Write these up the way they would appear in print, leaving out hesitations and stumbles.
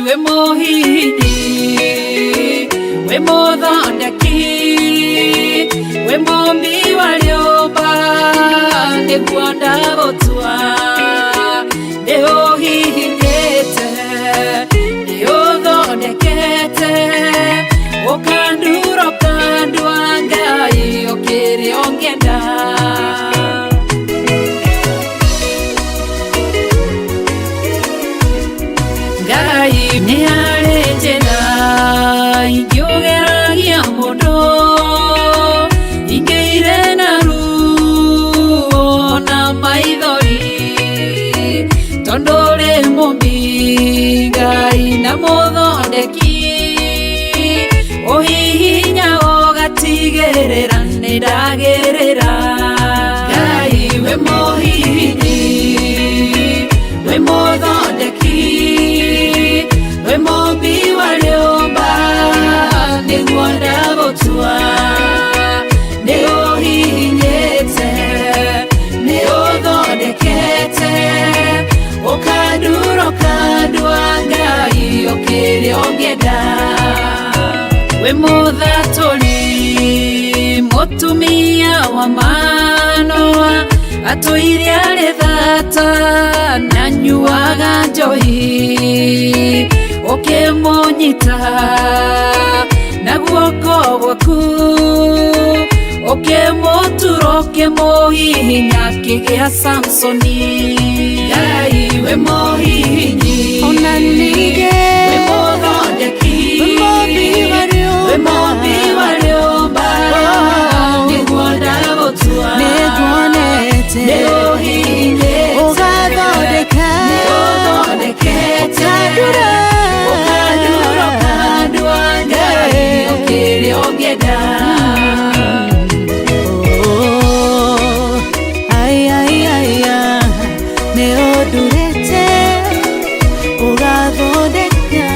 Ngai wĩ mũhihinyi, wĩ mũthondeki, wĩ mũmbi wa rĩũmba, nĩguo ndagũtua. Nĩ ũhihinyĩte, nĩ ũthondekete, ũkandura ũkandua Ngai ũkĩrĩ ũngĩenda. Ngai nĩ harĩ njĩra ingĩũgeragia mũndũ ingĩire na ruo na maithori tondũ ũrĩ mũmbi Ngai na mũthondeki ũhihinya ũgatigĩrĩra nĩ ndagĩrĩra. Ngai wĩ mũhihinyi, wĩ mũthondeki, wĩ mũmbi wa rĩũmba, nĩguo ndagũtua. Nĩ ũhihinyĩte, nĩ ũthondekete, ũkandura ũkandua Ngai ũkĩrĩ ũngĩenda. Wĩ mũthatũri mũtumia wa Manoa, atũire arĩ thata na nyuaga njohi, ũkĩmũnyita na guoko gwaku, ũkĩmũtura ũkĩmũhihinya akĩgĩa Samsoni. Ngai wĩ mũhihinyi, Ona ningĩ wĩ mũthondeki, wĩ mũmbi wa wĩ rĩũmba, mũmbi wa rĩũmba, nĩguo ndagũtua. Nĩnguonete Nĩ ũhihinyĩte, ũgathondeka, nĩ ũthondekete, ũkandura, ũkandura ũkandua Ngai ũkĩrĩ ũngĩenda. Oh, ai, ai, ai, ah, nĩ ũndurĩte ũgathondeka.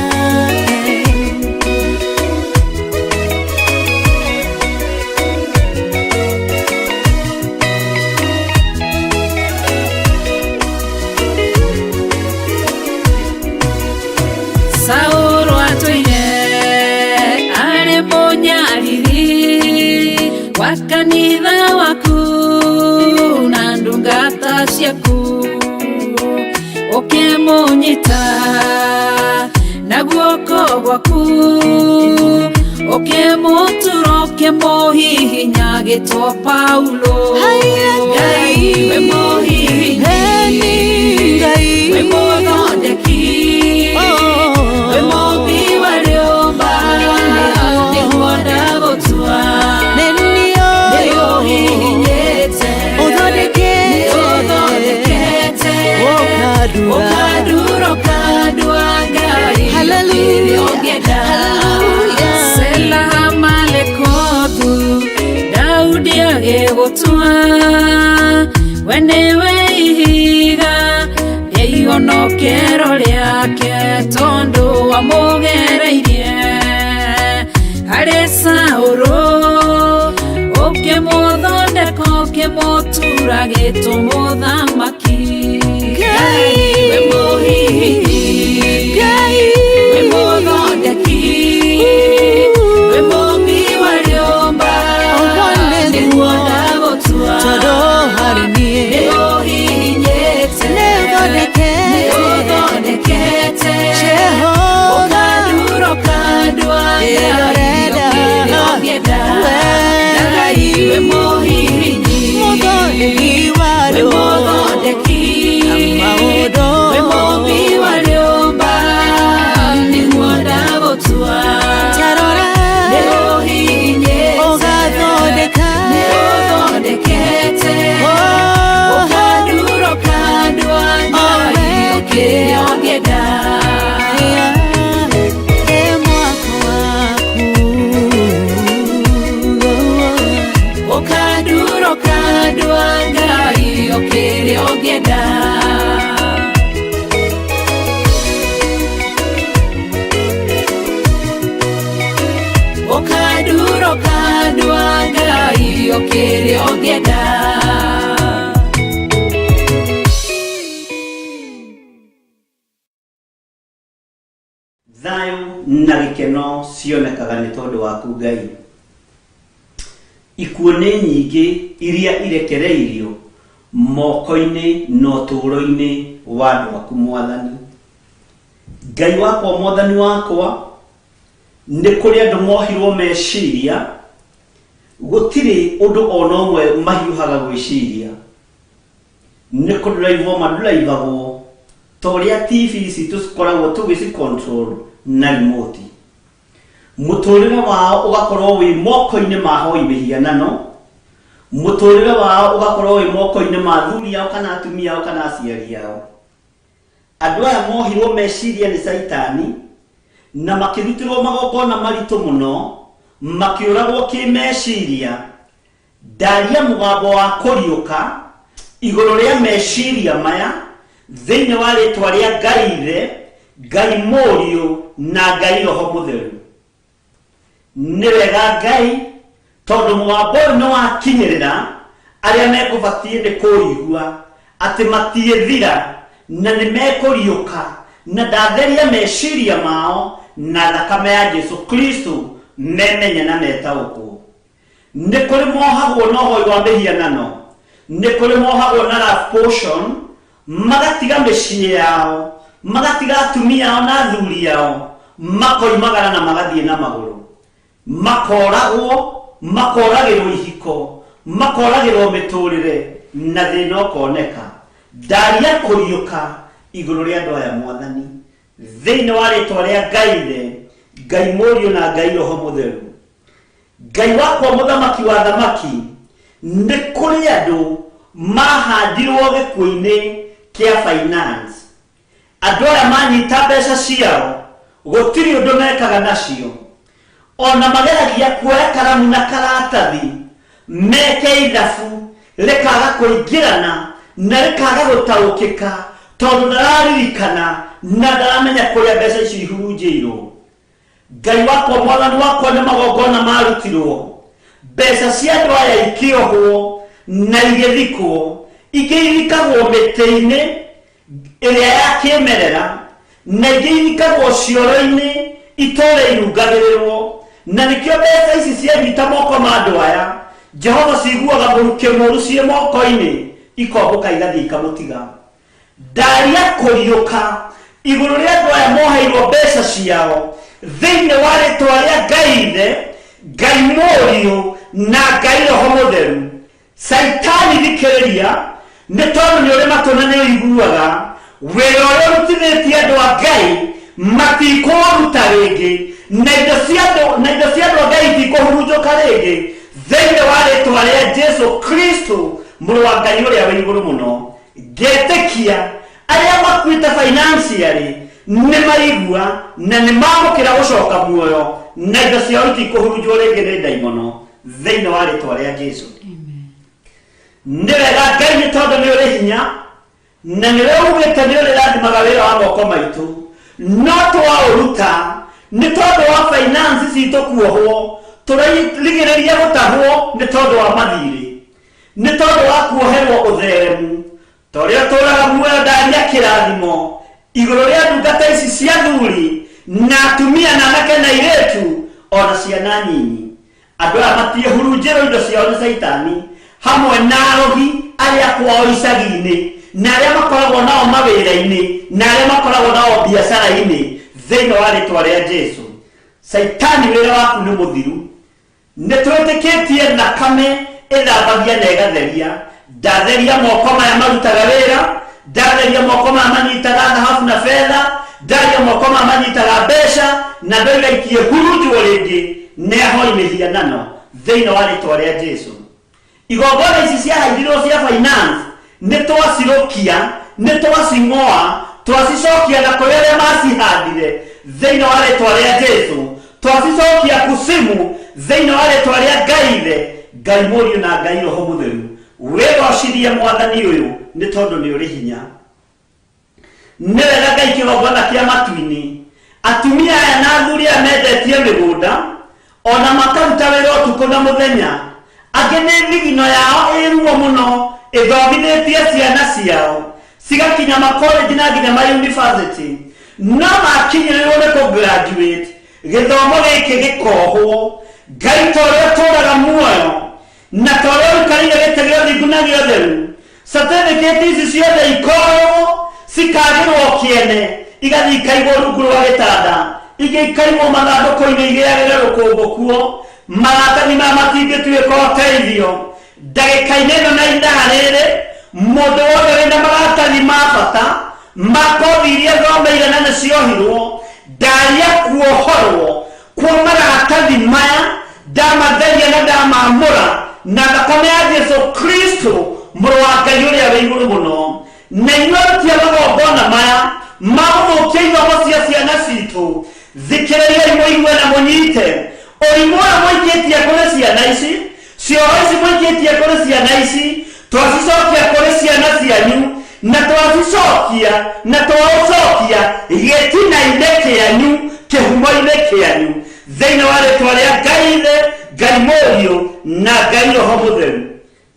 Saũlũ atũire arĩ mũnyariri wa kanitha waku na ndungata ciaku, ũkĩmũnyita na guoko gwaku, ũkĩmũtura ũkĩmũhihinya agĩtwo Paulo. Haiya, Ngai wĩ mũhihinyi, Eni Ngai, wĩ mũthondeki, Oh. wĩ mũmbi wa rĩũmba, nĩguo ndagũtua. Nĩ Nĩ niĩ ũhihinyĩte, ũthondekete, nĩ ũthondekete, ũkandura, ũkandura ũkandua Ngai Hallelujah. ũkĩrĩ ũngĩenda. Hallelujah. Sela Malekothu Daudi agĩgũtua, we nĩwe ihiga rĩa ihonokero rĩake, tondũ wamũgereirie harĩ Saũlũ, ũkĩmũthondeka ũkĩmũtura gĩtũmũthamaki. Ngai, wĩ mũhihinyi, Ngai, wĩ mũthondeki, wĩ mũmbi wa rĩũmba, Ũguo nĩguo nĩguo, ndagũtua. tondũ harĩ Nĩ niĩ ũhihinyĩte, nĩ ũthondekete, nĩ ũthondekete, Jehova, ũkandura ũkandua Ngai Ĩrorenda, ũkĩrĩ ũngĩenda. we Ngai wĩ mũhihinyi, mũthondeki wa wĩ rĩũmba, mũthondeki, maũndũ, wĩ mũmbi wa rĩũmba, nĩguo ndagũtua. Tarora, Nĩ ũhihinyĩte, ũgathondeka, nĩ ũthondekete, Oh, ũkandura ũkandua Ngai ũkĩrĩ ũngĩenda. Ĩ mwako waku. Ũkandura ũkandua Ngai ũkĩrĩ ũngĩenda. Ũkandura ũkandua Ngai ũkĩrĩ ũngĩenda. Thayũ na gĩkeno cionekaga nĩ tondũ waku Ngai. Ikuũ nĩ nyingĩ iria irekereirio moko-inĩ na ũtũũro-inĩ wa andũ aku Mwathani. Ngai wakwa Mwathani wakwa, nĩ kũrĩ andũ mohirwo meciria, gũtirĩ ũndũ ona ũmwe mahiũhaga gwĩciria. Nĩ kũnduraivwo manduraivagwo ta ũrĩa TV ici tũkoragwo tũgĩci control na remote. Mũtũrĩre wao ũgakorwo wĩ moko-inĩ ma ahoi mĩhianano, mũtũrĩre wao ũgakorwo wĩ moko-inĩ ma athuri ao kana atumia ao kana aciari ao. Andũ aya mohirwo meciria nĩ Caitani na makĩrutĩrwo magongona maritũ mũno, makĩũragwo kĩmeciria. Ndaria mũgambo wa kũriũka igũrũ rĩa meciria maya thĩinĩ wa rĩtwa rĩa Ngai Ithe, Ngai Mũriũ na Ngai Roho Mũtheru. Nĩ wega Ngai tondũ mũgambo ũyũ nĩ wakinyĩrĩra arĩa mekũbatiĩ nĩ kũũigua atĩ matiĩthira na nĩ mekũriũka na ndatheria meciria mao na thakame ya Jesu Kristo memenye na metaũkwo. Nĩ kũrĩ mohagwo na ũhoi wa mĩhianano, nĩ kũrĩ mohagwo na love potion, magatiga mĩciĩ yao, magatiga atumia ao na athuri ao, makoimagara na magathiĩ na magũrũ. Makoragwo, makoragĩrwo ihiko, makoragĩrwo mĩtũrĩre, na thĩna ũkoneka. Ndaria kũriũka igũrũ rĩa andũ aya Mwathani. Thĩinĩ wa rĩtwa rĩa Ngai Ithe, Ngai Mũriũ na Ngai Roho Mũtheru. Ngai wakwa mũthamaki wa thamaki, nĩ kũrĩ andũ mahandirwo gĩkuũ-inĩ kĩa finance. Andũ aya manyita mbeca ciao, gũtirĩ ũndũ mekaga nacio. Ona mageragia kuoya karamu na karatathi meke ithabu rĩkaga kũingĩrana na rĩkaga gũtaũkĩka tondũ ndararirikana na ndaramenya kũrĩa mbeca icio ihurunjĩirwo. Ngai wakwa mwathani wakwa nĩ magongona marutirwo mbeca cia andũ aya ikĩohwo na igĩthikwo ingĩ ithikagwo mĩtĩ-inĩ ĩrĩa ya kĩmerera na ingĩ ithikagwo cioro-inĩ itũũra irungagĩrĩrwo na nĩkĩo mbeca ici cianyita moko ma andũ aya Jehova ciguaga mũrukĩ mũru ciĩ moko-inĩ ikombũka igathiĩ ikamũtiga. Ndaria kũriũka igũrũ rĩa andũ aya moheirwo mbeca ciao thĩinĩ wa rĩtwa rĩa Ngai Ithe, Ngai Mũriũ na Ngai Roho Mũtheru. Caitani thikĩrĩria, nĩ tondũ nĩ ũrĩ matũ na nĩ ũiguaga, wĩra ũrĩa ũrutithĩtie andũ a Ngai matikũũruta rĩngĩ, na indo cia andũ na indo cia andũ a Ngai itikũhurunjũka rĩngĩ thĩinĩ wa rĩtwa rĩa Jesu Kristo mũrũ wa Ngai ũrĩa wĩ igũrũ mũno. Ngetĩkia arĩa makuĩte financially nĩ maigua na nĩ mamũkĩra gũcoka muoyo na indo ciao itikũhurunjwo rĩngĩ nĩ ndaimono thĩinĩ wa rĩtwa rĩa Jesu. Nĩ wega Ngai nĩ tondũ nĩ ũrĩ hinya na nĩwe ugĩte nĩ ũrĩrathimaga wĩra wa moko maitũ no twaũruta nĩ tondũ wa finance citũ kuohwo tũrarigĩrĩria gũtahwo nĩ tondũ wa mathirĩ Nĩ tondũ wa kuoherwo ũtheremu, ta ũrĩa ũtũũraga muoyo ndaria kĩrathimo igũrũ rĩa ndungata ici cia athuri na atumia na anake na airĩtu o na ciana nyinyi. Andũ aya matiĩhurunjĩrwo indo ciao nĩ Caitani hamwe na arogi arĩa kwao icagi-inĩ na arĩa makoragwo nao mawĩra-inĩ na arĩa makoragwo nao biacara-inĩ thĩinĩ wa rĩtwa rĩa Jesu. Caitani wĩra waku nĩ mũthiru. Nĩ twĩtĩkĩtie thakame ĩthambagia na ĩgatheria. Ndatheria moko maya marutaga wĩra, ndatheria moko maya manyitaga thahabu na betha, ndaria moko maya manyitaga mbeca, na ndoiga itiĩhurunjwo rĩngĩ nĩ ahoi mĩhianano thĩinĩ wa rĩtwa rĩa Jesu. Igongona ici ciahandirwo cia finance nĩ twacirũkia, nĩ twacing'oa, twacicokia na kũrĩ arĩa macihandire thĩinĩ wa rĩtwa rĩa Jesu, twacicokia kusimu thĩinĩ wa rĩtwa rĩa Ngai Ithe, Ngai Mũriũ na Ngai Roho Mũtheru. Wĩgocithie Mwathani ũyũ nĩ tondũ nĩ ũrĩ hinya. Nĩ wega Ngai kĩgongona kĩa matu-inĩ. Atumia aya na athuri aya mendetie mĩgũnda, ona makaruta wĩra ũtukũ na mũthenya. Angĩ nĩ thigino yao ĩ ruo mũno ĩthomithĩtie ciana ciao, cigakinya makolenji na nginya ma university. No makinyĩrĩrwo nĩ kũ graduate, gĩthomo gĩkĩ gĩkohwo. Ngai, ta ũrĩa ũtũũraga muoyo na ta ũrĩa ũikarĩire gĩtĩ gĩa ũthingu na gĩa ũtheru, certificate ici ciothe ikoywo, cikagĩrwo kĩene, igathiĩ ikaigwo rungu rwa gĩtanda, ingĩ ikaigwo mathandũkũ-inĩ igĩagĩre rũkũngũ kuo. Maratathi maya matingĩtuĩka ũteithio ndagĩka-inĩ ĩno na ithaa rĩrĩ. Mũndũ wothe wĩna maratathi ma bata ma kothi iria thomeire na nĩciohirwo, ndaria kuohorwo kwa maratathi maya, ndamatheria na ndamamũra na thakame ya Jesu Kristo, mũrũ wa Ngai ũrĩa wĩ igũrũ mũno. Na inyuĩ aruti a magongona maya ma gũthũkia ithomo cia ciana citũ, thikĩrĩriai, mũigue na mũnyite ũrimũ ũyũ mũikĩtie kũrĩ ciana ici. Cioro ici mũikĩtie kũrĩ ciana ici, twacicokia kũrĩ ciana cianyu, na twacicokia na twaũcokia gĩtina-inĩ kĩanyu, kĩhumo-inĩ kĩanyu, thĩinĩ wa rĩtwa rĩa Ngai Ithe, Ngai Mũriũ na Ngai Roho Mũtheru.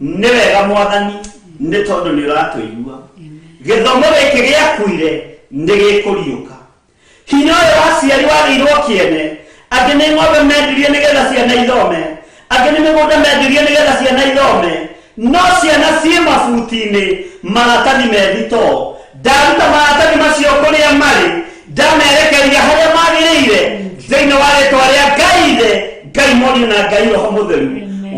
Nĩ wega, Mwathani, nĩ tondũ nĩ ũratũigua. Gĩthomo gĩkĩ gĩakuire nĩ gĩkũriũka. Hinya ũyũ wa aciari wagĩirwo kĩene. Angĩ nĩ ng'ombe mendirie nĩgetha ciana ithome, angĩ nĩ mĩgũnda mendirie nĩgetha ciana ithome, no ciana ciĩ mabuti-inĩ, maratathi me thitoo. Ndaruta maratathi macio kũrĩa marĩ, ndamerekeria harĩa magĩrĩire, thĩinĩ wa rĩtwa rĩa Ngai Ithe, Ngai Mũriũ na Ngai Roho Mũtheru.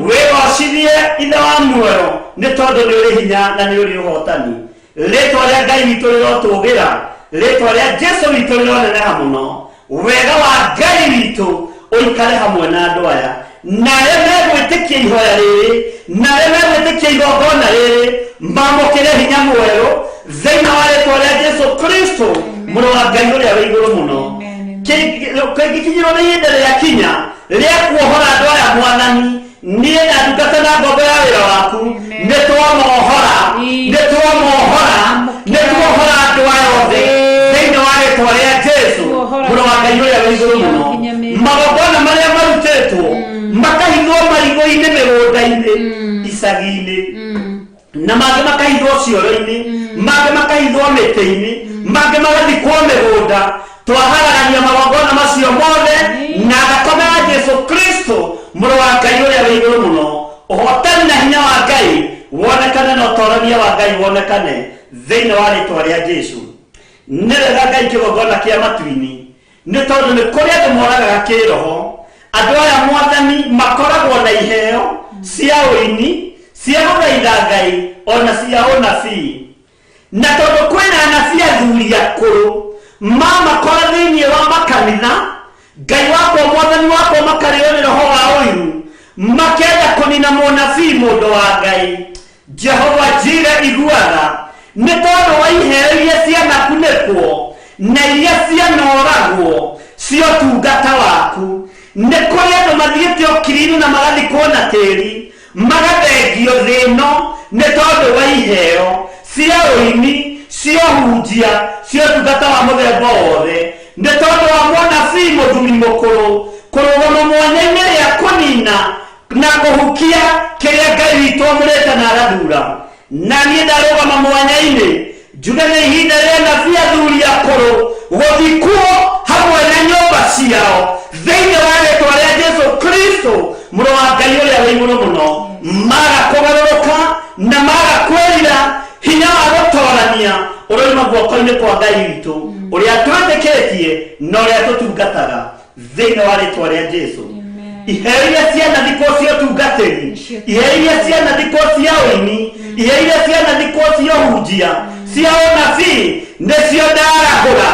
Wĩgocithie, Ithe wa muoyo, nĩ tondũ nĩ ũrĩ hinya na nĩ ũrĩ ũhotani. Rĩtwa rĩa Ngai witũ rĩrotũgĩra, rĩtwa rĩa Jesu witũ rĩroneneha mũno. Wega wa Ngai witũ ũikare hamwe na andũ aya na arĩa megwĩtĩkia ihoya rĩrĩ na arĩa megwĩtĩkia igongona rĩrĩ, mamũkĩre hinya mwerũ thĩinĩ wa rĩtwa rĩa Jesu Kristo, mũrũ wa Ngai ũrĩa wĩ igũrũ mũno. Kĩngĩkinyĩrwo nĩ ihinda rĩa kinya rĩa kuohora andũ aya, Mwathani, niĩ na ndungata na ngombo ya wĩra waku nĩ twamohora, nĩ twamohora, nĩ tuohora andũ aya othe thĩinĩ wa rĩtwa rĩa Jesu, mũrũ wa Ngai ũrĩa wĩ igũrũ mũno. Magongona marĩa marutĩtwo makahithwo marigũ-inĩ, mĩgũnda-inĩ, icagi-inĩ, na mangĩ makahithwo cioro-inĩ, mangĩ makahithwo mĩtĩ-inĩ, mangĩ magathikwo mĩgũnda, twaharagania magongona macio mothe na thakame ya Jesu Kristo, mũrũ wa Ngai ũrĩa wĩ igũrũ mũno. Ũhotani na hinya wa Ngai wonekane na ũtorania wa Ngai wonekane thĩinĩ wa rĩtwa rĩa Jesu. Nĩ wega, Ngai, kĩgongona kĩa matu-inĩ, nĩ tondũ nĩ kũrĩ andũ moragaga kĩroho. Andũ aya, Mwathani, makoragwo na iheo cia ũini, cia gũthaitha Ngai, ona cia ũnabii. Na tondũ kwĩna anabii athuri akũrũ mamakora thĩinĩ wa makanitha, Ngai wakwa, Mwathani wakwa, makarĩo nĩ roho wa ũiru, makenda kũnina mũnabii, mũndũ wa Ngai. Jehova Jire, iguaga, nĩ tondũ wa iheo iria cianakunĩkwo na iria cianoragwo cia ũtungata waku. Nĩ kũrĩ andũ mathiĩte ũkiri-inĩ na magathikwo na tĩri, magathengio thĩ ĩno nĩ tondũ wa iheo cia ũini, cia ũhunjia, cia ũtungata wa mũthemba wothe, nĩ tondũ wa mũnabii mũthuri mũkũrũ kũrũgama mwanya-inĩ rĩa kũnina na kũhukia kĩrĩa Ngai witũ amũrĩte na agathura. Na niĩ ndarũgama mwanya-inĩ njuge nĩ ihinda rĩa nabii athuri akũrũ gũthikwo hamwe na nyũmba ciao thĩinĩ wa rĩtwa rĩa Jesu Kristo, mũrũ wa Ngai ũrĩa wĩ igũrũ mũno. Maga kũgarũrũka na maga kwĩrira, hinya wa gũtorania ũroima guoko-inĩ kwa Ngai witũ ũrĩa twĩtĩkĩtie na ũrĩa tũtungataga, thĩinĩ wa rĩtwa rĩa Jesu. Iheo iria cianathikwo cia ũtungatĩri, iheo iria cianathikwo cia ũini, iheo iria cianathikwo cia ũhunjia, cia ũnabii, nĩcio ndarahũra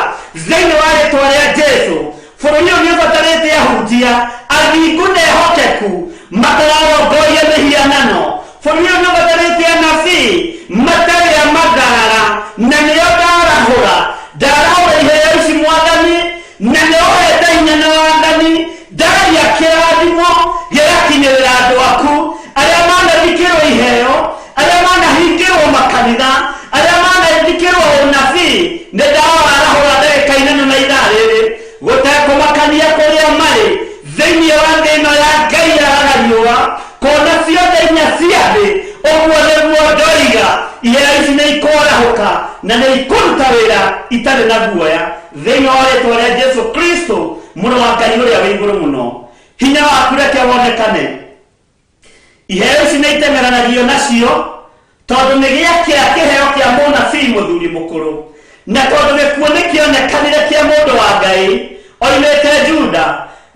thĩinĩ wa rĩtwa rĩa Jesu. Bũrũri ũyũ nĩ ũbatarĩte ahunjia athingu na ehokeku matararongoria mĩhianano. Bũrũri ũyũ nĩ ũbatarĩte anabii matarĩ a matharara, na nĩo ndarahũra. Ndarahũra iheo ici, Mwathani, na nĩ ũhete hinya na wathani. Ndaria kĩrathimo gĩgakinyĩrĩra andũ aku arĩa manathikĩrwo iheo, arĩa manahingĩrwo makanitha, arĩa manathikĩrwo ũnabii. Nĩ ndawarahũra ndagĩka-inĩ ĩno na ithaa rĩrĩ, gũtekũmakania kũrĩa marĩ thĩinĩ wa thĩ ĩno ya Ngai yaraga riũa kona ciothe inya cia thĩ. Ũguo nĩguo ndoiga, iheo ici nĩ ikwarahũka na nĩ ikũruta wĩra itarĩ na guoya. Thĩinĩ wa rĩtwa rĩa Jesu Kristo, Mũrũ wa Ngai ũrĩa wĩ igũrũ mũno, hinya waku reke wonekane. Iheo ici nĩ iteng'eranagio nacio tondũ nĩ gĩakĩa kĩheo kĩa mũnabii mũthuri mũkũrũ, na tondũ gĩkuũ nĩ kĩonekanire kĩa mũndũ wa Ngai oimĩte Juda.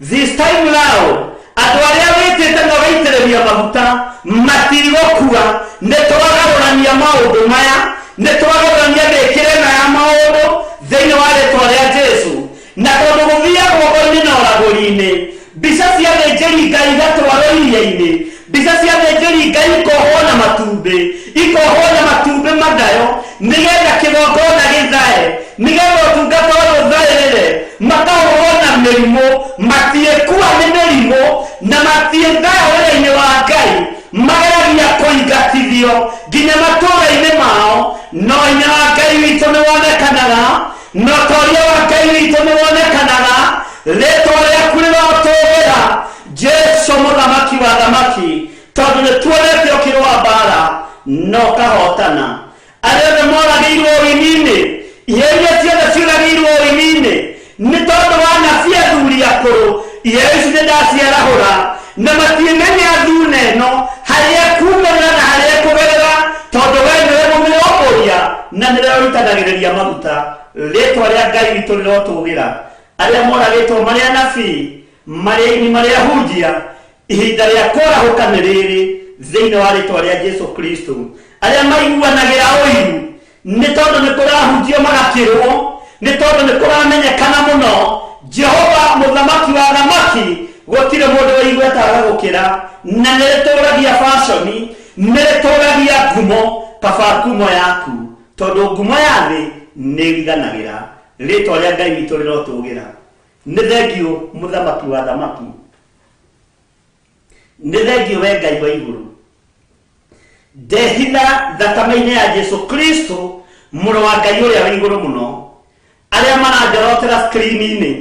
This time round, andũ arĩa wĩtĩte na ũgaitĩrĩria maguta matigũkua. Nĩ twagarũrania maũndũ maya, nĩ twagarũrania mĩkĩre ĩno ya maũndũ thĩinĩ wa rĩtwa rĩa Jesu. Na tondũ gũthiagwo ũgo-inĩ na ũragũri-inĩ, mbica cia athĩnjĩri Ngai igatwarwo iria-inĩ, mbica cia athĩnjĩri Ngai ikohwo na matumbĩ, ikohwo na matumbĩ mathayo, nĩgetha kĩgongona gĩthae, nĩgetha ũtungata ũyũ ũthaĩrĩre, makahũrwo na mĩrimũ, matiĩkua nĩ mĩrimũ, na matiĩthaya wĩra-inĩ wa Ngai, mageragia kũingatithio nginya matũũra-inĩ mao, no hinya wa Ngai witũ nĩ wonekanaga. Na ũtoria wa Ngai witũ nĩ wonekanaga. Rĩtwa rĩaku rĩrotũgĩra, Jesu Mũthamaki wa thamaki, tondũ nĩ tuonete ũkĩrũa mbara na ũkahotana. Arĩa othe moragĩirwo ũini-inĩ, iheo iria ciothe ciũragĩirwo ũini-inĩ nĩ tondũ wa anabii athuri akũrũ, iheo ici nĩ ndaciarahũra, na matiĩmenya thuna ĩno harĩa ĩkumĩrĩra na harĩa ĩkũgerera, tondũ we nĩwe mũmĩrongoria na nĩwe ũitanagĩrĩria maguta. Rĩtwa rĩa Ngai witũ rĩrotũgĩra. Arĩa moragĩtwo marĩ anabii, marĩ aini, marĩ ahunjia, ihinda rĩa kwarahũka nĩ rĩrĩ thĩinĩ wa rĩtwa rĩa Jesu Kristo. Arĩa maiguanagĩra ũiru nĩ tondũ nĩ kũrahunjio magakĩrwo, nĩ tondũ nĩ kũramenyekana mũno, Jehova Mũthamaki wa thamaki, gũtirĩ mũndũ wĩ igweta agagũkĩra, na nĩ rĩtũragia baconi, nĩ rĩtũragia ngumo, kaba ngumo yaku, tondũ ngumo ya thĩ nĩ ĩriganagĩra. Rĩtwa rĩa Ngai witũ rĩrotũgĩra. Nĩ thengiũ Mũthamaki wa thamaki, nĩ thengiũ we Ngai wa igũrũ. Ndehitha thakame-inĩ ya Jesu Kristo, Mũrũ wa Ngai ũrĩa wĩ igũrũ mũno. Arĩa maranjorotera screen-inĩ,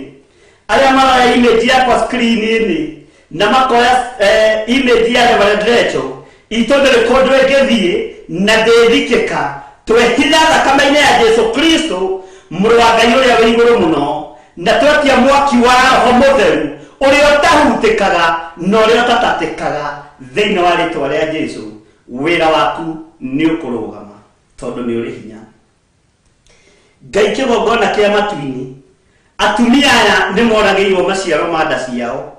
arĩa maroya image yakwa screen-inĩ na makoya image ya Reverend Rachel itũ, ndĩrĩ kũndũ ĩngĩthiĩ na ndĩthikĩka. Twehitha thakame-inĩ ya Jesu Kristo, Mũrũ wa Ngai ũrĩa wĩ igũrũ mũno, na twetia mwaki wa Roho Mũtheru ũrĩa ũtahutĩkaga na ũrĩa ũtatatĩkaga thĩinĩ wa rĩtwa rĩa Jesu, wĩra waku nĩ ũkũrũgama tondũ nĩ ũrĩ hinya. Ngai kĩgongona kĩa matu-inĩ, atumia aya nĩ moragĩirwo maciaro ma nda ciao.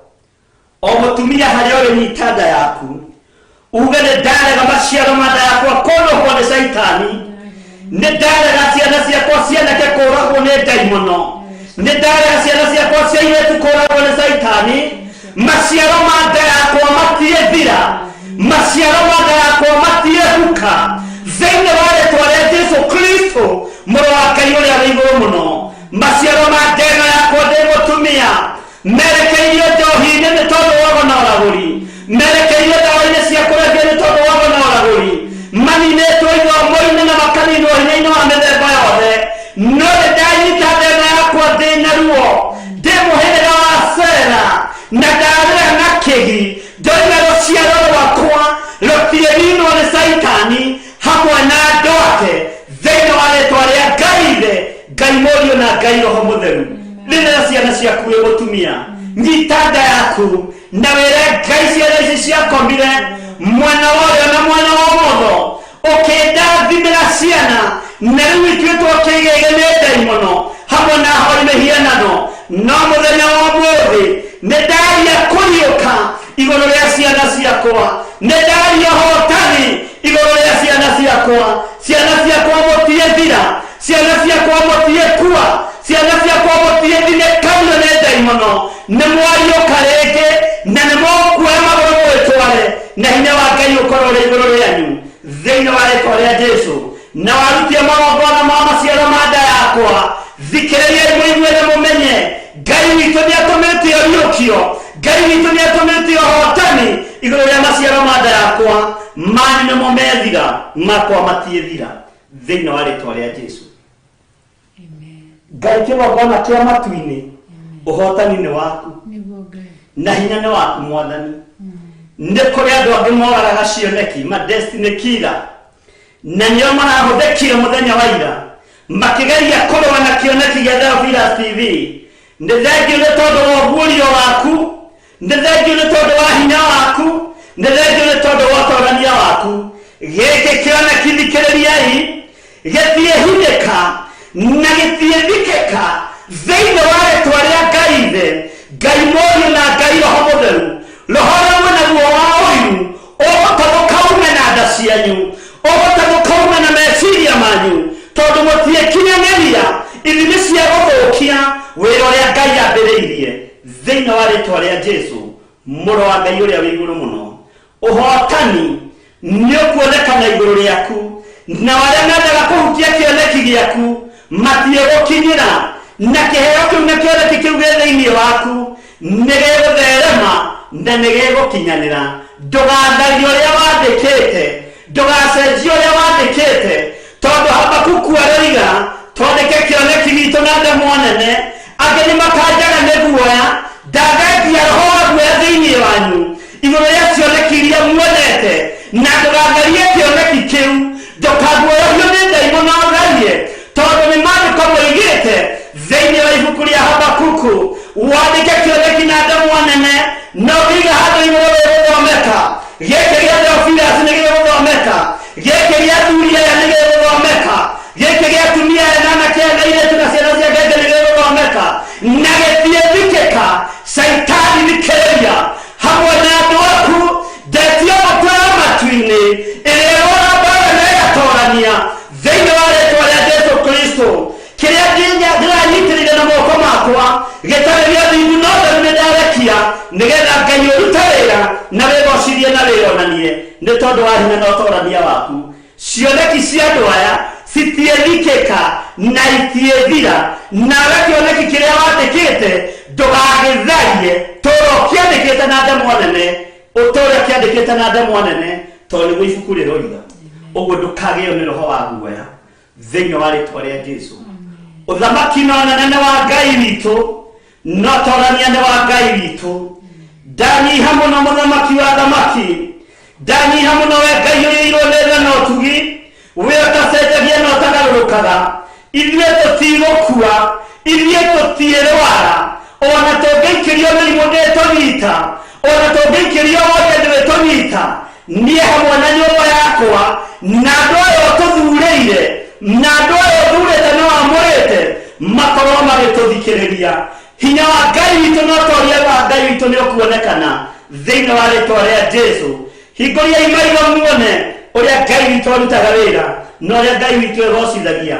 O mũtumia harĩa ũrĩ, nyita nda yaku uge, nĩ ndarega maciaro ma nda yakwa kũnũhwo nĩ Caitani, nĩ ndarega ciana ciakwa cianake kũragwo nĩ ndaimono, nĩ ndarega ciana ciakwa cia airĩtu kũragwo nĩ Caitani. Maciaro ma nda yakwa matiĩthira, maciaro ma nda yakwa matiĩhuka thĩinĩ wa rĩtwa rĩa Jesu Kristo, Mũrũ wa Ngai ũrĩa wĩ igũrũ mũno. Maciaro ma nda ĩno yakwa ndĩ mũtumia merekeirio njohi-inĩ nĩ tondũ wa ũgo na ũragũri, merekeirio ndawa-inĩ cia kũrebia nĩ tondũ wa ũgo na ũragũri, maninĩtwo ithomo-inĩ na makaninwo hinya-inĩ wa mĩthemba yothe, no nĩ ndanyita ndema yakwa ndĩ na ruo, ndĩ mũhĩrĩga wa Sera, na ndarĩra na kĩgi, ndoiga rũciaro rwakwa rũtiĩninwo nĩ Caitani hamwe na andũ ake thĩinĩ wa rĩtwa rĩa Ngai Ithe, Ngai Mũriũ na Ngai Roho Mũtheru. Rĩrĩa ciana ciaku wĩ mũtumia, nyita nda yaku na wĩre Ngai, ciana ici ciakomire mwena wa ũrĩo na mwena wa ũmotho ũkĩndathimĩra ciana, na rĩu ituĩtwo kĩgĩgĩ nĩ ndaimono hamwe na ahoi mĩhianano, no mũthenya wa ũmũthĩ nĩ ndaria kũriũka igũrũ rĩa ciana ciakwa, nĩ ndaria ũhotani igũrũ rĩa ciana ciakwa. Ciana ciakwa mũtiĩthira, ciana ciakwa mũtiĩkua, ciana ciakwa mũtiĩthinĩkanio nĩ ndaimono. Nĩ mwariũka rĩngĩ na nĩ mũkuoya magũrũ mwĩtware, na hinya wa Ngai ũkorwo ũrĩ igũrũ rĩanyu thĩinĩ wa rĩtwa rĩa Jesu. Na warutia magongona ma maciaro ma nda yakwa, thikĩrĩriai mũigue na mũmenye Ngai witũ nĩ atũmĩte ũriũkio, Ngai witũ nĩ atũmĩte ũhotani igũrũ rĩa maciaro ma nda yakwa. Manyu nĩmo methira, makwa matiĩthira thĩinĩ wa rĩtwa rĩa Jesu. Ngai kĩgongona kĩa matu-inĩ, ũhotani nĩ waku Nĩguo Ngai. na hinya nĩ waku Mwathani. Nĩ kũrĩ andũ angĩ moragaga cioneki, ma destiny killer, na nĩo marahũthĩkire mũthenya wa ira. Makĩgeria kũrũa na kĩoneki gĩa Theophilus TV. Nĩ thengiũ nĩ tondũ wa ũguũrio waku, nĩ thengiũ nĩ tondũ wa hinya waku, nĩ thengiũ nĩ tondũ wa ũtorania waku. Gĩkĩ kĩoneki thikĩrĩriai, gĩtiĩhithĩka na gĩtiĩthikĩka thĩinĩ wa rĩtwa rĩa Ngai Ithe, Ngai Mũriũ na Ngai Roho Mũtheru. Roho ũrĩa mwĩnaguo wa ũiru ũgũtathũka ume na nda cianyu, ũgũtathũka ume na meciria manyu, tondũ mũtiĩkinyanĩria ithimi cia gũthũkia wĩra ũrĩa Ngai ambĩrĩirie thĩinĩ wa rĩtwa rĩa Jesu, Mũrũ wa Ngai ũrĩa wĩ igũrũ mũno. Ũhotani nĩ ũkuonekana igũrũ rĩaku, na arĩa mendaga kũhutia kĩoneki gĩaku matiĩgũkinyĩra, na kĩheo kĩu na kĩoneki kĩu gĩ thĩinĩ waku nĩ gĩgũtherema na nĩ gĩgũkinyanĩra. Ndũgatharie ũrĩa wandĩkĩte, ndũgacenjie ũrĩa wandĩkĩte, tondũ Habakuku aroiga twandĩke kĩoneki gitũ na ndemwa nene, angĩ nĩ makanjaga nĩ guoya. Ndathengia roho wa guoya thĩinĩ wanyu igũrũ rĩa cioneki iria muonete, na ndũgatharie kĩoneki kĩu, ndũkaguoyohio nĩ ndaimono ũtharie, tondũ nĩ maandĩko moigĩte thĩinĩ wa ibuku rĩa Habakuku, wandĩke kĩoneki na ndemwa nene na ũkĩiga handũ igũrũ gĩgũthomeka. Gĩkĩ gĩa Theophilus nĩ gĩgũthomeka, gĩkĩ gĩa athuri aya nĩ gĩgũthomeka, gĩkĩ gĩa atumia aya na anake aya na airĩtu na ciana cia ngenge nĩ gĩgũthomeka na gĩtiĩthikĩka. Caitani, thikĩrĩria hamwe na andũ aku, ndetia mbũtũ ya matu-inĩ ĩrĩa ĩrũaga mbaara na ĩgatorania thĩinĩ wa rĩtwa rĩa Jesu Kristo. Kĩrĩa ndĩranyitĩrĩire na moko makwa gĩtarĩ gĩa thingu no theru nĩ ndarekia, nĩgetha Ngai ũrute wĩra na wĩgocithie na wĩonanie nĩ tondũ wa hinya na ũtorania waku. Cioneki cia andũ aya citiĩthikĩka na itiĩthira, nawe kĩoneki kĩrĩa wandĩkĩte ndũgagĩtharie. Tũra ũkĩandĩkĩte na ndemwa nene, ũtũre ũkĩandĩkĩte na ndemwa nene, tondũ nĩguo ibuku rĩroiga ũguo. Ndũkagĩo nĩ roho wa guoya thĩinĩ wa rĩtwa rĩa Jesu. Ũthamaki na ũnene nĩ wa Ngai witũ, no torania nĩ wa Ngai witũ. Ndanyiha mũno, mũthamaki wa thamaki, ndanyiha mũno, we Ngai ũiyũirwo nĩ tha na ũtugi, we ũtacenjagia na ũtagarũrũkaga. Ithuĩ tũtigũkua, ithuĩ tũtiĩrwara, ona tũngĩikĩrio mĩrimũ ndĩtũnyita, ona tũngĩikĩrio wothe ndĩtũnyita. Niĩ hamwe na nyũmba yakwa na andũ aya ũtũthurĩire na andũ aya ũthurĩte na wamũrĩte makorwo magĩtũthikĩrĩria, hinya wa Ngai witũ na ũtoria wa Ngai witũ nĩ ũkuonekana thĩinĩ wa rĩtwa rĩa Jesu. Hingũriai maitho muone ũrĩa Ngai witũ arutaga wĩra na ũrĩa Ngai witũ egocithagia.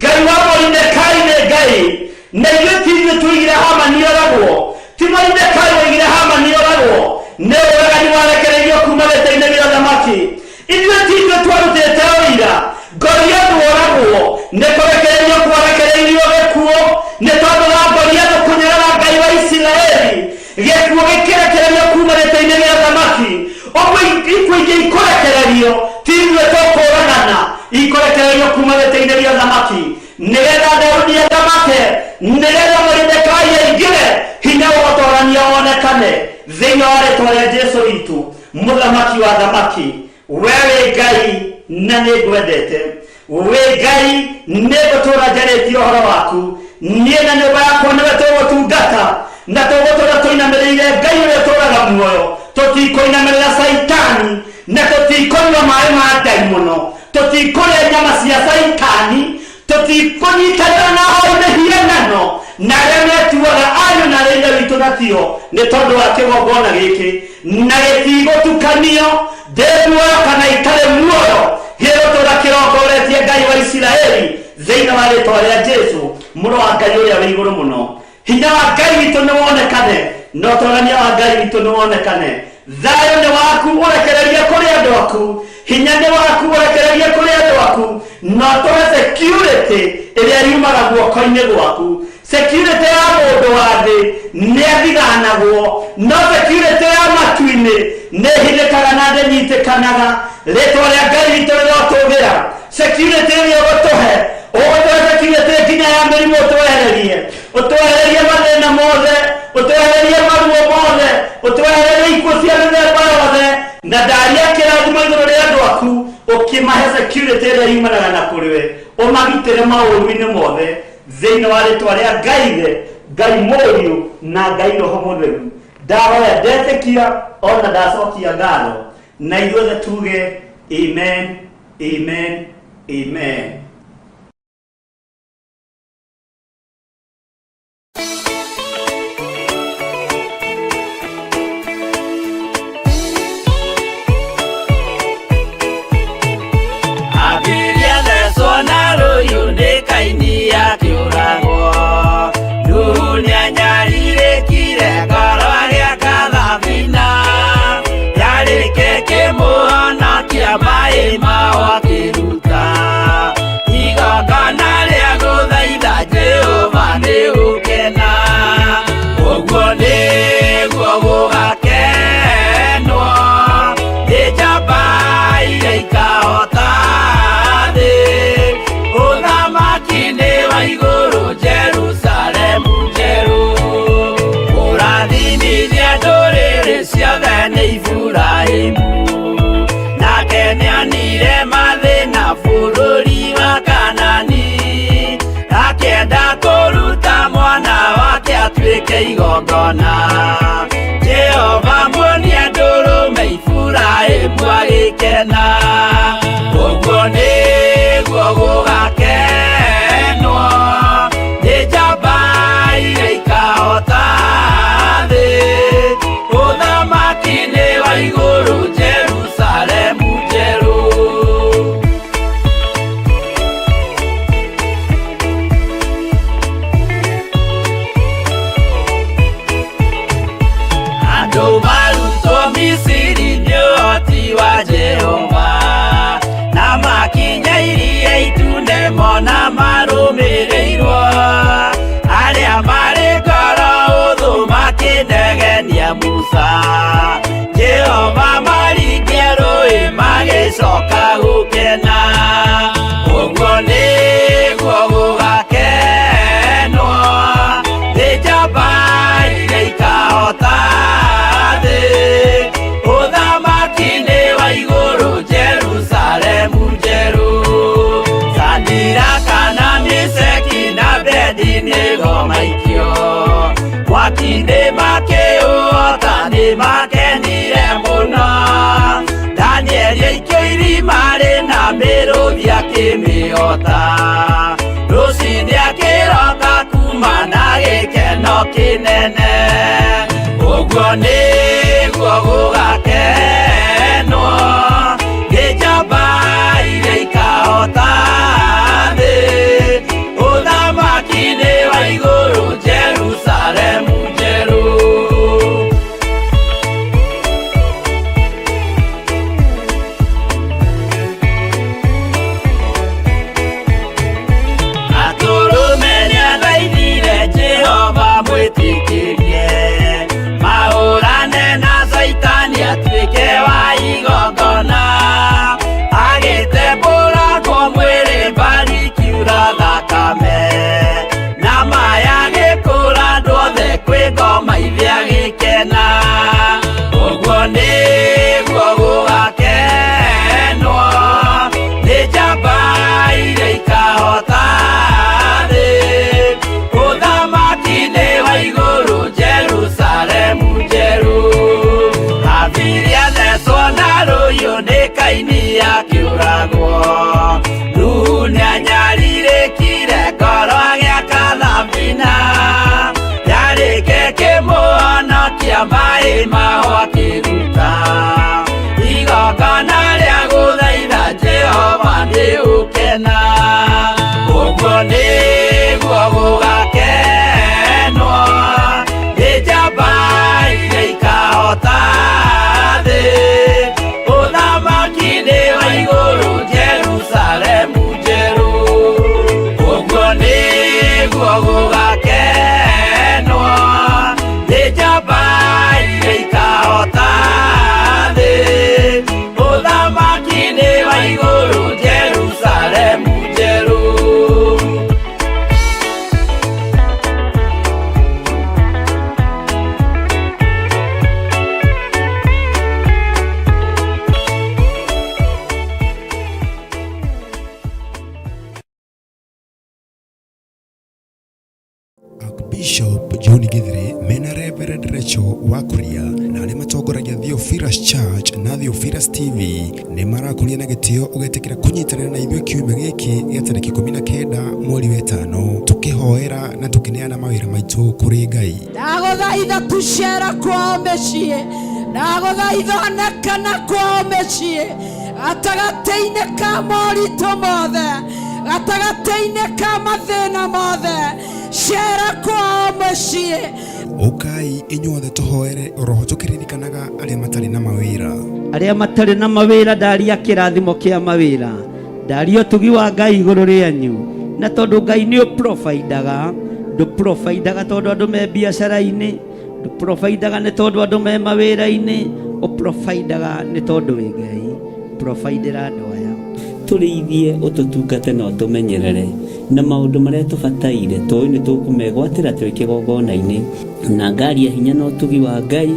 Ngai wa Moridekai nĩ Ngai, na ithuĩ ti ithuĩ tuigire Hamani oragwo. Ti Moridekai woigire Hamani oragwo, nĩ ũragani warekereirio kuma gĩtĩ-inĩ gĩa ũthamaki. Ithuĩ ti ithuĩ twarutĩte ũira Goliathu oragwo, nĩ kũrekererio kwarekereirio gĩkuũ nĩ tondũ wa Goliathu kũnyarara Ngai wa Isiraeli. Gĩkuũ gĩkĩrekererio kuma gĩtĩ-inĩ gĩa ũthamaki. Ũguo ikuũ ingĩ ikũrekererio, ti ithuĩ tũkũragana, ikũrekererio kuma gĩtĩ-inĩ gĩa ũthamaki nĩgetha Daudi athamake, nĩgetha Moridekai aingĩre, hinya wa ũtorania wonekane thĩinĩ wa rĩtwa rĩa Jesu witũ, mũthamaki wa thamaki. We wĩ Ngai na nĩ ngwendete, wĩ Ngai, nĩ ngũtũra njarĩtie ũhoro waku. Niĩ na nyũmba yakwa nĩwe tũgũtungata na tũgũtũra tũinamĩrĩire Ngai ũrĩa ũtũraga muoyo. Tũtikũinamĩrĩra Caitani na tũtikũnyua maĩ ma ndaimono, tũtikũrĩa nyama cia Caitani, tũtikũnyitanĩra na ahoi mĩhianano na arĩa metuaga ariũ na arĩa ithe witũ natio. Nĩ tondũ wa kĩgongona gĩkĩ na gĩtigũtukanio, ndĩ muoyo kana itarĩ muoyo, gĩgũtũra kĩrongoretie Ngai wa Isiraeli thĩinĩ wa rĩtwa rĩa Jesu, Mũrũ wa Ngai ũrĩa wĩ igũrũ mũno. Hinya wa Ngai witũ nĩ wonekane na ũtorania wa Ngai witũ nĩ wonekane. Thayũ nĩ waku, ũrekererie kũrĩ andũ aku. Hinya nĩ waku, ũrekererie kũrĩ andũ aku, na ũtũhe security ĩrĩa yumaga guoko-inĩ gwaku. Security ya mũndũ wa thĩ nĩ athiganagwo, no security ya matu-inĩ nĩ ĩhithĩkaga na ndĩnyitĩkanaga. Rĩtwa rĩa Ngai witũ rĩrotũgĩra. Security ĩrĩa ũgũtũhe, ũgũtũhe security nginya ya mĩrimũ, ũtwehererie, ũtwehererie mathĩna mothe, ũtwehererie maruo mothe, ũtwehererie ikuũ cia mĩthemba yothe, na ndaria kĩrathimo igũrũ rĩa andũ aku. Ũkĩmahe security ĩrĩa yumanaga na kũrĩ we, ũmagitĩre maũru-inĩ mothe thĩinĩ wa rĩtwa rĩa Ngai Ithe, Ngai Mũriũ na Ngai Roho Mũtheru. Ndahoya ndetĩkia ona ndacokia ngatho, na ithuothe tuge amen, amen, amen. Abiria thecwo na rũhiũ nĩ Kaini akĩũragwo. Nuhu nĩanyarirĩkire ngoro agĩaka thabina. Yarĩke kĩmũhonokia maĩ mao akĩruta. Igongona rĩa gũthaitha Jehova nĩ gũkena. Ũguo nĩguo gũgakenwo nĩ njamba iria ikahota thĩ. Ũthamaki nĩ wa igũrũ Jerusalemu njerũ. Kũrathimithia ndũrĩrĩ ciothe nĩ Iburahĩmu. Nake nĩonire mathĩna bũrũri wa Kanani. Akĩenda kũruta mwana wake atuĩke igongona. Jehova muonia ndũrũme Iburahĩmu agĩkena. Ũguo nĩguo gũgakenwo nĩ njamba iria ikahota thĩ. Ũthamaki nĩ wa igũrũ Jerusalemu njerũ. Andũ marutwo Misiri nĩ ũhoti wa Jehova, na makinya iria itune mona marũmĩrĩirwo. Arĩa marĩ ngoro ũthũ makĩnegenia Musa, Jehova maringie rũĩ magĩcoka gũkena. Ũguo nĩguo gũgakenwo nĩ njamba iria ikahota thĩ. Ũthamaki nĩ wa igũrũ Jerusalemu njerũ. Sadiraka na Meshaki na Abednego maikio mwaki-inĩ makĩũhota nĩ makenire mũno. Danieli aikio irima rĩna mĩrũthi akĩmĩhota. Rũcinĩ akĩroka kuma na gĩkeno kĩnene. Ũguo nĩguo gũgakenwo nĩ njamba iria ikahota thĩ. Ũthamaki nĩ wa igũrũ Jerusalemu njerũ. Atũrũme nĩathaithire Jehova mwĩtĩkĩrie mahũrane na Caitani atuĩke wa igongona. Agĩtembũrangwo mwĩrĩ mbari ikiura thakame, na maya agĩkũra andũ othe kwĩ ngoma ithe agĩkena. Ũguo nĩguo gũgakenwo nĩ njamba iria ikahota thĩ. Ũthamaki nĩ wa igũrũ Jerusalemu njerũ. Abiria thecwo na rũhiũ nĩ Kaini akĩũragwo. Nuhu nĩanyarirĩkire ngoro agĩaka thabina. Yarĩke kĩmũhonokia maĩ mao akĩruta. Igongona rĩa gũthaitha Jehova nĩ ũkena. Ũguo nĩguo gũgakenwo nĩ njamba iria ikahota thĩ. Ũthamaki nĩ wa igũrũ Jerusalemu njerũ. Ũguo nĩguo gũgakenwo nĩ njamba iria ikahota thĩ. Ũthamaki nĩ wa igũrũ Jerusalemu njerũ. Archbishop John Githiri mena Reverend Rachel Wakuria na arĩa matongoragia Theophilus Church na Theophilus TV nĩ marakũria na gĩtĩo ũgetĩkĩra kũnyitanĩra na ithuĩ kiumia gĩkĩ gĩa tarĩki 19 mweri wa ĩtano tũkĩhoera na tũkĩneana mawĩra maitũ kũrĩ Ngai. Ndagũthaitha tucera kwao mĩciĩ, ndagũthaitha onekana kwao mĩciĩ, gatagatĩ-inĩ ka moritũ mothe, gatagatĩ-inĩ ka mathĩna mothe, cera kwao mũciĩ. Ũkai inyuothe tũhoere oroho tũkĩririkanaga arĩa matarĩ na mawĩra. Arĩa matarĩ na mawĩra, ndaria kĩrathimo kĩa mawĩra, ndaria ũtugi wa Ngai igũrũ rĩanyu, na tondũ Ngai nĩ ũprovidaga, ndũprovidaga tondũ andũ me biacara-inĩ, ndũprovidaga nĩ tondũ andũ me mawĩra-inĩ, ũprovidaga nĩ tondũ wĩ Ngai. Providera andũ aya, tũrĩithie, ũtũtungate na ũtũmenyerere na maũndũ marĩa tũbataire tũĩ nĩ tũkũmegwatĩra twĩ kĩgongona-inĩ, na ngaria hinya na ũtugi wa Ngai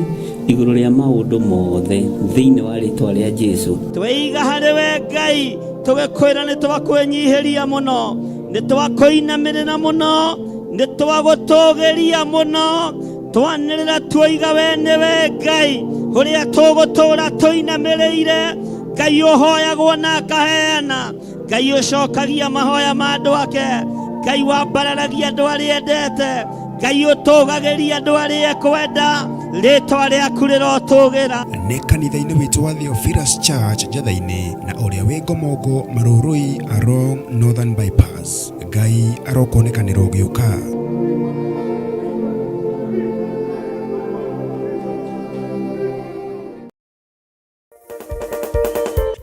igũrũ rĩa maũndũ mothe thĩinĩ wa rĩtwa rĩa Jesu. Tweiga harĩ we Ngai, tũgĩkwĩra nĩ twakwĩnyihĩria mũno, nĩ twakũinamĩrĩra mũno, nĩ twagũtũgĩria mũno, twanĩrĩra tuoiga we nĩwe Ngai ũrĩa tũgũtũra tũinamĩrĩire, Ngai ũhoyagwo na akaheana, Ngai ũcokagia mahoya ma andũ ake, Ngai wambararagia andũ arĩa endete, Ngai ũtũgagĩria andũ arĩa ekwenda, rĩtwa rĩaku rĩrotũgĩra. Nĩ kanitha-inĩ witũ wa Theophilus Church Njatha-inĩ na ũrĩa wĩ Ngomongo Marũrũi along Northern Bypass. Ngai arokuonekanĩra ũgĩũka.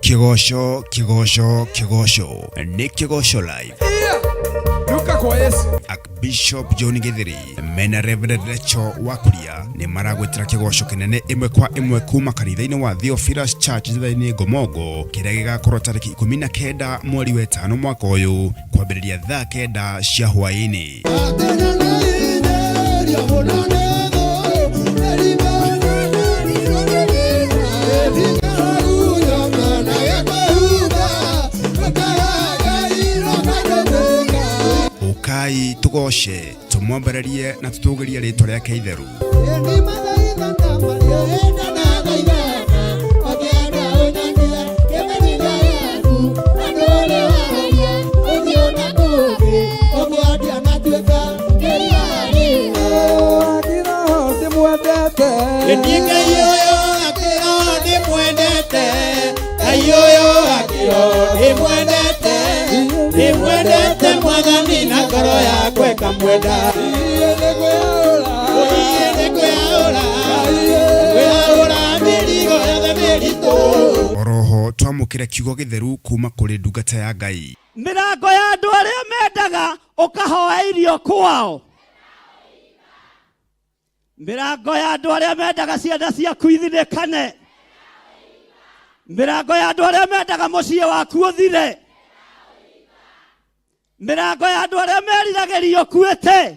Kĩgoco, kĩgoco, kĩgoco nĩ Kĩgoco Live. Duka kwa Yesu. Archbishop John Githiri mena Reverend Rachel Wakuria nĩ maragwĩtĩra kĩgoco kĩnene ĩmwe kwa ĩmwe kuma kanitha-inĩ wa Theophilus Church Njatha-inĩ Ngomongo kĩrĩa gĩgakorwo tarĩki 19 mweri wa ĩtano mwaka ũyũ kwambĩrĩria thaa 9 cia hwaĩ-inĩ. Ũkai tũgoce, tũmwambarĩrie na tũtũgĩrie rĩtwa rĩake itheru. Oroho twamũkĩre kiugo gĩtheru kuma kũrĩ ndungata ya Ngai. Mĩrango ya andũ arĩa mendaga ũkahoya irio kwao, mĩrango ya andũ arĩa mendaga ciana ciaku ithinĩkane, mĩrango ya andũ arĩa mendaga mũciĩ waku ũthire, mĩrango ya andũ arĩa meriragĩria ũkuĩte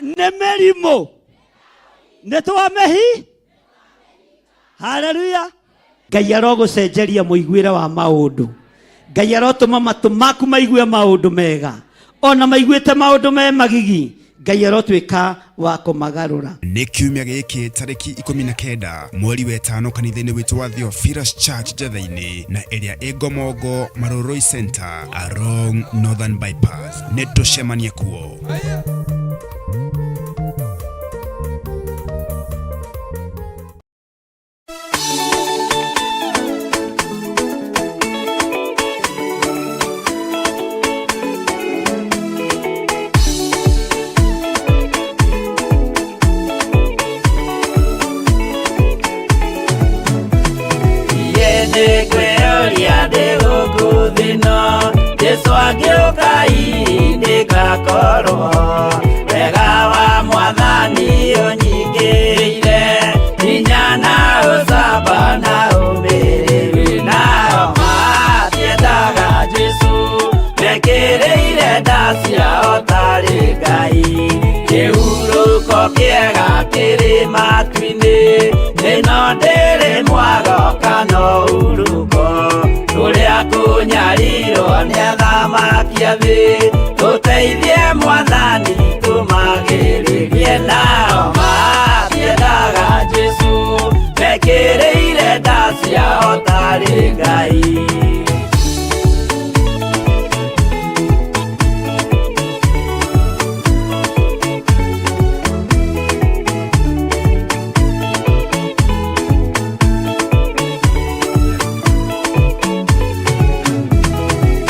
nĩ mĩrimũ, nĩ twamĩhi. Haleluya. Ngai arogũcenjeria mũiguĩre wa maũndũ, Ngai arotũma matũ maku maigue maũndũ mega, ona maiguĩte maũndũ me magigi, Ngai arotuĩka wa kũmagarũra. Nĩ kiumia gĩkĩ tarĩki 19 mweri wa ĩtano kanitha-inĩ witũ wa Theophilus Church Njatha-inĩ na ĩrĩa ĩ Ngomongo Marũrũi Center along Northern Bypass. Nĩ tũcemanie kuo. Jesu agĩũka ndĩgakorwo wega wa mwathani ũnyingĩrĩire hinya na ũcamba na ũmĩrĩru nao matiendaga Jesu mekĩrĩire nda ciao tarĩ Ngai kĩhurũko kĩega kĩrĩ matu-inĩ ĩno ndĩrĩ mwago kana ũhurũko tũrĩa kũnyarirwo nĩ athamaki a thĩ tũteithie mwathani. magĩrĩrie nao matiendaga Jesũ mekĩrĩire nda ciao tarĩ Ngai.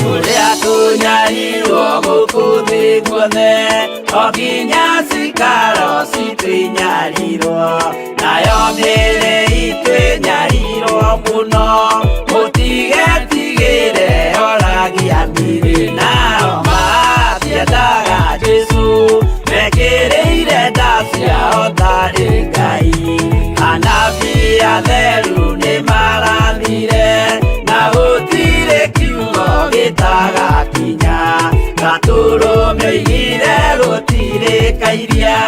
Kũrĩa tũnyarirwo gũkũ thĩ guothe o nginya cikaro citũ inyarirwo nayo mĩĩrĩ itũ ĩnyarirwo mũno mũtigetigĩre oragia mĩrĩ nao matiendaga Jesũ mekĩrĩire nda ciao tarĩ Ngai. Anabii atheru nĩmarathire na gũtirĩ kiugo gĩtagakinya gatũrũme oigire gũtirĩ kairia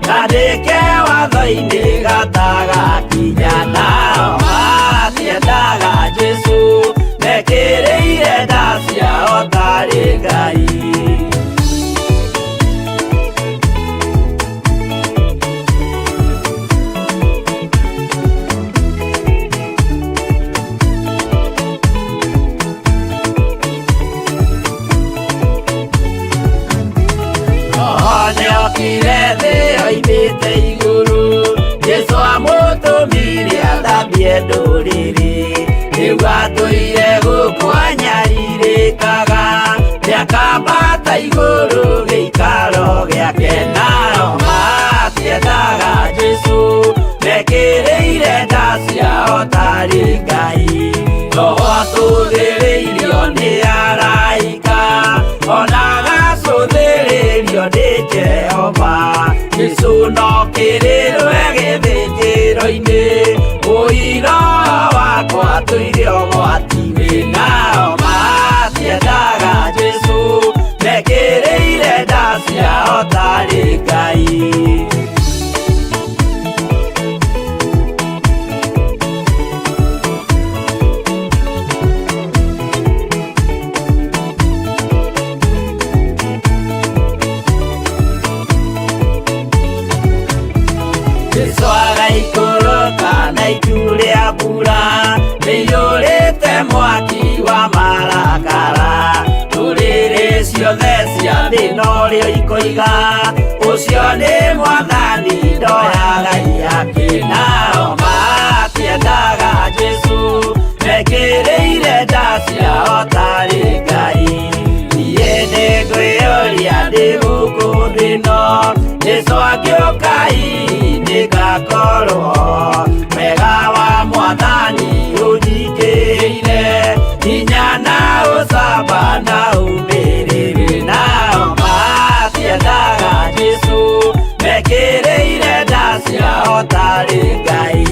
kandĩke watho-inĩ gatagakinya nao matiendaga Jesũ mekĩrĩire nda ciao tarĩ Ngai. Nĩokire thĩ oimĩte igũrũ Jesũ amũtũmire athambie ndũrĩrĩ rĩu atũire gũkũ anyarirĩkaga nĩakambata igũrũ gĩikaro gĩake nao matiendaga Jesũ mekĩrĩire nda ciao tarĩ Ngai. Roho atũthĩrĩirio nĩ araika ona agacũthĩrĩrio nĩ Jehova Jesũ no kĩrĩrwe gĩthĩnjĩro-inĩ ũira wakwa tũire ũgwati-inĩ nao matiendaga Jesũ mekĩrĩire nda ciao tarĩ Ngai. Jesũ agaikũrũka na itu rĩa mbura rĩiyũrĩte mwaki wa marakara ndũrĩrĩ ciothe cia thĩ norĩo ikoiga ũcio nĩ mwathani ndoyaga ihaki nao matiendaga Jesũ mekĩrĩire nda ciao tarĩ Ngai. Niĩ nĩngwĩyũria ndĩ gũkũ thĩ ĩno Jesũ angĩũka hihi nĩngakorwo wega wa mwathani ũnjingĩrĩire hinya na ũcamba na ũmĩrĩru nao matiendaga Jesũ mekĩrĩire nda ciao tarĩ Ngai.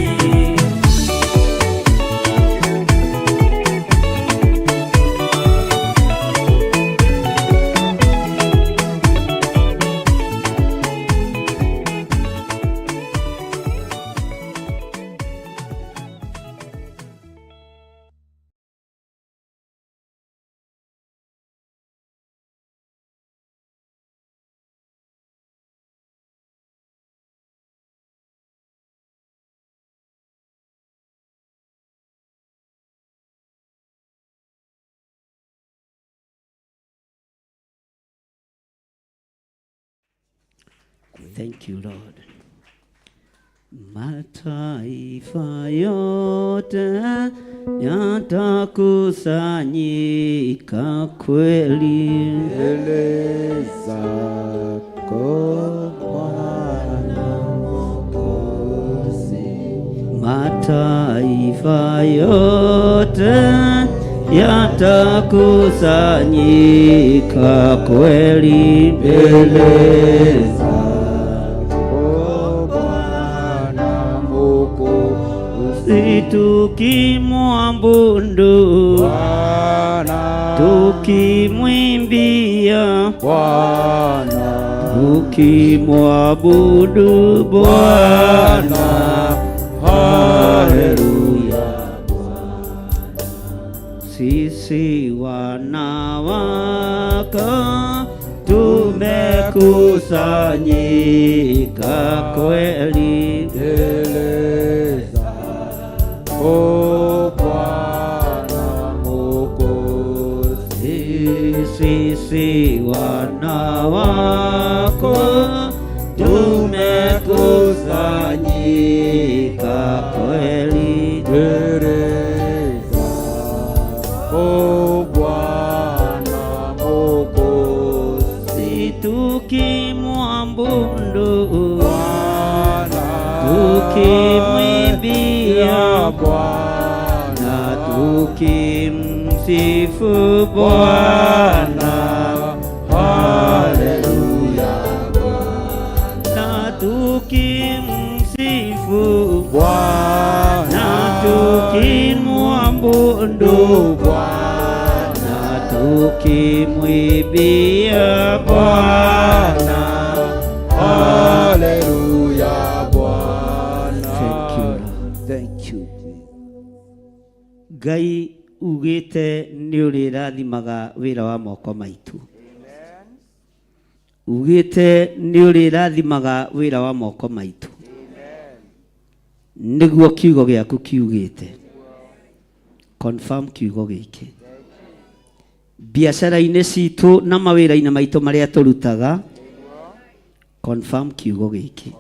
Thank you, Lord. Mataifa yote yatakusanyika kweli mbele zako Bwana Mwokozi. Mataifa yote yatakusanyika kweli mbele zako Bwana Mwokozi. Tukimwabudu Bwana, tukimwimbia Bwana, tukimwabudu Bwana, haleluya. Sisi wana wako tumekubali Tumekusanyika kweli Mbele zako Bwana Mwokozi. Sisi wana wako tumekusanyika kweli Mbele zako Bwana Mwokozi. Tukimwabudu Bwana tukimwimbia Bwana na tukimsifu Bwana Haleluya na tukimsifu Bwana na tukimwabudu Bwana na tukimwimbia Bwana. Haleluya Bwana. Thank you, Lord. Thank you. Ngai ugĩte nĩ ũrĩrathimaga wĩra wa moko maitũ. Ugĩte nĩ ũrĩrathimaga wĩra wa moko maitũ. Nĩguo kiugo gĩaku kiugĩte. Confirm kiugo gĩkĩ. Biacara-inĩ citũ na mawĩra-inĩ maitũ marĩa tũrutaga, confirm kiugo gĩkĩ.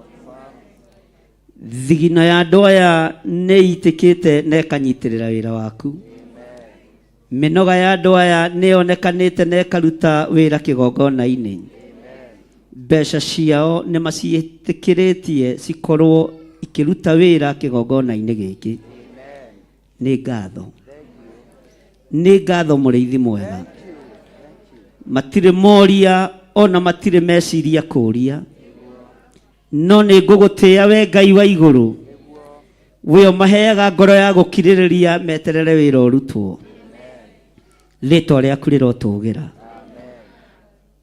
Thigino ya andũ aya nĩ itĩkĩte na ĩkanyitĩrĩra wĩra waku. Mĩnoga ya andũ aya nĩ yonekanĩte na ĩkaruta wĩra kĩgongona-inĩ. Mbeca ciao nĩ maciĩtĩkĩrĩtie cikorwo ikĩruta wĩra kĩgongona-inĩ gĩkĩ. Nĩ ngatho. Nĩ ngatho mũrĩithi mwega. Matirĩ moria ona matirĩ meciria kũria. No nĩ ngũgũtĩĩa we Ngai wa igũrũ. We ũmaheaga ngoro ya gũkirĩrĩria meterere wĩra ũrutwo. Rĩtwa rĩaku rĩrotũgĩra.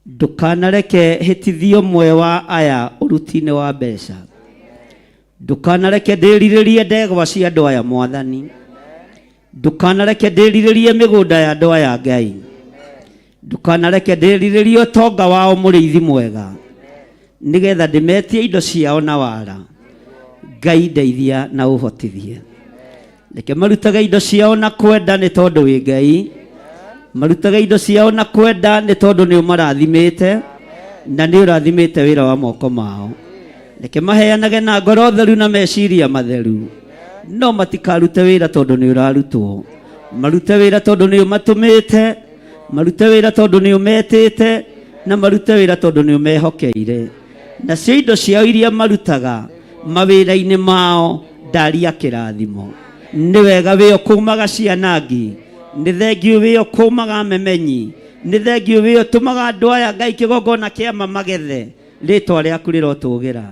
Ndũkanareke hĩtithio ũmwe wa aya ũruti-inĩ wa mbeca. Ndũkanareke ndĩrirĩrie ndegwa cia andũ aya Mwathani. Ndũkanareke ndĩrirĩrie mĩgũnda ya andũ aya Ngai. Ndũkanareke ndĩrirĩrie ũtonga wao mũrĩithi mwega. Nĩgetha ndĩmetie indo ciao na wara. Ngai ndeithia na ũhotithie. Reke marutage indo ciao na kwenda nĩ tondũ wĩ Ngai. Marutage indo ciao na kwenda nĩ tondũ nĩ ũmarathimĩte na nĩ ũrathimĩte wĩra wa moko mao. Reke maheanage na ngoro theru na meciria matheru. No matikarute wĩra tondũ nĩ ũrarutwo. Marute wĩra tondũ nĩ ũmatũmĩte, marute wĩra tondũ nĩ ũmetĩte, na marute wĩra tondũ nĩ ũmehokeire. Nacio indo ciao iria marutaga mawĩra-inĩ mao ndaria kĩrathimo. Nĩ wega wĩ ũkũmaga cianangi, nĩ thengiũ wĩ ũkũmaga memenyi, nĩ thengiũ wĩ ũtũmaga andũ aya Ngai kĩgongona kĩa magethe. Rĩtwa rĩaku rĩrotũgĩra.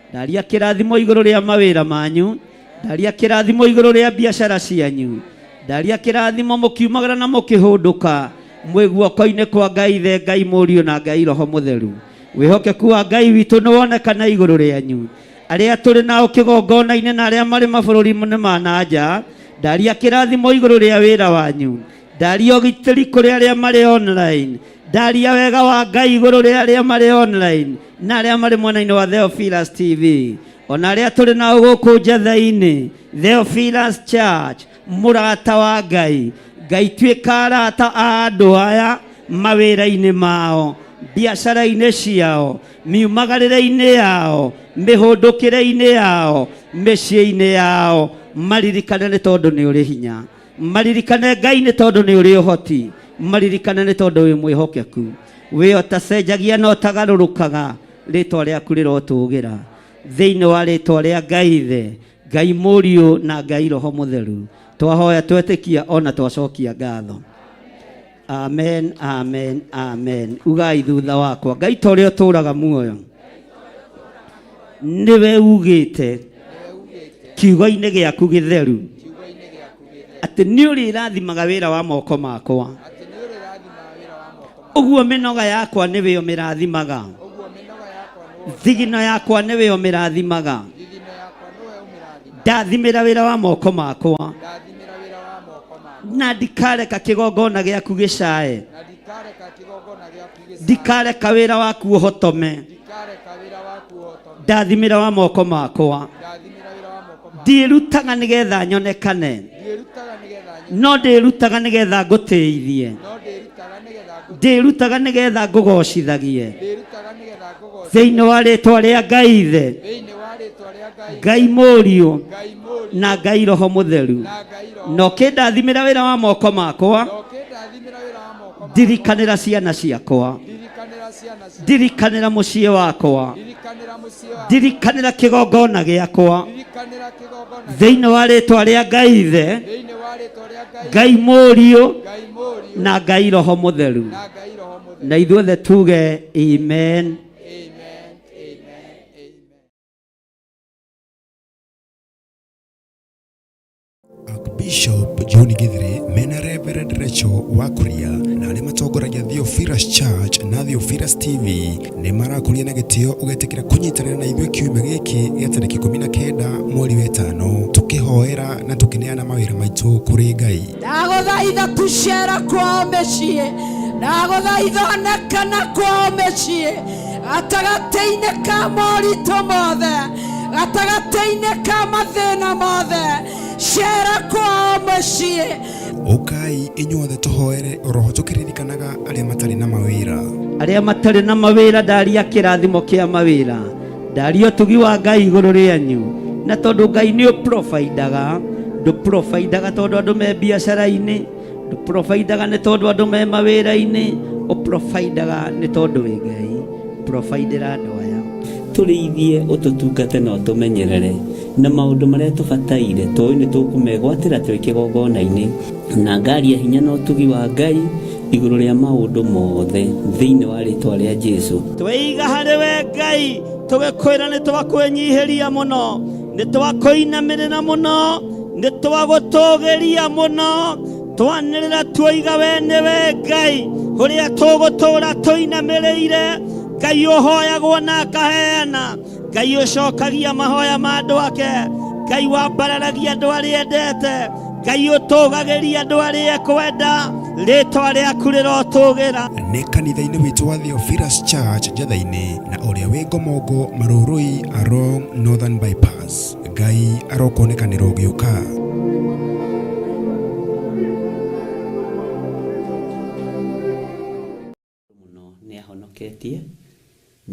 Ndaria kĩrathimo igũrũ rĩa mawĩra manyu, ndaria kĩrathimo igũrũ rĩa biacara cianyu, ndaria kĩrathimo mũkiumagara na mũkĩhũndũka mwĩ guoko-inĩ kwa Ngai Ithe, Ngai Mũriũ na Ngai Roho Mũtheru. Wĩhokeku wa Ngai witũ nĩ wonekana igũrũ rĩanyu. Arĩa tũrĩ nao kĩgongona-inĩ na arĩa marĩ mabũrũri-inĩ ma na nja, ndaria kĩrathimo igũrũ rĩa wĩra wanyu. Ndaria ũgitĩri kũrĩ arĩa marĩ online. Ndaria wega wa Ngai igũrũ rĩa arĩa marĩ online na arĩa marĩ mwena-inĩ wa Theophilus TV. Ona arĩa tũrĩ nao gũkũ njatha-inĩ, Theophilus Church, mũrata wa Ngai. Ngai tuĩka arata a andũ aya mawĩra-inĩ mao, biacara-inĩ ciao, miumagarĩre-inĩ yao, mĩhũndũkĩre-inĩ yao, mĩciĩ-inĩ yao. Maririkane nĩ tondũ nĩ ũrĩ hinya. Maririkane Ngai nĩ tondũ nĩ ũrĩ ũhoti. Maririkane nĩ tondũ wĩ mwĩhokeku. Wĩ ũtacenjagia na ũtagarũrũkaga. Rĩtwa rĩaku rĩrotũgĩra. Thĩinĩ wa rĩtwa rĩa Ngai Ithe, Ngai Mũriũ na Ngai Roho Mũtheru. Twahoya twetĩkia ona twacokia ngatho. Amen, amen, amen. Ugai thutha wakwa. Ngai ta ũrĩa ũtũũraga muoyo. Nĩwe ugĩte kiugo-inĩ gĩaku gĩtheru atĩ nĩ ũrĩrathimaga wĩra wa moko makwa. Ũguo mĩnoga yakwa nĩwe ũmĩrathimaga. Thigino yakwa nĩwe ũmĩrathimaga. Ndathimĩra wĩra wa moko makwa. Na ndikareka kĩgongona gĩaku gĩcae. Ndikareka kĩgongona gĩaku gĩcame. Ndikareka wĩra waku ũhotome. Ndikareka wĩra waku ũhotome. Ndathimĩra wa moko makwa. Ndathimĩra wĩra wa moko makwa. Ndiĩrutaga nĩgetha nyonekane. Ndiĩrutaga nĩgetha nyone. No ndĩrutaga nĩgetha ngũtĩithie. No ndĩrutaga nĩgetha ngũ. Ndĩrutaga nĩgetha ngũgocithagie. Ndĩrutaga nĩgetha ngũgoce. Thĩinĩ wa rĩtwa rĩa Ngai Ithe, Thĩinĩ wa rĩtwa rĩa Ngai. Ngai Mũriũ Ngai Mũriũ. na Ngai Roho Mũtheru. Na Ngai Roho. Na ũkĩndathimĩra wĩra wa moko makwa, Na ũkĩndathimĩra wĩra wa moko makwa. ndirikanĩra ciana ciakwa, Ndirikanĩra ciana ciakwa. ndirikanĩra mũciĩ wakwa, Ndirikanĩra mũciĩ wakwa. ndirikanĩra kĩgongona gĩakwa. Ndirikanĩra kĩgongona. Thĩinĩ wa rĩtwa rĩa Ngai Ithe, Thĩinĩ wa rĩtwa rĩa Ngai. Ngai Mũriũ Ngai Mũriũ. na Ngai Roho Mũtheru. Na Ngai Roho Mũtheru. Na ithuothe tuge amen. Amen. Amen. Amen. Archbishop John Githure mena Reverend Rachel Wakuria na arĩa matongoragia Theophilus Church na Theophilus TV nĩ marakũria na gĩtĩo ũgetĩkĩra kũnyitanĩra na ithuĩ kiumia gĩkĩ gĩa tarĩki 19 mweri wa ĩtano tũkĩhoera na tũkĩneana mawĩra maitũ kũrĩ Ngai. Ndagũthaitha tucera kwao mĩciĩ, ndagũthaitha onekana kwao mĩciĩ, gatagatĩ-inĩ ka moritũ mothe, gatagatĩ-inĩ ka mathĩna mothe, cera kwao mũciĩ. Ũkai inyuothe tũhoere oroho tũkĩririkanaga arĩa matarĩ na mawĩra. Arĩa matarĩ na mawĩra, ndaria kĩrathimo kĩa mawĩra, ndaria ũtugi wa Ngai igũrũ rĩanyu. Na tondũ Ngai nĩ ũprovidaga, ndũprovidaga tondũ andũ me biacara-inĩ, ndũprovidaga nĩ tondũ andũ me mawĩra-inĩ, ũprovidaga nĩ tondũ wĩ Ngai. Providera andũ aya. Tũrĩithie, ũtũtungate na ũtũmenyerere na maũndũ marĩa tũbataire, tũĩ nĩ tũkũmegwatĩra twĩ kĩgongona-inĩ. Na ngaria hinya na ũtugi wa Ngai igũrũ rĩa maũndũ mothe thĩinĩ wa rĩtwa rĩa Jesu. Tweiga harĩ we Ngai, tũgĩkwĩra nĩ twakwĩnyihĩria mũno, nĩ twakũinamĩrĩra mũno, nĩ twagũtũgĩria mũno, twanĩrĩra tuoiga we nĩwe Ngai ũrĩa tũgũtũra tũinamĩrĩire. Ngai ũhoyagwo na akaheana, Ngai ũcokagia mahoya ma andũ ake, Ngai wambararagia andũ arĩa endete, Ngai ũtũgagĩria andũ arĩa ekwenda, rĩtwa rĩaku rĩrotũgĩra. Nĩ kanitha-inĩ witũ wa Theophilus Church Njatha-inĩ na ũrĩa wĩ Ngomongo Marũrũi along Northern Bypass. Ngai arokuonekanĩra ũgĩũka. Mũno nĩ ahonoketie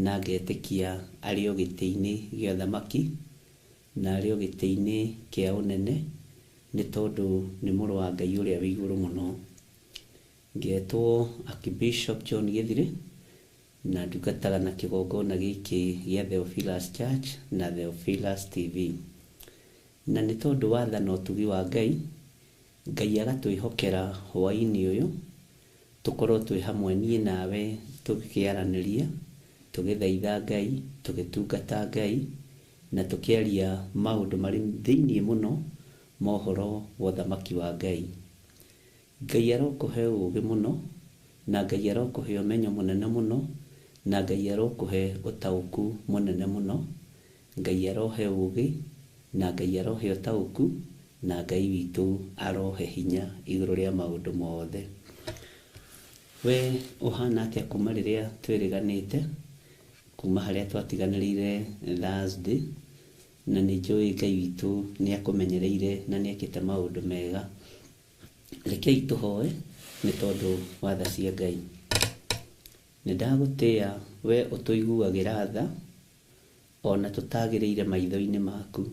na ngetĩkia arĩ o gĩtĩ-inĩ gĩa ũthamaki na arĩ o gĩtĩ-inĩ kĩa ũnene, nĩ tondũ nĩ mũrũ wa Ngai ũrĩa wĩ igũrũ mũno. Ngetwo Archbishop John Githure na ndungataga na kĩgongona gĩkĩ gĩa Theophilus Church na Theophilus TV. Na nĩ tondũ wa tha na ũtugi wa Ngai, Ngai agatwĩhokera hwaĩ-inĩ ũyũ tũkorwo twĩ hamwe niĩ nawe tũkĩaranĩria, tũgĩthaitha Ngai, tũgĩtungata Ngai na tũkĩaria maũndũ marĩ thĩinĩ mũno ma ũhoro wa ũthamaki wa Ngai. Ngai arokũhe ũũgĩ mũno, na Ngai arokũhe ũmenyo mũnene mũno, na Ngai arokũhe ũtaũku mũnene mũno. Ngai arohe ũũgĩ, na Ngai arohe ũtaũku, na Ngai witũ arohe hinya igũrũ rĩa maũndũ mothe. We ũhana atĩa kuma rĩrĩa twĩrĩganĩte, kuma harĩa twatiganĩrĩire Thursday, na nĩ njũĩ Ngai witũ nĩ akũmenyereire na nĩ ekĩte maũndũ mega. Rekei tũhoe nĩ tondũ wa tha cia Ngai. Nĩ ndagũtĩa we ũtũiguagĩra tha ona tũtagĩrĩire maitho-inĩ maku.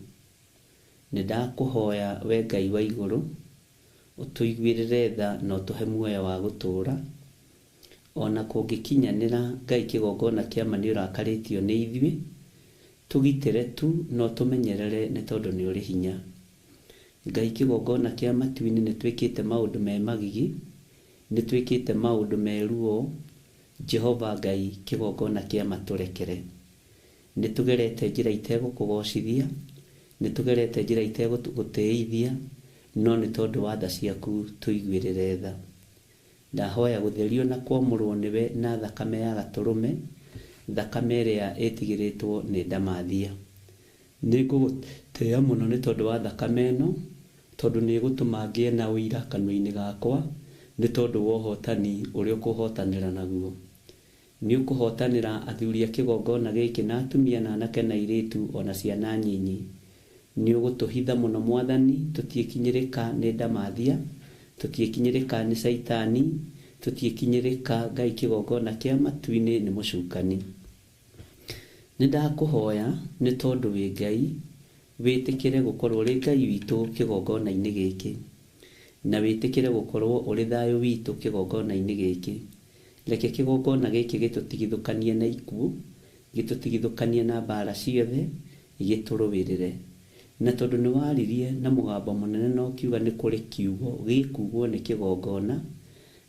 Nĩ ndakũhoya we Ngai wa igũrũ ũtũiguĩrĩre tha na ũtũhe muoyo wa gũtũũra. Ona kũngĩkinyanĩra Ngai kĩgongona kĩa ma nĩ ũrakarĩtio nĩ ithuĩ, tũgitĩre tu na ũtũmenyerere nĩ tondũ nĩ ũrĩ hinya. Ngai kĩgongona kĩa matu-inĩ nĩ twĩkĩte maũndũ me magigi, nĩ twĩkĩte maũndũ me ruo. Jehova Ngai kĩgongona kĩa ma tũrekere. Nĩ tũgerete njĩra itegũkũgocithia, nĩ tũgerete njĩra itegũgũtĩithia, no nĩ tondũ wa tha ciaku tũiguĩrĩre tha. Ndahoya gũtherio na kwamũrwo nĩwe na thakame ya gatũrũme, thakame ĩrĩa ĩtigĩrĩtwo nĩ ndamathia. Nĩ ngũgũtĩĩa mũno nĩ tondũ wa thakame ĩno, tondũ nĩ ĩgũtũma ngĩe na ũira kanua-inĩ gakwa, Nĩ tondũ wa ũhotani ũrĩa ũkũhotanĩra naguo. Nĩ ũkũhotanĩra athuri a kĩgongona gĩkĩ na atumia na anake na airĩtu ona ciana nyinyi. Nĩ ũgũtũhitha mũno Mwathani, tũtiĩkinyĩrĩka nĩ ndamathia, tũtiĩkinyĩrĩka nĩ caitani, tũtiĩkinyĩrĩka Ngai kĩgongona kĩa matu-inĩ nĩ mũcukani. Nĩ ndakũhoya nĩ tondũ wĩ Ngai, wĩtĩkĩre gũkorwo ũrĩ Ngai witũ kĩgongona-inĩ gĩkĩ, na wĩtĩkĩre gũkorwo ũrĩ thayũ witũ kĩgongona-inĩ gĩkĩ. Reke kĩgongona gĩkĩ gĩtũtigithũkanie na ikuũ, gĩtũtigithũkanie na mbara ciothe, gĩtũrũĩrĩre. Na tondũ nĩ waririe na mũgambo mũnene na ũkiuga nĩ kũrĩ kiugo gĩkugwo nĩ kĩgongona,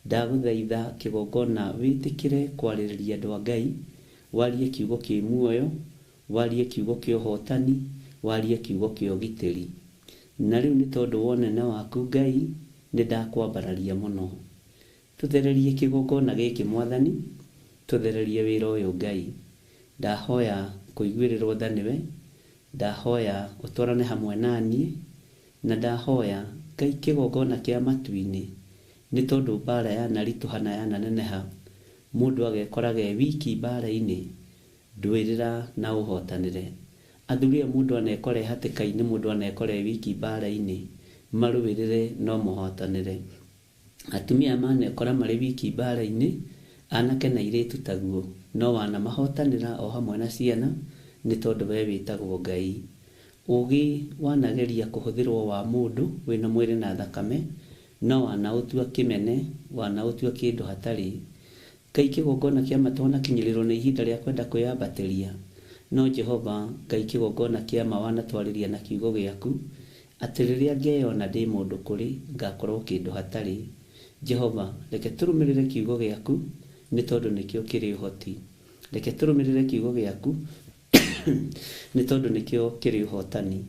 ndagũthaitha kĩgongona wĩtĩkĩre kwarĩrĩria andũ a Ngai, warie kiugo kĩ muoyo, warie kiugo kĩa ũhotani, warie kiugo kĩa ũgitĩri. Na rĩu nĩ tondũ wa ũnene waku Ngai, nĩ ndakwambararia mũno. Tũthererie kĩgongona gĩkĩ Mwathani, tũthererie wĩra ũyũ Ngai. Ndahoya kũiguĩrĩrwo tha nĩwe, ndahoya ũtwarane hamwe na niĩ, na ndahoya Ngai kĩgongona kĩa matu-inĩ, nĩ tondũ mbara yanaritũha na yananeneha, mũndũ agekoraga e wiki mbara-inĩ, ndũĩrĩra na ũhotanĩre. Athuri aya mũndũ anekora e hatĩka-inĩ, mũndũ anekora e wiki mbara-inĩ, marũĩrĩre no mũhotanĩre. Atumia aya manekora marĩ wiki mbara-inĩ, anake na airĩtu taguo, no wanamahotanĩra o hamwe na ciana, nĩ tondũ we wĩtagwo Ngai. Ũgĩ wanageria kũhũthĩrwo wa mũndũ wĩna mwĩrĩ na thakame, no wanaũtua kĩmene, wanaũtua kĩndũ hatarĩ. Ngai kĩgongona kĩa ma twanakinyĩrĩrwo nĩ ihinda rĩa kwenda kwĩyambatĩria, no Jehova Ngai kĩgongona kĩa ma wanatwarĩria na kiugo gĩaku, atĩ rĩrĩa ngeyona ndĩ mũndũ kũrĩ, ngakorwo kĩndũ hatarĩ. Jehova, reke tũrũmĩrĩre kiugo gĩaku, nĩ tondũ nĩkĩo kĩrĩ ũhoti. Reke tũrũmĩrĩre kiugo gĩaku, nĩ tondũ nĩkĩo kĩrĩ ũhotani.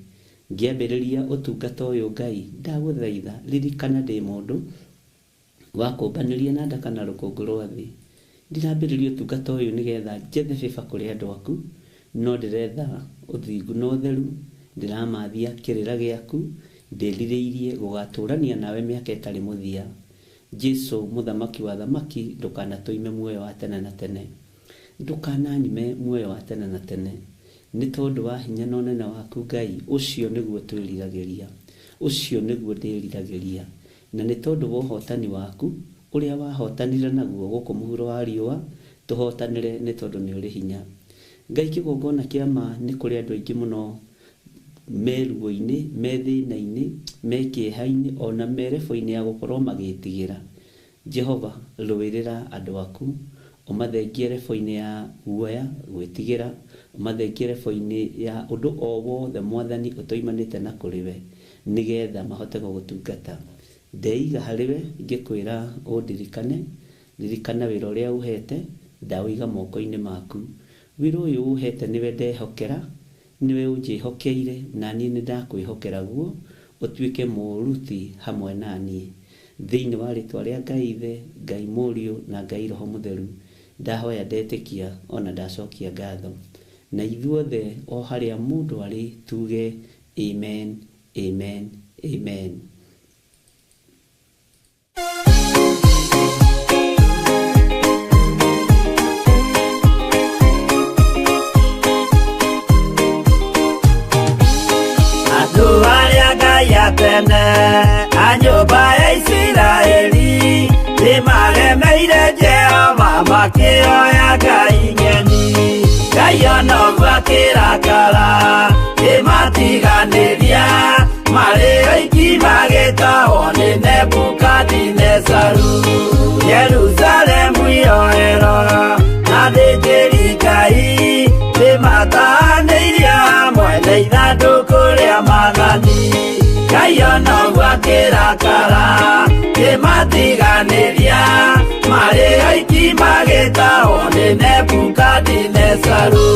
Ngĩambĩrĩria ũtungata ũyũ Ngai, ndagũthaitha, ririkana ndĩ mũndũ wakũmbanĩria na ndaka na rũkũngũ rwa thĩ. Ndirambĩrĩria ũtungata ũyũ nĩgetha njethe favour kũrĩ andũ aku, no ndĩretha ũthingu na ũtheru, ndĩramathia kĩrĩra gĩaku, ndĩrirĩirie gũgatũrania nawe mĩaka ĩtarĩ mũthia. Jesu mũthamaki wa thamaki, ndũkanatũime muoyo wa tene na tene. Ndũkananyime muoyo wa tene na tene. Nĩ tondũ wa hinya na ũnene waku Ngai, ũcio nĩguo twĩriragĩria. Ũcio nĩguo ndĩriragĩria. Na nĩ tondũ wa ũhotani waku, ũrĩa wahotanire naguo gũkũ mũhuro wa riũa, tũhotanĩre nĩ tondũ nĩ ũrĩ hinya. Ngai kĩgongona kĩa ma nĩ kũrĩ andũ aingĩ mũno me ruo-inĩ, me thĩna-inĩ, me kĩeha-inĩ, ona me rebo-inĩ ya gũkorwo magĩtigĩra. Jehova, rũĩrĩra andũ aku, ũmathengie rebo-inĩ ya guoya, gwĩtigĩra, ũmathengie rebo-inĩ ya ũndũ o wothe Mwathani ũtoimanĩte na kũrĩ we, nĩgetha mahote gũgũtungata. Ndeiga harĩ we, ngĩkwĩra ũndirikane, ririkana wĩra ũrĩa ũhete, ndaũiga moko-inĩ maku. Wĩra ũyũ ũhete nĩwe ndehokera, nĩwe ũnjĩhokeire, na niĩ nĩ ndakwĩhokera guo, ũtuĩke mũruti hamwe na niĩ. Thĩinĩ wa rĩtwa rĩa Ngai Ithe, Ngai Mũriũ na Ngai Roho Mũtheru, ndahoya ndetĩkia ona ndacokia ngatho. Na ithuothe o harĩa mũndũ arĩ tuge amen, amen, amen. Andũ arĩa Ngai atene a nyũmba ya Isiraeli nĩmaremeire Jehova makĩoya ngai ng'eni. Ngai ona ũguo akĩrakara kĩmatiganĩria marĩ oiki magĩtahwo nĩ Nebukadinezaru. Jerusalemu yoerwo na athĩnjĩri Ngai nĩmatahanĩirio hamwe na ithandũkũ rĩa maathani. Ngai ona ũguo akĩrakara kĩmatiganĩria marĩ oiki magĩtahwo nĩ Nebukadinezaru.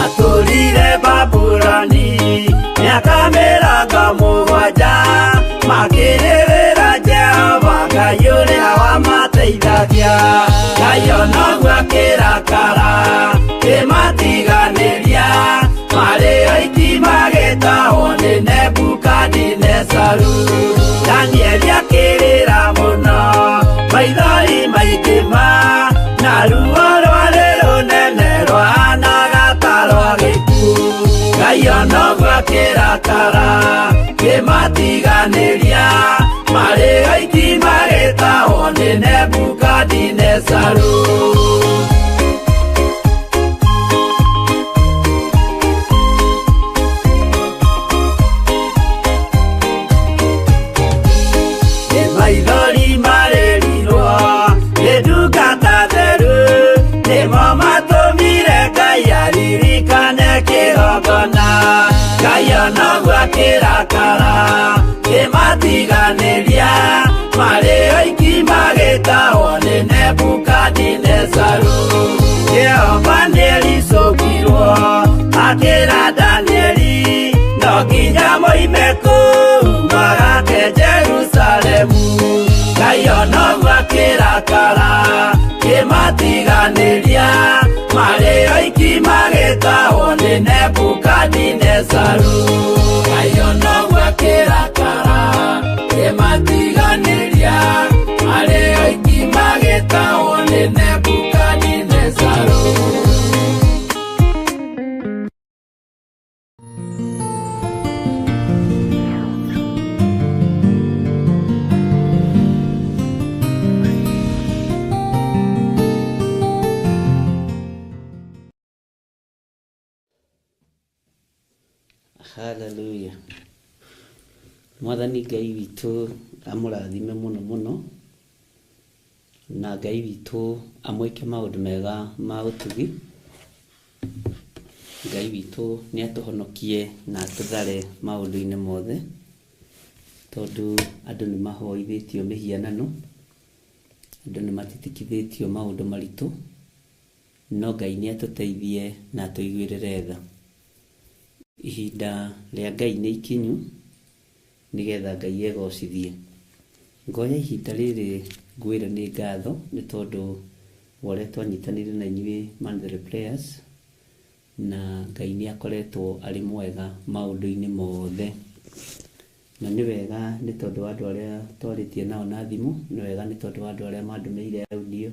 Atũrire Babuloni mĩaka mĩrongo mũgwanja makĩrĩrĩra Jehova Ngai ũrĩa wamateithagia. Ngai ona ũguo akĩrakara Kĩmatiganĩria marĩ oiki magĩtahwo nĩ Nebukadinezaru. Danieli akĩrĩra mũno, maithori maingĩ ma, na ruo rwarĩ rũnene rwahanaga ta rwa gĩkuũ. Ngai ona ũguo akĩrakara, kĩmatiganĩria marĩ oiki magĩtahwo nĩ Nebukadinezaru. Nĩ maithori marĩrirwo nĩ ndungata theru, nĩmo matũmire Ngai aririkane kĩgongona. Ngai ona ũguo akĩrakara, kĩmatiganĩria marĩ oiki magĩtahwo nĩ Nebukadinezaru. Jehova nĩericũkirwo akĩra Danieli, no nginya moime kũu magake Jerusalemu. Ngai ona ũguo akĩrakara, kĩmatiganĩria marĩ oiki magĩtahwo nĩ Nebukadinezaru. Ngai ona ũguo akĩrakara, kĩmatiganĩria marĩ oiki magĩtahwo nĩ Nebukadinezaru. Hallelujah. Mwathani Ngai witũ amũrathime mũno mũno, na Ngai witũ amwĩke maũndũ mega ma ũtugi. Ngai witũ nĩ atũhonokie na atũthare maũndũ-inĩ mothe, tondũ andũ nĩ mahoithĩtio mĩhianano, andũ nĩ matitikithĩtio maũndũ maritũ, no Ngai nĩ atũteithie na atũiguĩrĩre tha. Ihinda rĩa Ngai nĩ ikinyu nĩgetha Ngai egocithie. Ngoya ihinda rĩrĩ ngwĩre nĩ ngatho nĩ tondũ wa ũrĩa twanyitanĩire na inyuĩ Monthly Prayers, na Ngai nĩ akoretwo arĩ mwega maũndũ-inĩ mothe. Na nĩ wega nĩ tondũ wa andũ arĩa twarĩtie nao na thimũ, nĩ wega nĩ tondũ wa andũ arĩa mandũmĩire audio,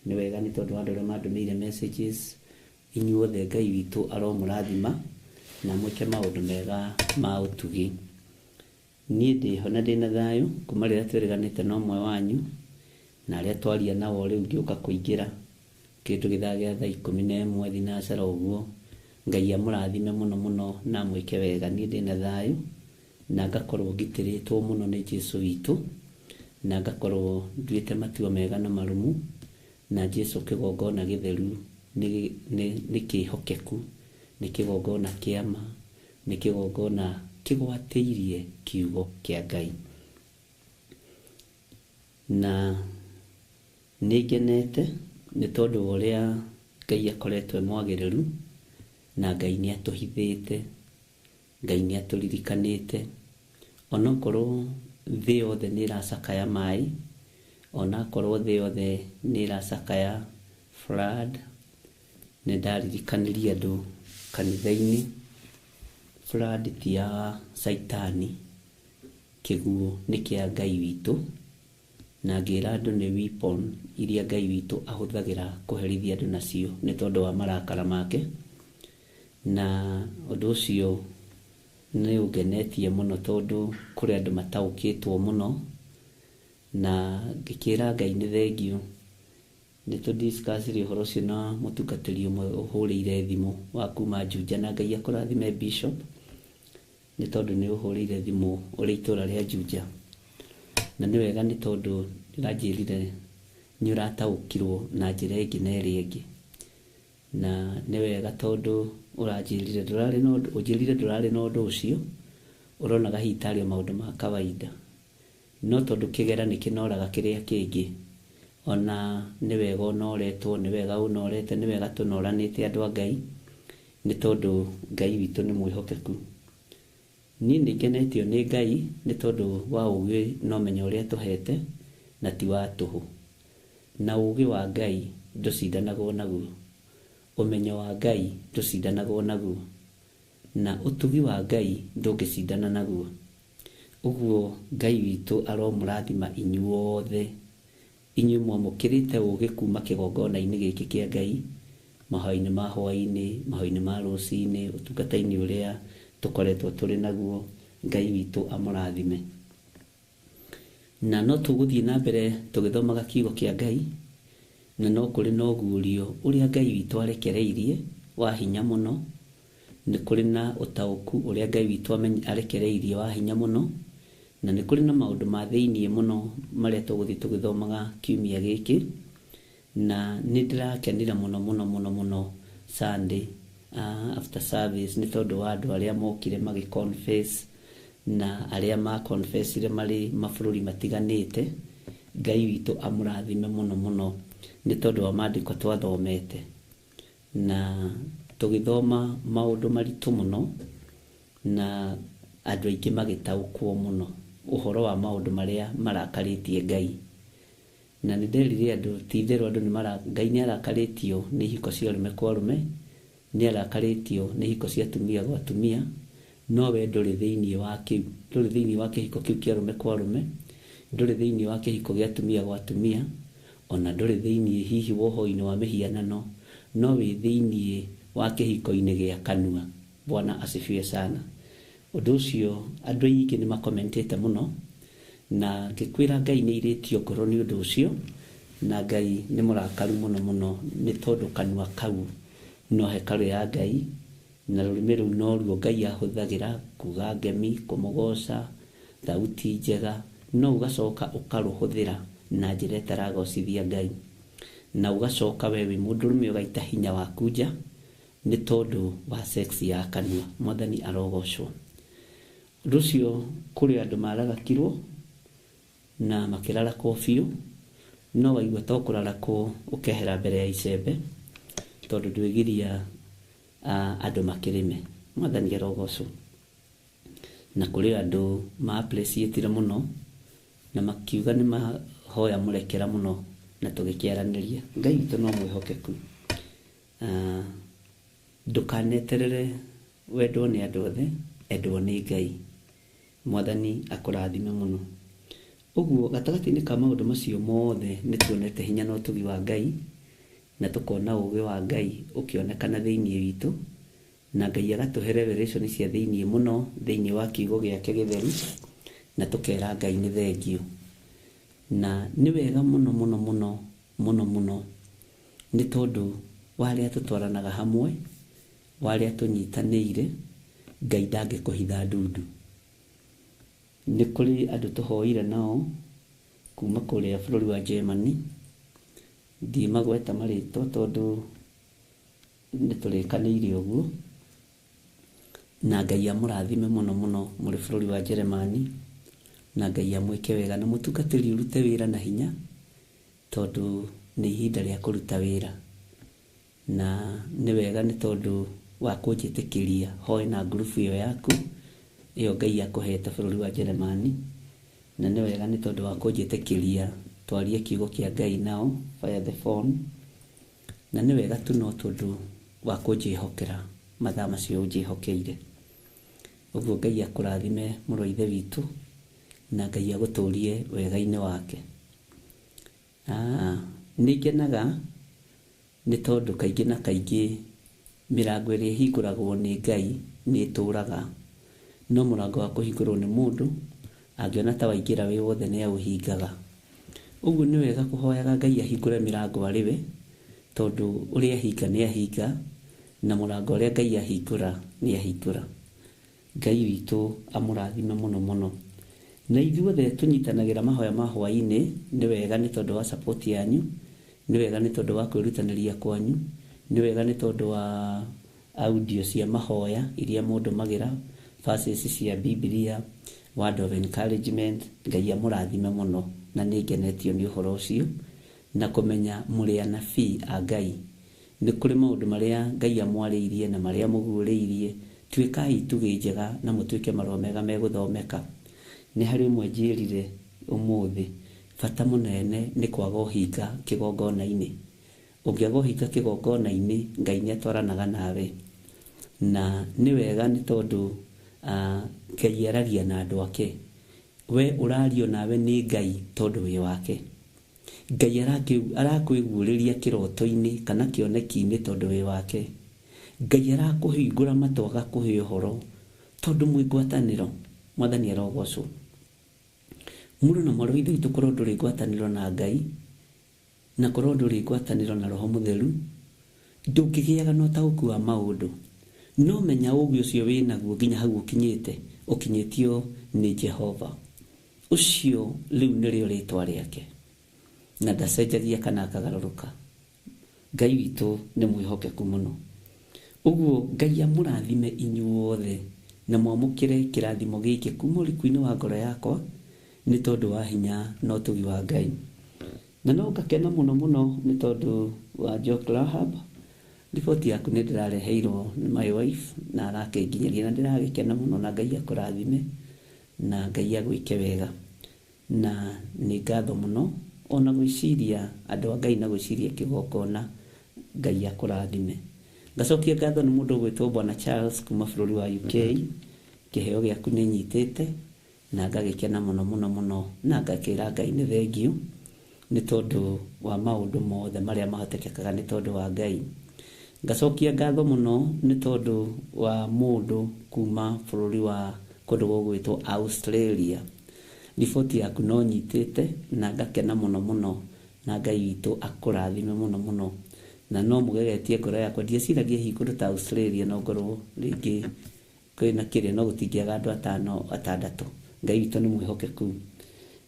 nĩ wega nĩ tondũ wa andũ arĩa mandũmĩire messages. Inyuothe Ngai witũ aromũrathima na mwĩke maũndũ mega ma ũtugi. Niĩ ndĩho na ndĩna thayũ kuma rĩrĩa twĩrĩganĩte na ũmwe wanyu, na arĩa twaria nao rĩu ngĩũka kũingĩra kĩndũ gĩthaa gĩa thaa 11 thinacara ũguo. Ngai amũrathime mũno mũno na amwĩke wega. Niĩ ndĩna thayũ na ngakorwo ngitĩrĩtwo mũno nĩ Jesũ witũ, na ngakorwo nduĩte matua mega na marũmu, na Jesũ kĩgongona gĩtheru nĩ kĩhokeku, nĩ kĩgongona kĩa ma, nĩ kĩgongona kĩgwatĩirie kiugo kĩa Ngai. Na nĩ ngenete nĩ tondũ wa ũrĩa Ngai akoretwo e mwagĩrĩru, na Ngai nĩ atũhithĩte, Ngai nĩ atũririkanĩte. Onokorwo thĩ yothe nĩ ĩracakaya maĩ, onakorwo thĩ yothe nĩ ĩracakaya flood, nĩ ndaririkanirie andũ kanitha-inĩ, flood ti ya Caitani, kĩguũ nĩ kĩa Ngai witũ, na ngĩra andũ nĩ weapon iria Ngai witũ ahũthagĩra kũherithia andũ nacio nĩ tondũ wa marakara make. Na ũndũ ũcio nĩ ũngenetie mũno tondũ kũrĩ andũ mataũkĩtwo mũno, na ngĩkĩra Ngai nĩ thengiũ. Nĩ tũ discuss ũhoro ũcio na mũtungatĩri ũmwe ũhũrĩire thimũ wa kuma Juja, na Ngai akũrathime Bishop nĩ tondũ nĩ ũhũrĩire thimũ ũrĩ itũra rĩa Juja. Na nĩ wega nĩ tondũ nĩũranjĩrire nĩ ũrataũkirwo na njĩra ĩngĩ na ĩrĩa ĩngĩ. Na nĩ wega tondũ ũranjĩrire ndũrarĩ na ũndũ, ũnjĩrire ndũrarĩ na ũndũ ũcio, ũronaga hihi tarĩ o maũndũ ma kawaida. No tondũ kĩgera nĩ kĩnoraga kĩrĩa kĩngĩ, ona nĩ wega ũnoretwo, nĩ wega ũnorete, nĩ wega tũnoranĩte andũ a Ngai, nĩ tondũ Ngai witũ nĩ mwĩhokeku. Niĩ nĩ ngenetio nĩ Ngai nĩ tondũ wa ũgĩ na ũmenyo ũrĩa atũhete, na ti wa tũhũ. Na ũgĩ wa Ngai ndũcindanagwo naguo. Ũmenyo wa Ngai ndũcindanagwo naguo, na ũtugi wa Ngai ndũngĩcindana naguo. Ũguo Ngai witũ aromũrathima inyuothe, inyuĩ mwamũkĩrĩte ũũgĩ kuma kĩgongona-inĩ gĩkĩ kĩa Ngai, mahoya-inĩ ma hwaĩ-inĩ, mahoya-inĩ ma rũcinĩ, ũtungata-inĩ ũrĩa tũkoretwo tũrĩ naguo. Ngai witũ amũrathime. Na no tũgũthiĩ na mbere tũgĩthomaga kiugo kĩa Ngai, na no kũrĩ na ũguũrio ũrĩa Ngai witũ arekereirie wa hinya mũno. Nĩ kũrĩ na ũtaũku ũrĩa Ngai witũ arekereirie wa hinya mũno, na nĩ kũrĩ na maũndũ ma thĩiniĩ mũno marĩa tũgũthiĩ tũgĩthomaga kiumia gĩkĩ. Na nĩ ndĩrakenire mũno mũno mũno mũno Sunday after service, nĩ tondũ wa andũ arĩa mokire magĩ confess na arĩa ma confessire marĩ mabũrũri matiganĩte. Ngai witũ amũrathime mũno mũno nĩ tondũ wa maandĩko twathomete, na tũgĩthoma maũndũ maritũ mũno, na andũ aingĩ magĩtaũkwo mũno ũhoro wa maũndũ marĩa marakarĩtie Ngai. Na nĩ nderire andũ ti itherũ andũ nĩ mara Ngai nĩ arakarĩtio nĩ ihiko cia arũme kwa arũme, nĩ arakarĩtio nĩ ihiko cia atumia gwa atumia, no we ndũrĩ thĩiniĩ wa kĩu, ndũrĩ thĩiniĩ wa kĩhiko kĩu kĩa arũme kwa arũme, ndũrĩ thĩiniĩ wa kĩhiko gĩa atumia gwa atumia, ona ndũrĩ thĩiniĩ hihi wa ũhoi-inĩ wa mĩhianano, no wĩ thĩiniĩ wa kĩhiko-inĩ gĩa kanua. Bwana asifiwe sana. Ũndũ ũcio andũ aingĩ nĩ makomentĩte mũno, na ngĩkwĩra Ngai nĩ airĩtio ngoro nĩ ũndũ ũcio, na Ngai nĩ mũrakaru mũno mũno nĩ tondũ kanua kau no hekarũ ya Ngai, na rũrĩmĩ rũu noruo Ngai ahũthagĩra kuga ngemi, kũmũgoca, thauti njega, no ũgacoka ũkarũhũthĩra na njĩra ĩtaragocithia Ngai, na ũgacoka we wĩ mũndũrũme ũgaita hinya waku nja nĩ tondũ wa sex ya kanua. Mwathani arogocwo. Ũndũ ũcio kũrĩ andũ mararakirwo na makĩrarakwo biũ, no waigua to kũrarakwo ũkehera mbere ya icembe, tondũ ndwĩgiria andũ makĩrĩme. Mwathani arogocwo. Na kũrĩ andũ ma appreciate mũno na makiuga nĩ mahoya mũrekera mũno, na tũgĩkĩaranĩria. Ngai witũ no mwĩhokeku. Ndũkaneterere wendwo nĩ andũ othe, endwo nĩ Ngai. Mwathani akũrathime mũno. Ũguo gatagatĩ-inĩ ka maũndũ macio mothe nĩ tuonete hinya na ũtugi wa Ngai, na tũkona ũũgĩ wa Ngai ũkĩonekana thĩiniĩ witũ, na Ngai agatũhe revelation cia thĩiniĩ mũno thĩiniĩ wa kiugo gĩake gĩtheru, na tũkera Ngai nĩ thengiũ. Na nĩ wega mũno mũno mũno mũno mũno nĩ tondũ wa arĩa tũtwaranaga hamwe, wa arĩa tũnyitanĩire, Ngai ndangĩkũhitha ndundu. Nĩ kũrĩ andũ tũhoire nao kuma kũrĩa bũrũri wa Germany, ndimagweta marĩtwa tondũ nĩ tũrĩkanĩire ũguo, na Ngai amũrathime mũno mũno mũrĩ bũrũri wa Germany, na Ngai amwĩke wega, na mũtungatĩri ũrute wĩra na hinya, tondũ nĩ ihinda rĩa kũruta wĩra. Na nĩ wega nĩ tondũ wa kũnjĩtĩkĩria hoe na ngurubu ĩyo yaku ĩyo Ngai akũhete bũrũri wa Germany, na nĩ wega nĩ tondũ wa kũnjĩtĩkĩria twarie kiugo kĩa Ngai nao via the phone, na nĩ wega tu no tondũ wa kũnjĩhokera mathaa macio ũnjĩhokeire. Ũguo Ngai akũrathime mũrũ wa ithe witũ, na Ngai agũtũrie wega-inĩ wake. Nĩ ngenaga nĩ tondũ kaingĩ na kaingĩ mĩrango ĩrĩa ĩhingũragwo nĩ Ngai nĩ ĩtũraga, no mũrango wa kũhingũrwo nĩ mũndũ angĩona ta waingĩra wĩ wothe nĩ aũhingaga. Ũguo nĩ wega kũhoyaga Ngai ahingũre mĩrango arĩ we, tondũ ũrĩa ahinga nĩ ahinga, na mũrango ũrĩa Ngai ahingũra nĩ ahingũra. Ngai witũ amũrathime mũno mũno. Na ithuothe tũnyitanagĩra mahoya ma hwaĩ-inĩ, nĩ wega nĩ tondũ wa support yanyu, nĩ wega nĩ tondũ wa kwĩrutanĩria kwanyu, nĩ wega nĩ tondũ wa audio cia mahoya iria mũndũmagĩra, verses cia Bibilia, word of encouragement. Ngai amũrathime mũno, na nĩ ngenetio nĩ ũhoro ũcio, na kũmenya mũrĩ anabii a Ngai. Nĩ kũrĩ maũndũ marĩa Ngai amwarĩirie na marĩa mũguũrĩirie. Tuĩkai itugĩ njega na mũtuĩke marũa mega megũthomeka. Nĩ harĩ ũmwe njĩrire ũmũthĩ, bata mũnene nĩ kwaga ũhinga kĩgongona-inĩ. Ũngĩaga ũhinga kĩgongona-inĩ, Ngai nĩ atwaranaga nawe. Na nĩ wega nĩ tondũ Ngai aragia na andũ ake. We ũrario nawe nĩ Ngai tondũ wĩ wake. Ngai arakwĩguũrĩria kĩroto-inĩ kana kĩoneki-inĩ tondũ wĩ wake. Ngai arakũhingũra matũ agakũhe ũhoro tondũ mwĩ ngwatanĩro. Mwathani arogocwo. Mũrũ na mwarĩ wa Ithe witũ, korwo ndũrĩ ngwatanĩro na Ngai, na korwo ndũrĩ ngwatanĩro na Roho Mũtheru, ndũngĩgĩaga na ũtaũku wa maũndũ. No menya ũũgĩ ũcio wĩnaguo nginya hau ũkinyĩte, ũkinyĩtio nĩ Jehova. Ũcio rĩu nĩrĩo rĩtwa rĩake. Na ndacenjagia kana akagarũrũka. Ngai witũ nĩ mwĩhokeku mũno. Ũguo Ngai amũrathime inyuothe na mwamũkĩre kĩrathimo gĩkĩ kuma ũriku-inĩ wa ngoro yakwa nĩ tondũ wa hinya na ũtugi wa Ngai. Na no ngakena mũno mũno nĩ tondũ wa Jock Rahab. Riboti yaku nĩ ndĩrareheirwo nĩ my wife na arakĩnginyĩria na ndĩragĩkena mũno, na Ngai akũrathime na Ngai agwĩke wega. Na nĩ ngatho mũno ona gwĩciria andũ a Ngai na gwĩciria kĩgongona, Ngai akũrathime. Ngacokia ngatho nĩ mũndũ ũgwĩtwo Bwana Charles kuma bũrũri wa UK. Kĩheo gĩaku nĩ nyitĩte na ngagĩkena mũno mũno mũno, na ngakĩra Ngai nĩ thengiũ nĩ tondũ wa maũndũ mothe marĩa mahotekekaga nĩ tondũ wa Ngai. Ngacokia ngatho mũno nĩ tondũ wa mũndũ kuma bũrũri wa kũndũ gũgwĩtwo Australia. Riboti yaku no nyitĩte na ngakena mũno mũno, na Ngai witũ akũrathime mũno mũno. Na no mũgegetie ngoro yakwa, ndieciragia hihi kũndũ ta Australia no ngorwo rĩngĩ kwĩna kĩrĩa, no gũtingĩaga andũ atano atandatũ. Ngai witũ nĩ mwĩhokeku.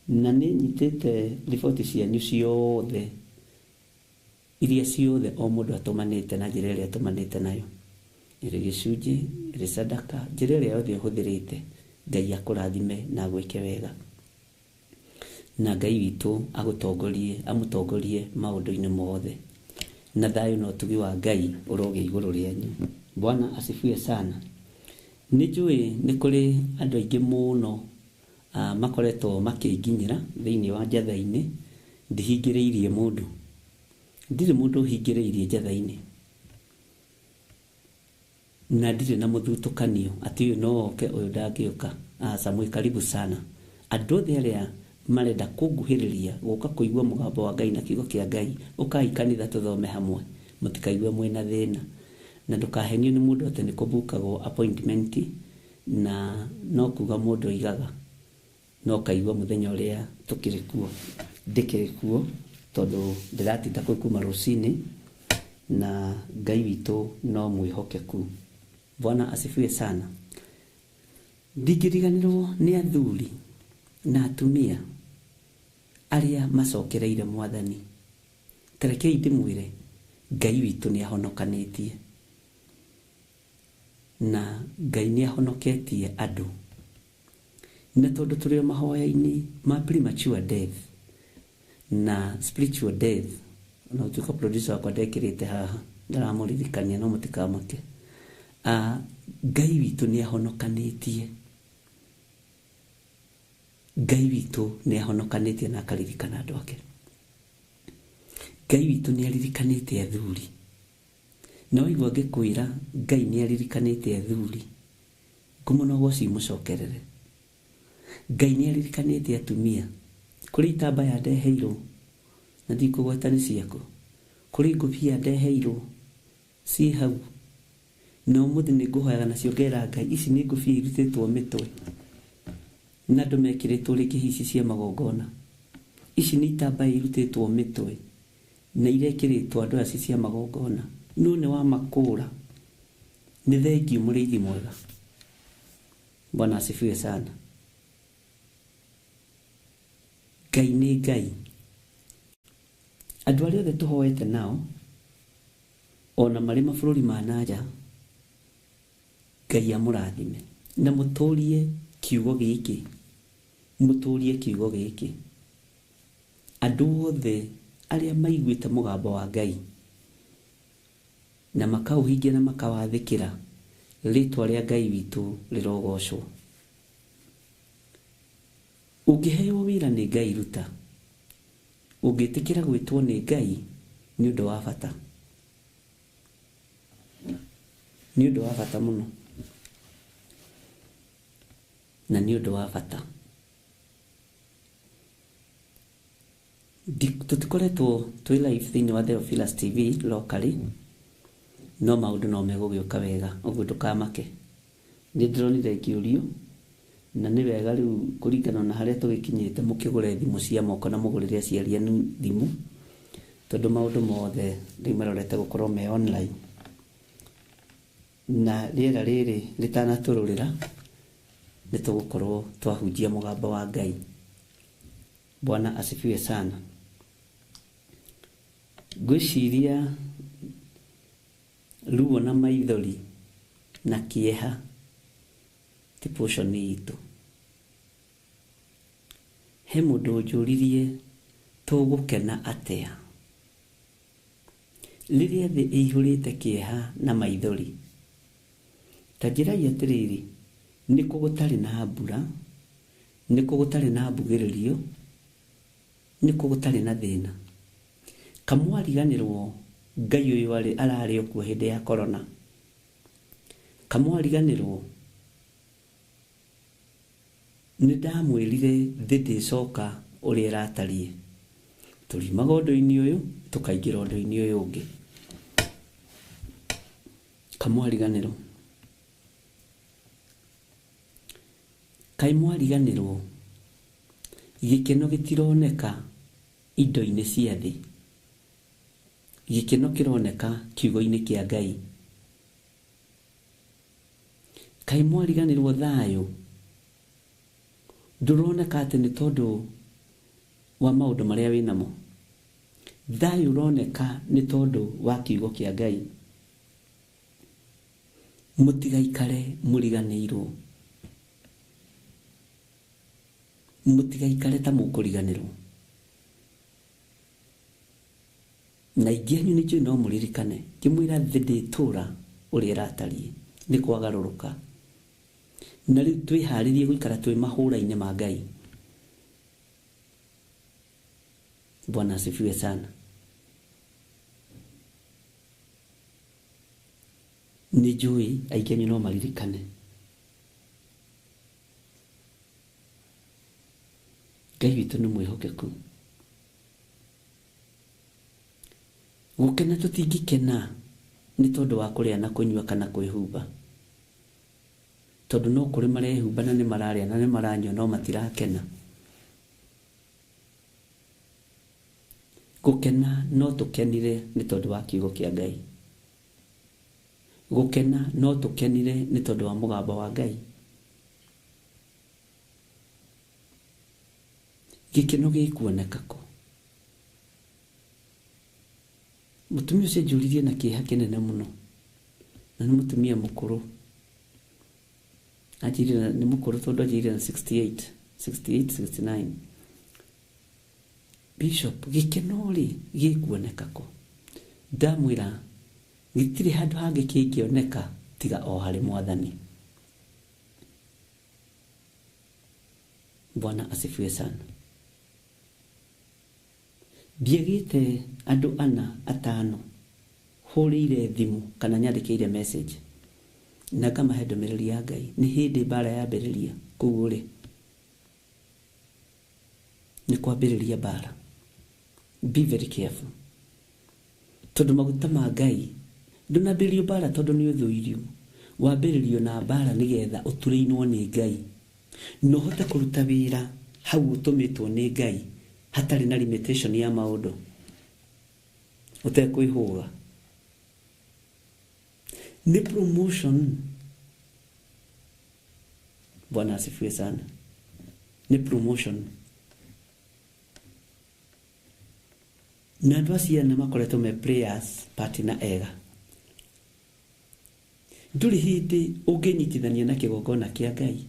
Na nĩ nyitĩte riboti cianyu ciothe, iria ciothe o mũndũ atũmanĩte na njĩra ĩrĩa atũmanĩte nayo, ĩrĩ gĩcunjĩ, ĩrĩ sadaka, njĩra ĩrĩa yothe ũhũthĩrĩte. Ngai akũrathime na agwĩke wega, na Ngai witũ agũtongorie, amũtongorie maũndũ-inĩ mothe, na thayũ na ũtugi wa Ngai ũrogĩa igũrũ rĩanyu. Bwana asifiwe sana. Nĩ njũĩ nĩ kũrĩ andũ aingĩ mũno makoretwo makĩnginyĩra thĩinĩ wa njatha-inĩ. Ndihingĩrĩirie mũndũ, ndirĩ mũndũ ũhingĩrĩirie njatha-inĩ, na ndirĩ na mũthutũkanio atĩ ũyũ no oke ũyũ ndangĩũka. Aca, mwĩ karibu sana. Andũ othe arĩa marenda kũnguhĩrĩria gũka kũigua mũgambo wa Ngai na kiugo kĩa Ngai, ũkai kanitha tũthome hamwe, mũtikaigue mwĩna thĩna. Na ndũkahenio nĩ mũndũ atĩ nĩ kũbukagwo appointment, na no kuga mũndũ oigaga, no kaigua mũthenya ũrĩa tũkĩrĩ kuo. Ndĩkĩrĩ kuo tondũ ndĩratinda kũu kuma rũcinĩ, na Ngai witũ no mwĩhokeku. Bwana asifiwe sana. Ndingĩriganĩrwo nĩ athuri na atumia arĩa macokereire Mwathani. Tarekei ndĩmwĩre, Ngai witũ nĩ ahonokanĩtie, na Ngai nĩ ahonoketie andũ. Na tondũ tũrĩ o mahoya-inĩ ma premature death na spiritual death, na ũtuĩka producer wakwa ndekĩrĩte haha, ndaramũririkania no mũtikamake. Ngai witũ nĩ ahonokanĩtie, Ngai witũ nĩ ahonokanĩtie na akaririkana andũ ake. Ngai witũ nĩ aririkanĩte athuri. Na waigua ngĩkwĩra Ngai nĩ aririkanĩte athuri, ngumo na ũgoci imũcokerere. Ngai nĩ aririkanĩte atumia. Kũrĩ itambaya ndeheirwo, na ndikũgweta nĩ ciaku. Kũrĩ ngũbia ndeheirwo ciĩ hau, na ũmũthĩ nĩ ngũhoyaga nacio ngera Ngai, ici nĩ ngũbia irutĩtwo mĩtwe na andũ mekĩrĩtwo rĩngĩ ici cia magongona. Ici nĩ itambaya irutĩtwo mĩtwe na irekĩrĩtwo andũ aya ci cia magongona. No nĩ wa makũra. Nĩ thengiũ mũrĩithi mwega. Bwana asifiwe sana. Ngai nĩ Ngai. Andũ arĩa othe tũhoete nao, ona marĩ mabũrũri ma na nja, Ngai amũrathime. Na mũtũrie kiugo gĩkĩ, mũtũrie kiugo gĩkĩ. Andũ othe arĩa maiguĩte mũgambo wa Ngai na makaũhingia na makawathĩkĩra, rĩtwa rĩa Ngai witũ rĩrogocwo. Ũngĩheo wĩra nĩ Ngai ruta, ũngĩtĩkĩra gwĩtwo nĩ Ngai, Nĩ ũndũ wa bata. Nĩ ũndũ wa bata mũno. Na nĩ ũndũ wa bata. Tũtikoretwo twĩ live thĩinĩ wa Theophilus TV locally, no maũndũ no megũgĩũka wega, ũguo ndũkamake. Nĩ ndĩronire ngĩũrio, na nĩ wega rĩu kũringana na harĩa tũgĩkinyĩte mũkĩgũre thimũ cia moko na mũgũrĩre aciari anyu thimũ, tondũ maũndũ mothe rĩu marorete gũkorwo me online. Na rĩera rĩrĩ rĩtanatũrũrĩra, nĩ tũgũkorwo twahunjia mũgambo wa Ngai. Bwana asifiwe sana. Ngwĩciria ruo na maithori na kĩeha ti portion itũ. He mũndũ ũnjũririe tũgũkena atĩa rĩrĩa thĩ ĩihũrĩte kĩeha na maithori. Ta njĩrai atĩrĩrĩ, nĩ kũ gũtarĩ na mbura, nĩ kũ gũtarĩ na mbugĩrĩrio, nĩ kũ gũtarĩ na thĩna? Kamwariganĩrwo Ngai ũyũ ararĩ o kuo hĩndĩ ya corona. Kamwariganĩrwo nĩ ndamwĩrire thĩ ndĩcoka ũrĩa ĩratariĩ. Tũriumaga ũndũ-inĩ ũyũ tũkaingĩra ũndũ-inĩ ũyũ ũngĩ. Kamwariganĩrwo. Kaĩ mwariganĩrwo gĩkeno gĩtironeka indo-inĩ cia thĩ. Gĩkeno kĩroneka kiugo-inĩ kĩa Ngai. Kaĩ mwariganĩrwo thayũ ndũroneka atĩ nĩ tondũ wa maũndũ marĩa wĩnamo. Thayũ ũroneka nĩ tondũ wa kiugo kĩa Ngai. Mũtigaikare mũriganĩirwo. Mũtigaikare ta mũkũriganĩrwo. Na aingĩ anyu nĩ njũĩ no mũririkane ngĩmwĩra thĩ ndĩtũra ũrĩa ĩratariĩ nĩ kwagarũrũka. Na rĩu twĩharĩrie gũikara twĩ mahũra-inĩ ma Ngai. Bwana asifiwe sana. Nĩ njũĩ aingĩ anyu no maririkane. Ngai witũ nĩ mwĩhokeku. Gũkena tũtingĩkena nĩ tondũ wa kũrĩa na kũnyua kana kwĩhumba. Tondũ no kũrĩ marehumba na nĩ mararĩa na nĩ maranyua no matirakena. Gũkena no tũkenire nĩ tondũ wa kiugo kĩa Ngai. Gũkena no tũkenire nĩ tondũ wa mũgambo wa Ngai. Gĩkeno gĩkuoneka kũ? Mũtumia ũcio anjũririe na kĩeha kĩnene mũno. Na nĩ mũtumia mũkũrũ. Anjĩrire nĩ mũkũrũ tondũ anjĩrire na 68, 68, 69. Bishop, gĩkeno rĩ gĩkuoneka kũ? Ndamwĩra gĩtirĩ handũ hangĩ kĩngĩoneka tiga o harĩ Mwathani. Bwana asifiwe sana. Ndiagĩte andũ ana atano hũrĩire thimũ kana nyandĩkĩire message na ngamahe ndũmĩrĩri ya Ngai. Nĩ hĩndĩ mbara yambĩrĩria kũu rĩ, nĩ kwambĩrĩria mbara. Be very careful. Tondũ maguta ma Ngai ndũnambĩrĩrio mbara tondũ nĩ ũthũirio. Wambĩrĩrio na mbara nĩgetha ũturĩinwo nĩ Ngai na ũhote kũruta wĩra hau ũtũmĩtwo nĩ Ngai hatarĩ na limitation ya maũndũ, ũtekwĩhũga. Nĩ promotion. Bwana asifiwe sana. Nĩ promotion. Na andũ acio ena makoretwo me prayers partner ega. Ndũrĩ hĩndĩ ũngĩnyitithania na kĩgongona kĩa Ngai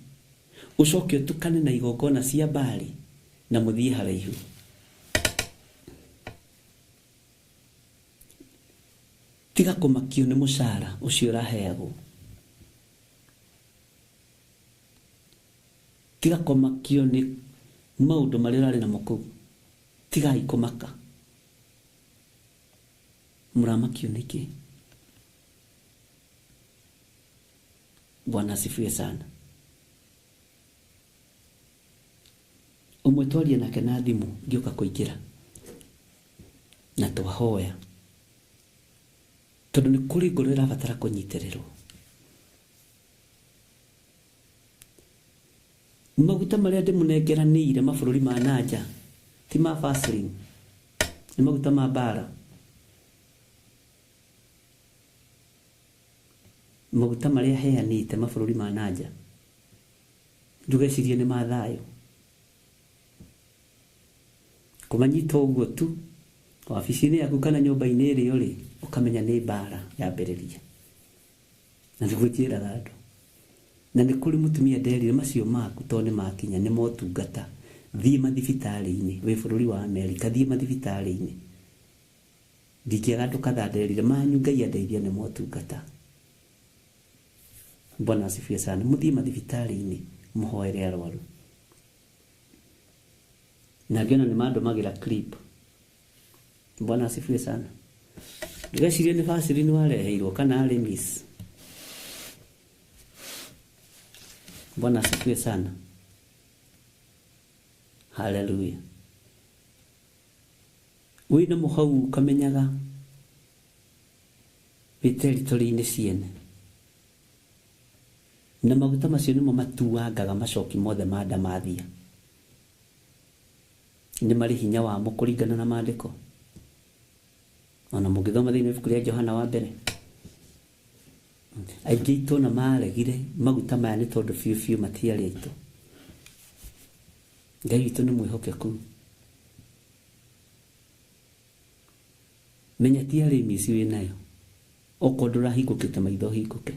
ũcoke ũtukane na igongona cia Baali na mũthiĩ haraihu. Tiga kũmakio nĩ mũcara ũcio ũraheagwo. Tiga kũmakio nĩ maũndũ marĩa ũrarĩ namo kũu. Tigai kũmaka. Mũramakio nĩkĩ? Bwana asifiwe sana. Ũmwe twaria nake na thimũ ngĩũka kũingĩra na twahoya, tondũ nĩ kũrĩ ngoro ĩrabatara kũnyitĩrĩrwo. Maguta marĩa ndĩmũnengeranĩire mabũrũri ma nanja ti ma Vaseline, nĩ maguta ma mbara. Maguta marĩa heanĩte mabũrũri ma nanja ndũgecirie nĩ ma thayũ. Kũmanyita ũguo tu wabici-inĩ yaku kana nyũmba-inĩ ĩrĩa ũrĩ, ũkamenya nĩ mbara yambĩrĩria. Na nĩguo njĩraga andũ. Na nĩ kũrĩ mũtumia nderire macio maku tondũ nĩ makinya nĩ motungata, thiĩ mathibitarĩ-inĩ, wĩ bũrũri wa Amerika, thiĩ mathibitarĩ-inĩ. Ndingĩaga andũ kadhaa nderire manyu Ngai andeithia nĩ motungata. Bwana asifiwe sana. Mũthiĩ mathibitarĩ-inĩ mũhoere arwaru. Na ngĩona nĩ mandũmagĩra clip. Bwana asifiwe sana. Ndĩreciria nĩ Vaseline wareheirwo kana Arimis. Bwana asifiwe sana. Haleluya. Wĩna mũhau ũkamenyaga wĩ territory-inĩ ciene. Na maguta macio nĩmo matuangaga macoki mothe ma ndamathia. Nĩ marĩ hinya wamo kũringana na maandĩko. Ona mũngĩthoma thĩinĩ wa ibuku rĩa Johana wa mbere, aingĩ aitũ ona maregire maguta maya nĩ tondũ biũ biũ matiarĩ aitũ. Ngai witũ nĩ mwĩhokeku. Menya ti Arimis wĩ nayo, okorwo ndũrahingũkĩte maitho ũhingũke.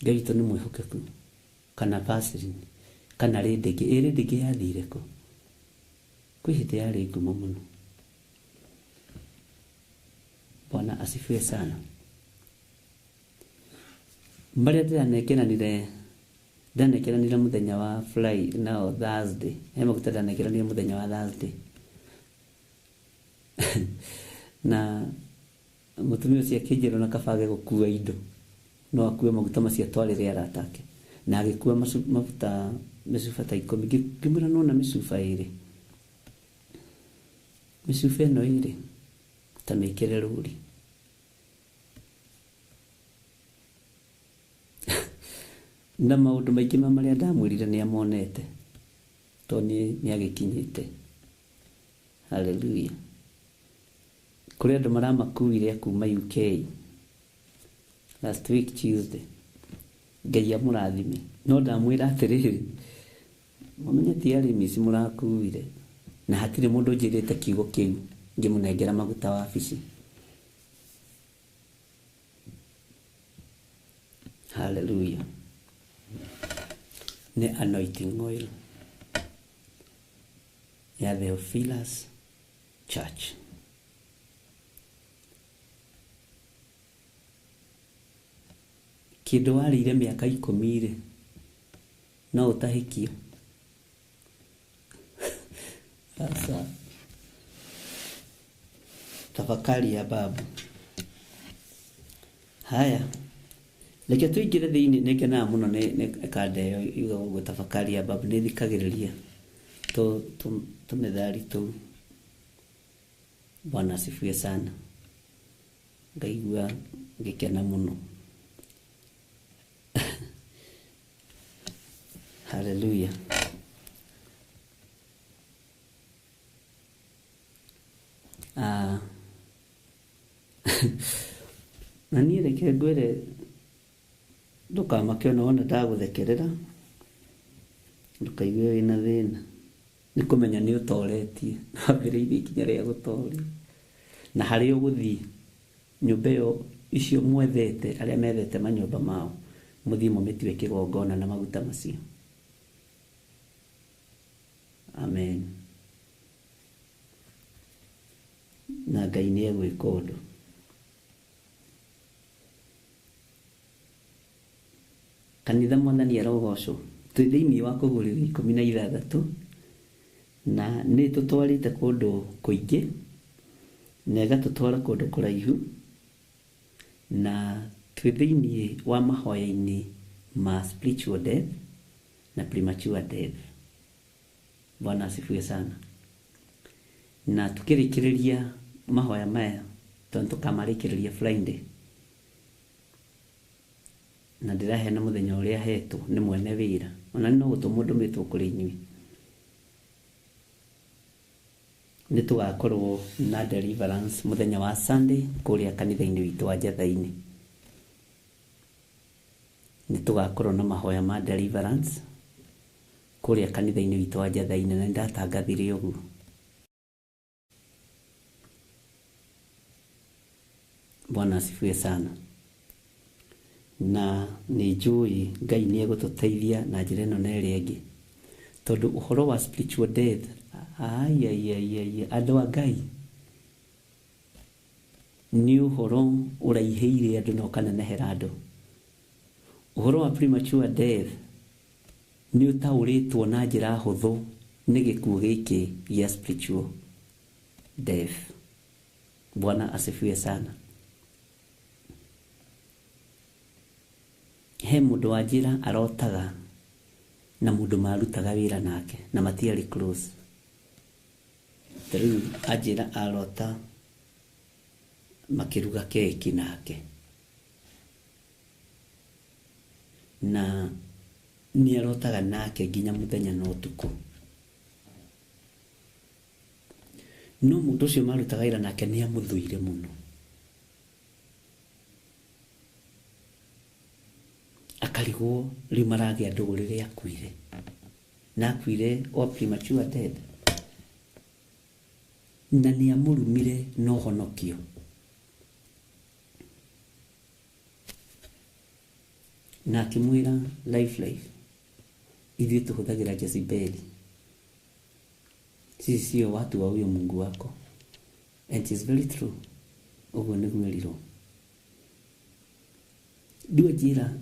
Ngai witũ nĩ mwĩhokeku. Kana Vaseline, kana rĩndĩ ĩngĩ. Ĩ rĩndĩ ĩngĩ yathire kũ? Kwĩ hĩndĩ yarĩ ngumo mũno. Bwana asifiwe sana. Marĩa ndĩranengeranire mũthenya wa Friday, no Thursday. He maguta ndanengeranire mũthenya wa Thursday. Na mũtumia ũcio akĩnjĩra ona kaba age gũkua indo, no akue maguta macio atwarĩre arata ake. Na agĩkua maguta mĩcuba ta 10. Ngĩmwĩra nona mĩcuba ĩrĩ. Mĩcuba ĩno ĩrĩ ta mĩkĩre rũri. Na maũndũ maingĩ ma marĩa ndamwĩrire nĩ amonete, tondũ nĩ agĩkinyĩte. Haleluya. Kũrĩ andũ maramakuire kuma UK last week Tuesday. Ngai amũrathime. No ndamwĩra atĩrĩrĩ, mũmenye ti Arimis mũrakuire, na hatirĩ mũndũ ũnjĩrĩte kiugo kĩu ngĩmũnengera maguta wabici. Haleluya. Nĩ anointing oil ya Theophilus Church. Kĩndũ warĩire mĩaka 10 rĩ, no ũtahĩkio. Sasa tafakari ya babu. Haya, reke tũingĩre thĩinĩ. Nĩ ngenaga mũno nĩ kanda ĩyo yugaga ũguo, tafakari ya babu. Nĩ thikagĩrĩria tũmĩthari tũu. Bwana asifiwe sana. Ngaigua ngĩkena mũno. Haleluya. Na niĩ reke ngwĩre ndũkamake ona wona ndagũthekerera, ndũkaigue wĩna thĩna. Nĩ kũmenya nĩ ũtoretie, wambĩrĩirie ikinya rĩa gũtoria. Na harĩa ũgũthiĩ, nyũmba ĩyo icio mwethete, arĩa methete manyũmba mao, mũthiĩ mũmĩtue kĩgongona na maguta macio. Amen. Na Ngai nĩ egwĩka ũndũ. Kanitha Mwathani arogocwo. Twĩ thĩinĩ wa kũgũrĩrwo 16 Na nĩ tũtwarĩte kũndũ kũingĩ na ĩgatũtwara kũndũ kũraihu, na twĩ thĩinĩ wa mahoya-inĩ ma spiritual death na premature death. Bwana asifiwe sana. Na tukĩrĩkĩrĩria mahoya maya, tondũ tũkamarĩkĩrĩria Friday, na ndĩraheana mũthenya ũrĩa hetwo nĩ mwene wĩra, ona no gũtũmwo ndũmĩtwo kũrĩ inyuĩ, nĩ tũgakorwo na deliverance mũthenya wa Sunday kũrĩa kanitha-inĩ witũ wa Njatha-inĩ. Nĩ tũgakorwo na mahoya ma deliverance kũrĩa kanitha-inĩ witũ wa Njatha-inĩ, na nĩndatangathire ũguo. Bwana asifiwe sana. Na nĩ njũĩ Ngai nĩ egũtũteithia na njĩra ĩno na ĩrĩa ĩngĩ, tondũ ũhoro wa spiritual death, ai ai ai ai, andũ a Ngai, nĩ ũhoro ũraihĩire andũ na ũkanenehera andũ. Ũhoro wa premature death nĩ ũtaũrĩtwo na njĩra hũthũ nĩ gĩkuũ gĩkĩ gĩa spiritual death. Bwana asifiwe sana. He mũndũ wa njĩra arotaga na mũndũ marutaga wĩra nake na matiarĩ close. Ta rĩu anjĩra arota makĩruga keki nake, na nĩ arotaga nake nginya mũthenya na ũtukũ. No mũndũ ũcio marutaga wĩra nake nĩ amũthũire mũno, akarigwo rĩu maragĩa ndũgũ rĩrĩa akuire, na akuire o premature death, na nĩ amũrumire na ũhonokio. Na akĩmwĩra life life, ithuĩ tũhũthagĩra Jezebeli, sisi sio watu wa huyo Mungu wako. And it is very true, ũguo nĩguo erirwo. Rĩu anjĩra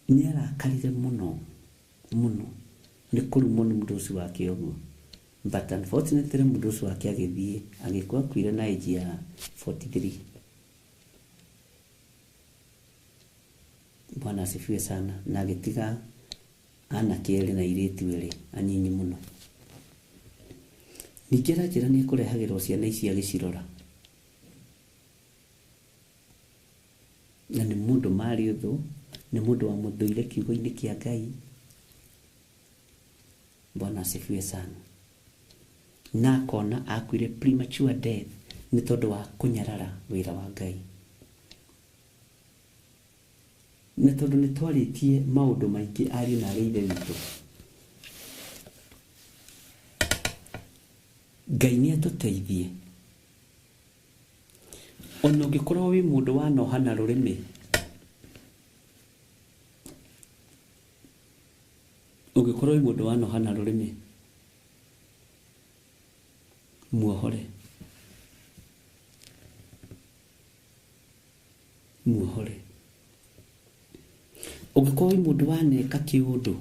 nĩ arakarire mũno mũno nĩ kũrumwo nĩ mũndũ ũcio wake ũguo, but unfortunately mũndũ ũcio wake agĩthiĩ agĩkua, akuire na age ya 43. Bwana asifiwe sana. Na agĩtiga anake erĩ na airĩtu erĩ anyinyi mũno. Ningĩ aranjĩra nĩ ekũrehagĩrwo ciana ici agĩcirora, na nĩ mũndũ marĩ ũthũ, nĩ mũndũ wamũthũire kiugo-inĩ kĩa Ngai. Bwana asifiwe sana. Na akona akuire premature death nĩ tondũ wa kũnyarara wĩra wa Ngai, na tondũ nĩ twarĩtie maũndũ maingĩ ariũ na arĩ ithe witũ. Ngai nĩ atũteithie. Ona ũngĩkorwo wĩ mũndũ wanoha na rũrĩmĩ, ũngĩkorwo wĩ mũndũ wanoha na rũrĩmĩ, muohore, muohore. Ũngĩkorwo wĩ mũndũ waneka kĩũndũ,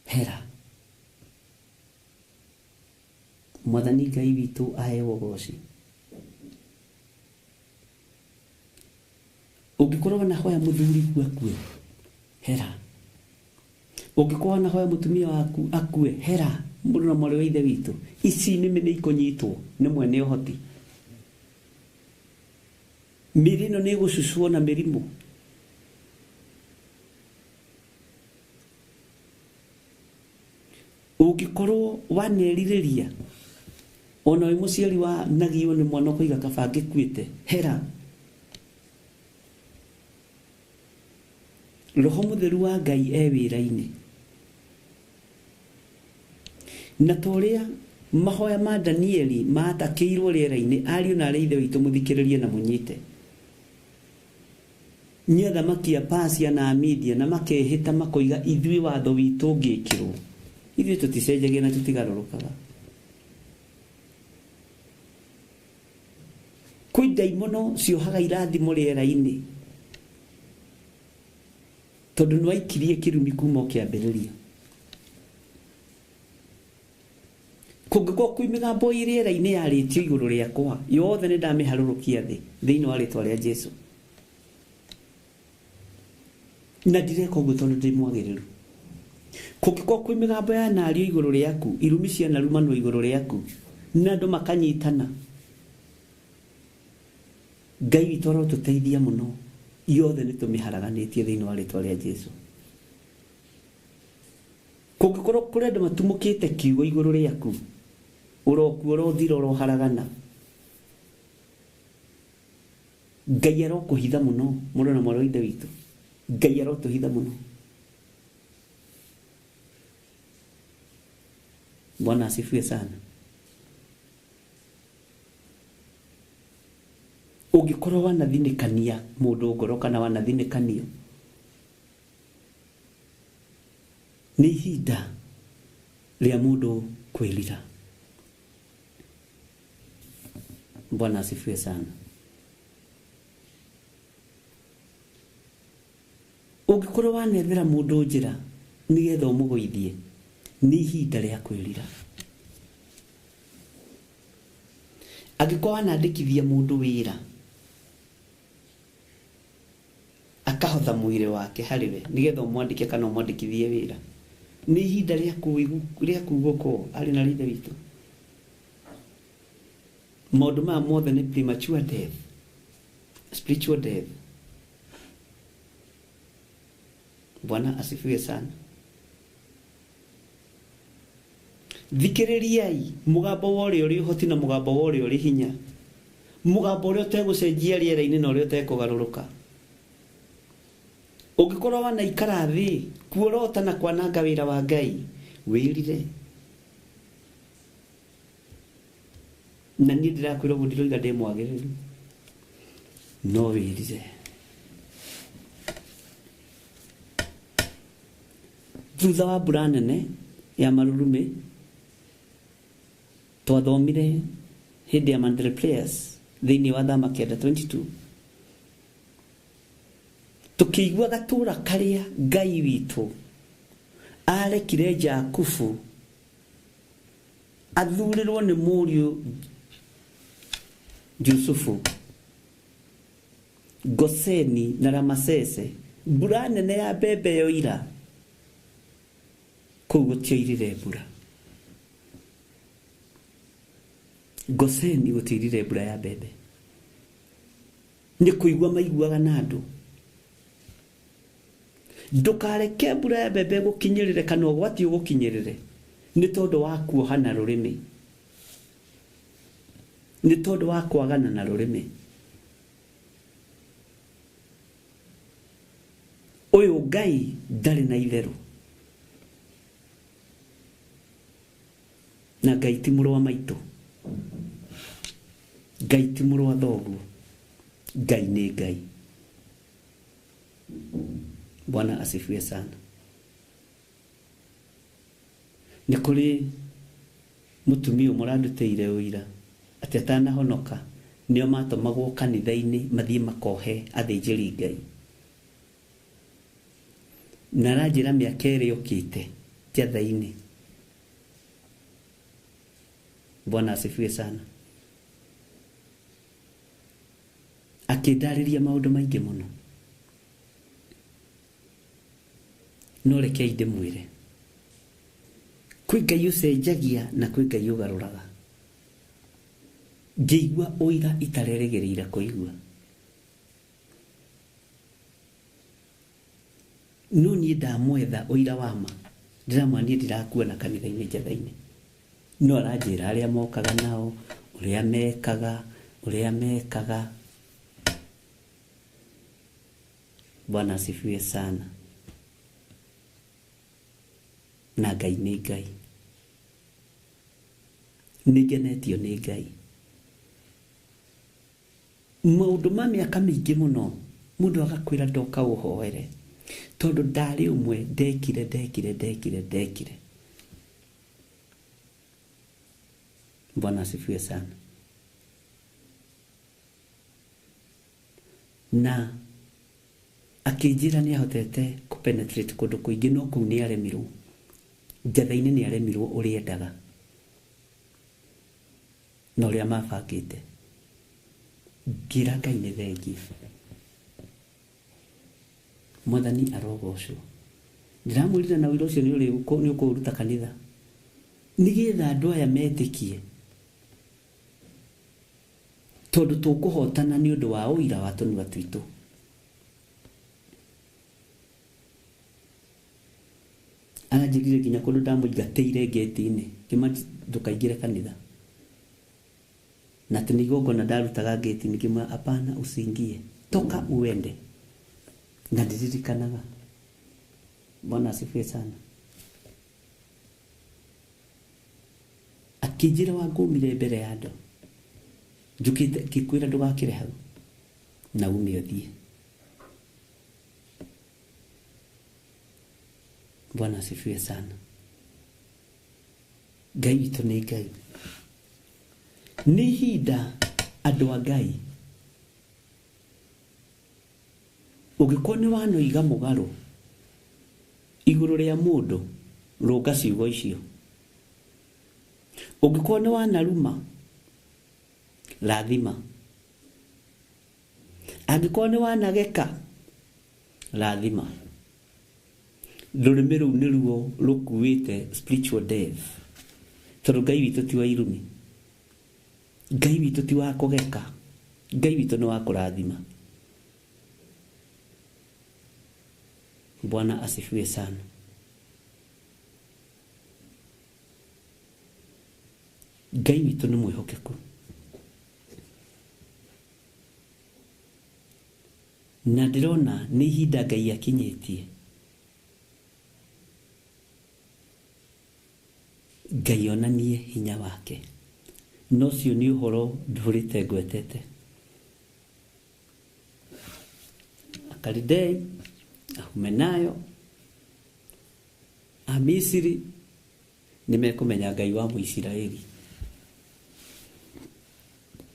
hera. Mwathani Ngai witũ aheo ũgoci. Ũngĩkorwo wanahoya mũthuri akue, hera. Ũngĩkorwo wanahoya mũtumia waku akue, hera. Mũndũ na mwarĩ wa ithe witũ, ici nĩmĩ nĩ ikũnyitwo nĩ mwene ũhoti. Mĩĩrĩ ĩno nĩ ĩgũcucwo na mĩrimũ. Ũngĩkorwo wanerirĩria ona wĩ mũciari wa nagio nĩ mwana ũkoiga kaba ngĩkuĩte, hera. Roho mũtheru wa Ngai e wĩra-inĩ. Na ta ũrĩa mahoya ma Danieli matakĩirwo rĩera-inĩ, ariũ na arĩ ithe witũ mũthikĩrĩrie na mũnyite. Nĩ athamaki a Persia na Media na makehĩta makoiga ithuĩ watho witũ ũngĩkĩrwo, ithuĩ tũticenjagia na tũtigarũrũkaga. Kwĩ ndaimono ciohaga irathimo rĩera-inĩ, tondũ nĩ waikirie kĩrumi kuma o kĩambĩrĩria. Kũngĩkorwo kwĩ mĩgambo ĩ rĩera-inĩ yarĩtio igũrũ rĩakwa yothe nĩ ndamĩharũrũkia thĩ thĩinĩ wa rĩtwa rĩa Jesu. Na ndireka ũguo tondũ ndĩ mwagĩrĩru. Kũngĩkorwo kwĩ mĩgambo yanario igũrũ rĩaku, irumi cianarumanwo igũrũ rĩaku, na andũ makanyitana, Ngai witũ arotũteithia mũno, yothe nĩ tũmĩharaganĩtie thĩinĩ wa rĩtwa rĩa Jesu. Kũngĩkorwo kũrĩ andũ matumũkĩte kiugo igũrũ rĩaku, ũrokua ũrothira ũroharagana, Ngai arokũhitha mũno, mũrũ na mwarĩ wa Ithe witũ, Ngai arotũhitha mũno. Bwana asifiwe sana. Ũngĩkorwo wanathinĩkania mũndũ ngoro kana wanathinĩkanio, nĩ ihinda rĩa mũndũ kwĩrira. Bwana asifiwe sana. Ũngĩkorwo wanethera mũndũ njĩra nĩgetha ũmũgũithie, nĩ ihinda rĩa kwĩrira. Angĩkorwo wanandĩkithia mũndũ wĩra akahotha mwĩrĩ wake harĩ we nĩgetha ũmwandĩke kana ũmwandĩkithie wĩra, nĩ ihinda rĩa kuugũkwo arĩ na Ithe witũ. Maũndũ maya mothe nĩ premature death, spiritual death. Bwana asifiwe sana. Thikĩrĩriai mũgambo wa ũrĩa ũrĩ ũhoti na mũgambo wa ũrĩa ũrĩ hinya, mũgambo ũrĩa ũtegũcenjia rĩera-inĩ na ũrĩa ũtekũgarũrũka. Ũngĩkorwo wanaikara thĩ kuorota na kwananga wĩra wa Ngai, wĩrire. Na niĩ ndĩrakwĩra ũguo ndiroiga ndĩ mwagĩrĩru, no wĩrire. Thutha wa mbura nene ya marurumĩ, twathomire hĩndĩ ya Mandela Players thĩinĩ wa Thama kenda 22, tũkĩigua gatũra karĩa Ngai witũ arekire Jakubu athurĩrwo nĩ mũriũ Jusufu, Goseni na Ramasese. Mbura nene ya mbembe yoira, kũu gũtioirire mbura. Goseni gũtioirire mbura ya mbembe, nĩ kũigua maiguaga na andũ. Ndũkareke mbura ya mbembe gũkinyĩrĩre kana ũgwati ũgũkinyĩrĩre nĩ tondũ wa kuoha na rũrĩmĩ, nĩ tondũ wa kwagana na rũrĩmĩ. Ũyũ Ngai ndarĩ na itherũ, na Ngai ti mũrũ wa maitũ, Ngai ti mũrũ wa thoguo, Ngai nĩ Ngai. Bwana asifiwe sana. Nĩ kũrĩ mũtumia ũmwe ũrandutĩire ũira atĩ atanahonoka nĩo matũmagwo kanitha-inĩ mathiĩ makohe athĩnjĩri Ngai, na aranjĩra mĩaka ĩrĩ yũkĩte njatha-inĩ. Bwana asifiwe sana. Akĩndarĩria maũndũ maingĩ mũno, no rekei ndĩmwĩre, kwĩ Ngai ũcenjagia na kwĩ Ngai ũgarũraga. Ngĩigua ũira itarerĩgĩrĩire kũigua, no niĩ ndamwetha ũira wa ma, ndĩramwĩra niĩ ndirakua na kanitha-inĩ njatha-inĩ, no aranjĩra arĩa mokaga nao, ũrĩa mekaga, ũrĩa mekaga. Bwana asifiwe sana. Na Ngai nĩ Ngai, nĩ ngenetio nĩ Ngai. Maũndũ ma mĩaka mĩingĩ mũno mũndũ agakwĩra ndoka ũhoere, tondũ ndarĩ ũmwe ndekire ndekire ndekire ndekire. Bwana asifiwe sana. Na akĩnjĩra nĩ ahotete kũpenetrate kũndũ kũingĩ, no kũu nĩ aremirwo. Njatha-inĩ nĩ aremirwo ũrĩa endaga. Na ũrĩa mabangĩte. Ngĩra Ngai nĩ thengiũ. Mwathani arogocwo. Ndĩramwĩrire na ũira ũcio nĩ ũkũũruta kanitha. Nĩgetha andũ aya metĩkie. Tondũ tũkũhotana nĩ ũndũ wa ũira wa tũnua twitũ. Aranjĩrire nginya kũndũ ndamũingatĩire ngĩti-inĩ. Ngĩma ndũkaingĩre kanitha. Na atĩ nĩ igongona ndarutaga ngĩti-inĩ ngĩmwĩra hapana usiingie. Toka uende. Na ndiririkanaga. Bwana asifiwe sana. Akĩnjĩra wangũmire mbere ya andũ. Njũkĩte ngĩkwĩra ndũgakĩre hau. Na ume ũthiĩ. Bwana asifiwe sana. Ngai witũ nĩ Ngai. Nĩ ihinda andũ a Ngai. Ũngĩkorwo nĩ wanoiga mũgarũ igũrũ rĩa mũndũ, rũnga ciugo icio. Ũngĩkorwo nĩ wanaruma, rathima. Angĩkorwo nĩ wanageka, rathima. Rũrĩmĩ rũu nĩruo rũkuĩte spiritual death. Tondũ Ngai witũ ti wa irumi. Ngai witũ ti wa kũgeka. Ngai witũ nĩ wa kũrathima. Bwana asifiwe sana. Ngai witũ nĩ mwĩhokeku. Na ndĩrona nĩ ihinda Ngai akinyĩtie. Ngai onanie hinya wake. Na ũcio nĩ ũhoro ndũrĩte ngwetete. Akalidei, Ahumenayo, Amisiri nĩ mekũmenya Ngai wa Mũisiraeli.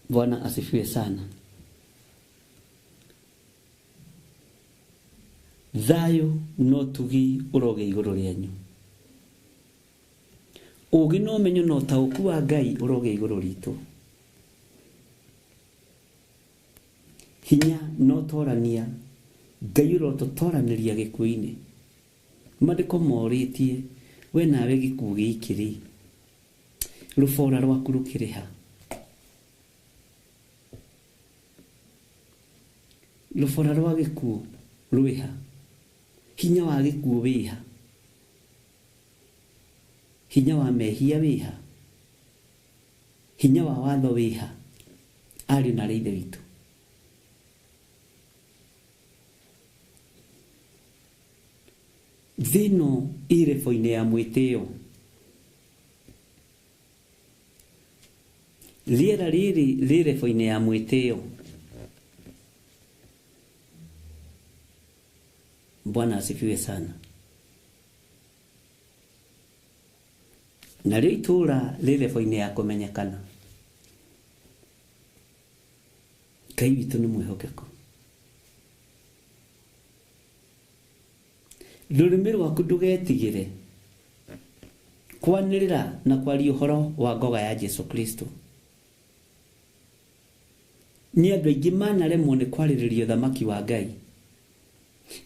Bwana asifiwe sana. Thayũ na ũtugi ũrogĩa igũrũ rĩanyu. Ũũgĩ na ũmenyo na ũtaũku wa Ngai ũrogĩa igũrũ ritũ. Hinya na ũtorania, Ngai ũrotũtoranĩria gĩkuũ-inĩ. Maandĩko morĩtie, we nawe gĩkuũ gĩkĩ rĩ, rũbora rwaku rũkĩrĩ ha? Rũbora rwa gĩkuũ rwĩ ha? Hinya wa gĩkuũ wĩ ha? Hinya wa mehia wĩ ha? Hinya wa watho wĩ ha? Ariũ na aarĩ a Ithe witũ. Thĩ ĩno ĩ rebo-inĩ ya mwĩtĩo. Rĩera rĩrĩ rĩ rebo-inĩ ya mwĩtĩo. Bwana asifiwe sana. Narĩo itũũra rĩ rebo-inĩ ya kũmenyekana. Ngai witũ nĩ mwĩhokeku. Rũrĩmĩ rwaku ndũgetigĩre kwanĩrĩra na kwaria ũhoro wa ngoga ya Jesu Kristo. Nĩ andũ aingĩ manaremwo nĩ kwarĩrĩria ũthamaki wa Ngai.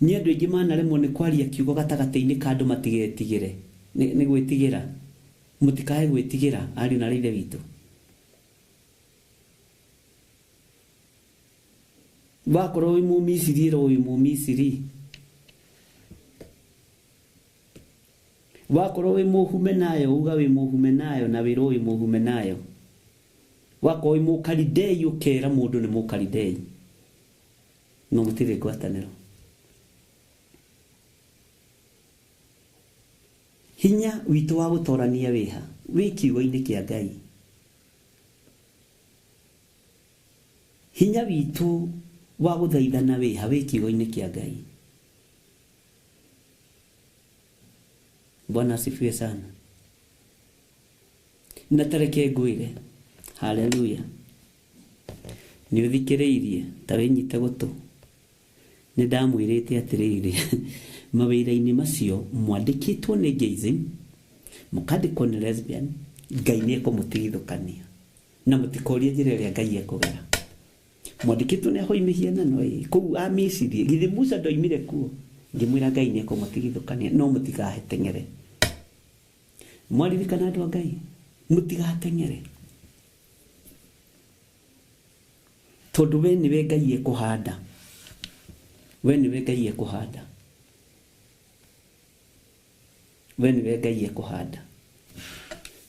Nĩ andũ aingĩ manaremwo nĩ kwaria kiugo gatagatĩ-inĩ ka andũ matigetigĩre. Nĩ gwĩtigĩra. Mũtikae gwĩtigĩra ariũ na aarĩ a Ithe witũ. Wakorwo wĩ Mũmisiri ĩrwo wĩ Mũmisiri. Wakorwo wĩ Mũhumenayo uga wĩ Mũhumenayo na wĩrwo wĩ Mũhumenayo. Wakorwo wĩ Mũkalidei ũkera mũndũ nĩ Mũkalidei. No mũtirĩ ngwatanĩro. Hinya witũ wa gũtorania wĩha wĩ kiugo-inĩ kĩa Ngai. Hinya witũ wa gũthaithana wĩha wĩ kiugo-inĩ kĩa Ngai. Bwana asifiwe sana. Na tareke ngwĩre, haleluya. Nĩ ũthikĩrĩirie, ta wĩnyite gũtũ. Nĩ ndamwĩrĩte atĩrĩrĩ, mawĩra-inĩ macio mwandĩkĩtwo nĩ gayism, mũkandĩkwo nĩ lesbian, Ngai nĩ ekũmũtigithũkania. Na mũtikorie njĩra ĩrĩa Ngai ekũgera. Mwandĩkĩtwo nĩ ahoi mĩhianano ĩ kũu a Misiri, githĩ Musa ndoimire kuo? Ngĩmwĩra Ngai nĩ ekũmũtigithũkania, no mũtikaheteng'ere. Mwaririkana andũ a Ngai, mũtigateng'ere, tondũ we nĩwe Ngai ekũhanda, we nĩwe Ngai ekũhanda, we nĩwe Ngai ekũhanda,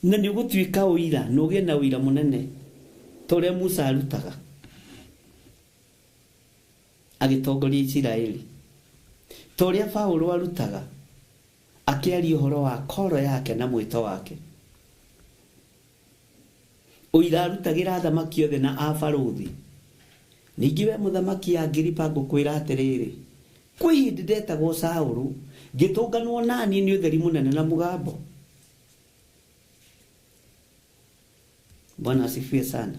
na nĩ ũgũtuĩka ũira, na ũgĩe na ũira mũnene ta ũrĩa Musa arutaga agĩtongoria Isiraeli, ta ũrĩa Paũlũ arutaga akĩaria ũhoro wa koro yake na mwĩto wake. Ũira arutagĩra athamaki othe na abarũthi. Ningĩ we mũthamaki Agiripa ngũkwĩra atĩrĩrĩ, kwĩ hĩndĩ ndetagwo Saũlũ, ngĩtũnganwo naniĩ nĩ ũtheri mũnene na mũgambo. Bwana asifiwe sana.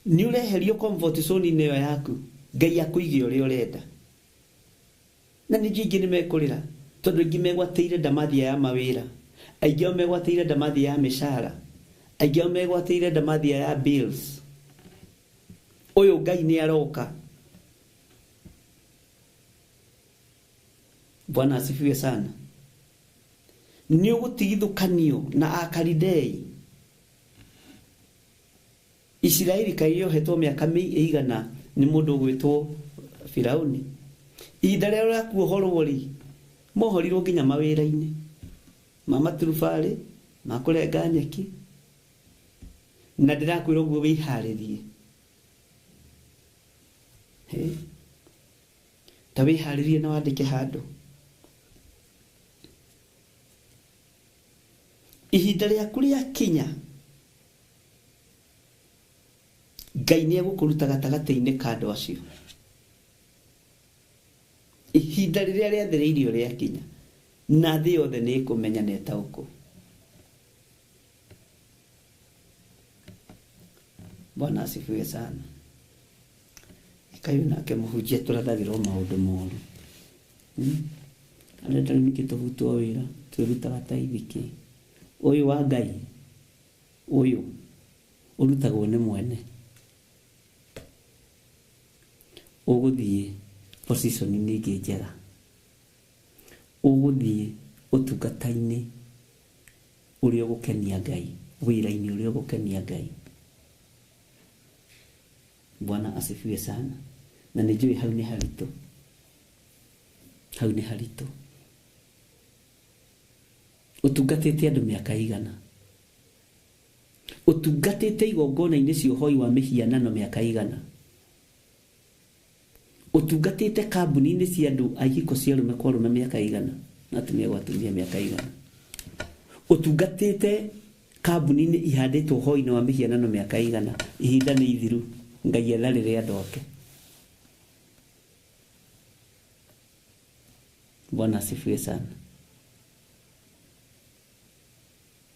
Nĩ ũreherio comfort zone-inĩ ĩyo yaku, Ngai akũige ũrĩa ũrenda. Na ningĩ aingĩ nĩ mekũrĩra, tondũ aingĩ megwatĩire ndamathia ya mawĩra, aingĩ ao megwatĩire ndamathia ya mĩcara, aingĩ ao megwatĩire ndamathia ya bills. Ũyũ Ngai nĩ aroka. Bwana asifiwe sana. Nĩ ũgũtigithũkanio na Akalidei. Isiraeli kaĩ yohetwo mĩaka ĩigana nĩ mũndũ ũgwĩtwo Firauni. Ihinda rĩrĩa rĩa rĩ, mohorirwo nginya mawĩra-inĩ ma maturubarĩ, ma kũrenga nyeki, na ndĩrakwĩra ũguo wĩharĩrie. Ta wĩharĩrie na wandĩke handũ. Ihinda rĩaku rĩakinya, Ngai nĩ egũkũruta gatagatĩ-inĩ ka andũ acio. Ihinda rĩrĩa rĩathĩrĩirio rĩakinya, na thĩ yothe nĩ ĩkũmenya na ĩtaũkwo. Bwana asifiwe sana. Kayo nake mũhunjia tũrathagĩrwo maũndũ moru. Arĩa rĩu ningĩ tũbutwo wĩra, twĩrutaga ta ithikĩ. Ũyũ wa Ngai, ũyũ ũrutagwo nĩ mwene. Ũgũthiĩ position-inĩ ĩngĩ njega, ũgũthiĩ ũtungata-inĩ ũrĩa ũgũkenia Ngai, wĩra-inĩ ũrĩa ũgũkenia Ngai. Bwana asifiwe sana. Na nĩ njũĩ hau nĩ haritũ, hau nĩ haritũ. Ũtungatĩte andũ mĩaka igana, ũtungatĩte igongona-inĩ cia ũhoi wa mĩhianano mĩaka igana, ũtungatĩte kambuni-inĩ cia andũ a ihiko cia arũme kwa arũme mĩaka igana na atumia gwa atumia mĩaka igana, ũtungatĩte kambuni-inĩ ihandĩtwo ũhoi-inĩ wa mĩhianano mĩaka igana. Ihinda nĩ ithiru, Ngai etharĩre andũ ake. Bwana asifiwe sana.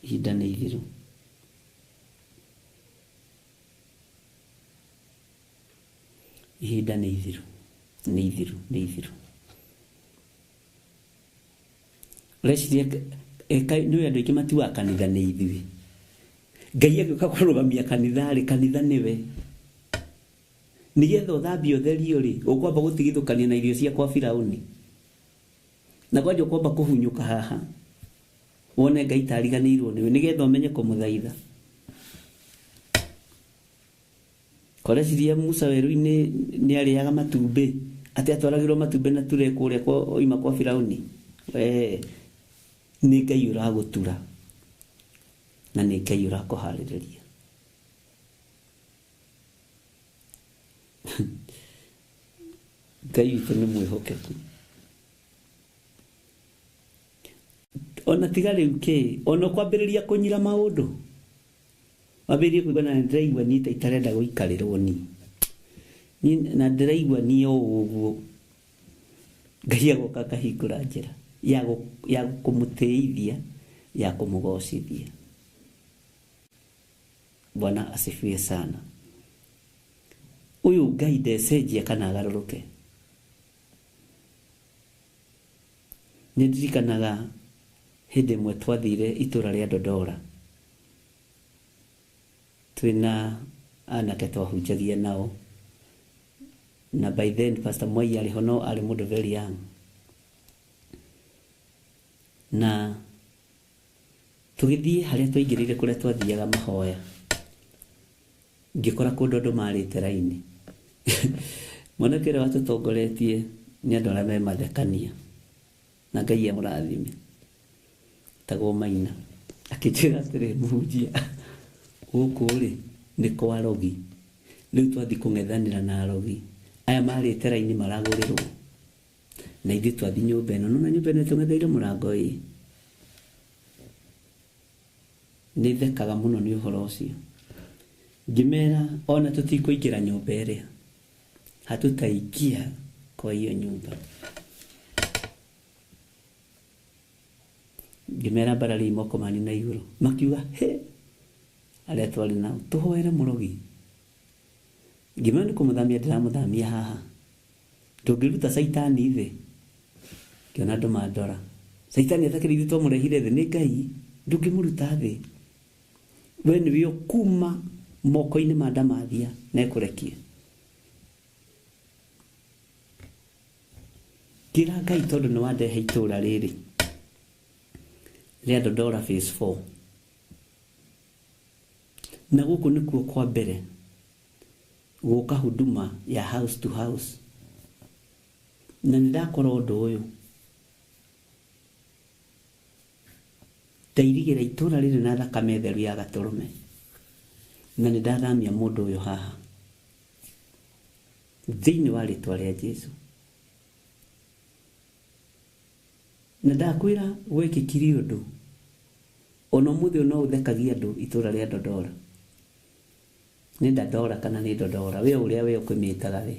Ihinda nĩ ithiru. Ihinda nĩ ithiru, nĩ ithiru, nĩ ithiru. Ũreciria nĩ andũ aingĩ matiugaga kanitha nĩ ithuĩ. Ngai agĩũka kũrũgamia kanitha rĩ, kanitha nĩwe. Nĩgetha ũthambie ũtherio rĩ, ũkwamba gũtigithũkania na irio cia kwa Firauni. Na kwanja ũkwamba kũhunyũka haha, wone Ngai tariganĩirwo nĩwe, nĩgetha ũmenye kũmũthaitha. Koreciria Musa werũ-inĩ nĩ arĩaga matumbĩ, atĩ atwaragĩrwo matumbĩ na ture kũrĩa oima kwa Firauni. We nĩ Ngai ũragũtura na nĩ Ngai ũrakũharĩrĩria. Ngai witũ nĩ mwĩhokeku. Ona tiga rĩu kĩ, ona kwambĩrĩria kũnyira maũndũ, wambĩrĩrie kũigua na ndĩraigua niĩ ta itarenda gũikarĩrwo niĩ, na ndĩraigua niĩ o ũguo. Ngai agoka akahingũra njĩra ya kũmũtĩithia, ya kũmũgocithia. Bwana asifiwe sana. Ũyũ Ngai ndecenjia kana agarũrũke. Nĩ ndirikanaga hĩndĩ ĩmwe twathire itũra rĩa Dodora. Twĩna anake twahunjagia nao, na by then Pastor Mwai arĩ ho, no arĩ mũndũ very young. Na tũgĩthiĩ harĩa twaingĩrĩire kũrĩa twathiaga mahoya, ngĩkora kũndũ andũ marĩte raini. Mwanake ũrĩa watũtongoretie nĩ andũ arĩa me mathekania, na Ngai amũrathime, tagwo Maina. Akĩnjĩra atĩrĩ, mũhunjia, gũkũ rĩ nĩ kwa rogi, rĩu twathiĩ kũng'ethanĩra na arogi aya marĩte raini maragũrĩrwo, na ithuĩ twathiĩ nyũmba ĩno, nona nyũmba ĩno ĩtũng'etheire mũrango ĩ. Nĩ thekaga mũno nĩ ũhoro ũcio. Ngĩmera ona tũtikũingĩra nyũmba ĩrĩa, hatutaingia kwa hiyo nyumba. Ngĩmera mbarariai moko manyu na igũrũ, makiuga he, arĩa twarĩ nao tũhoere mũrogi. Ngĩmera nĩ kũmũthamia ndĩramũthamia haha, ndũngĩruta caitani thĩ. Ngĩona andũ mandora, caitani atakĩrĩ ithuĩ twamũrehire thĩ nĩ Ngai, ndũngĩmũruta thĩ, we nĩwe ũkuma moko-inĩ ma ndamathia na ekũrekie. Ngĩra Ngai tondũ nĩ wandehe itũũra rĩrĩ rĩa Dodora phase 4, na gũkũ nĩkuo kwa mbere gũka huduma ya house to house, na nĩ ndakora ũndũ ũyũ. Ndairigĩra itũũra rĩrĩ na thakame theru ya gatũrũme, na nĩ ndathamia mũndũ ũyũ haha thĩinĩ wa rĩtwa rĩa Jesũ. Na ndakwĩra gwekĩkire ũndũ ona ũmũthĩ no ũthekagia andũ itũũra rĩa Dodora. Nĩ Dandora kana nĩ Dodora, we ũrĩa we ũkĩmĩtaga rĩ,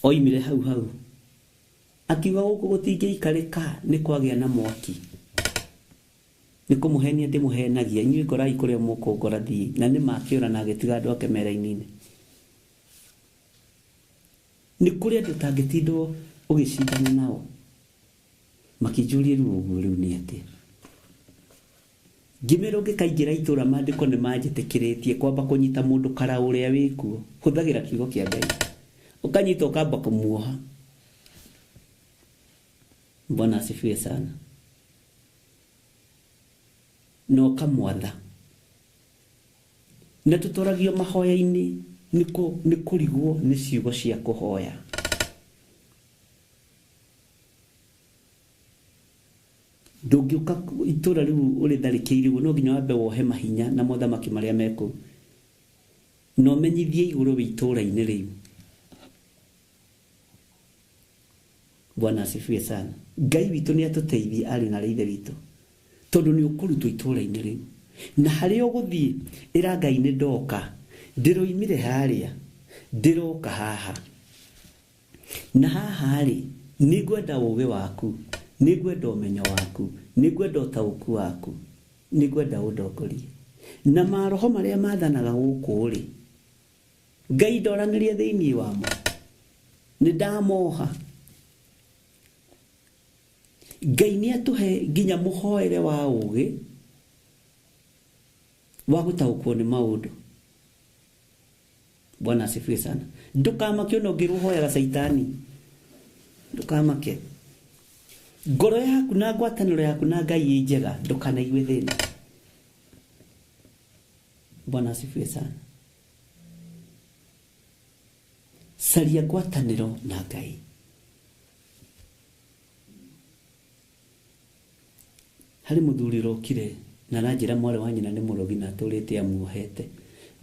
oimire hau hau akiuga gũkũ gũtingĩikarĩka nĩ kwagĩa na mwaki, nĩ kũmũhenia ndĩmũhenagia inyuĩ ngorai kũrĩa mũkũngora thiĩ, na nĩ makĩũra na agĩtiga andũ ake me raini-inĩ. Nĩ kũrĩ andũ ũtangĩtindwo ũgĩcindana nao. Makĩnjũria rĩu ũguo rĩu nĩ atĩa. Ngĩmera ũngĩkaingĩra itũũra maandĩko nĩ manjĩtĩkĩrĩtie kwamba kũnyita mũndũ kara ũrĩa wĩkuo, hũthagĩra kiugo kĩa Ngai, ũkanyita ũkamba kũmuoha. Bwana asifiwe sana. Na ũkamwatha. Na tũtoragio mahoya-inĩ nĩ kũrigwo nĩ ciugo cia kũhoya. Ndũngĩũka itũũra rĩu ũrĩtharĩkĩire ũguo, no nginya wambe wohe mahinya na mothamaki marĩa me kũu, na ũmenyithie igũrũ wĩ itũũra-inĩ rĩu. Bwana asifiwe sana. Ngai witũ nĩ atũteithie arĩ na ithe witũ, tondũ nĩ ũkũrutwo itũũra-inĩ rĩu, na harĩa ũgũthiĩ ĩra Ngai nĩ ndoka, ndĩroimire harĩa, ndĩroka haha, na haha rĩ nĩ ngwenda ũũgĩ waku, nĩ ngwenda ũmenyo waku, nĩ ngwenda ũtaũku waku, nĩ ngwenda ũndongorie. Na maroho marĩa mathanaga gũkũ rĩ, Ngai ndoranĩrie thĩinĩ wamo, nĩ ndamoha. Ngai nĩ atũhe nginya mũhoere wa ũũgĩ wa gũtaũkwo nĩ maũndũ. Bwana asifiwe sana. Ndũkamake ona ũngĩrwo ũhoyaga caitani, ndũkamake. Ngoro yaku na ngwatanĩro yaku na Ngai ĩ njega, ndũkanaigue thĩna. Bwana asifiwe sana. Caria ngwatanĩro na Ngai. Harĩ mũthuri ũrokire na aranjĩra mwarĩ wa nyina nĩ mũrogi na atũrĩte amuohete.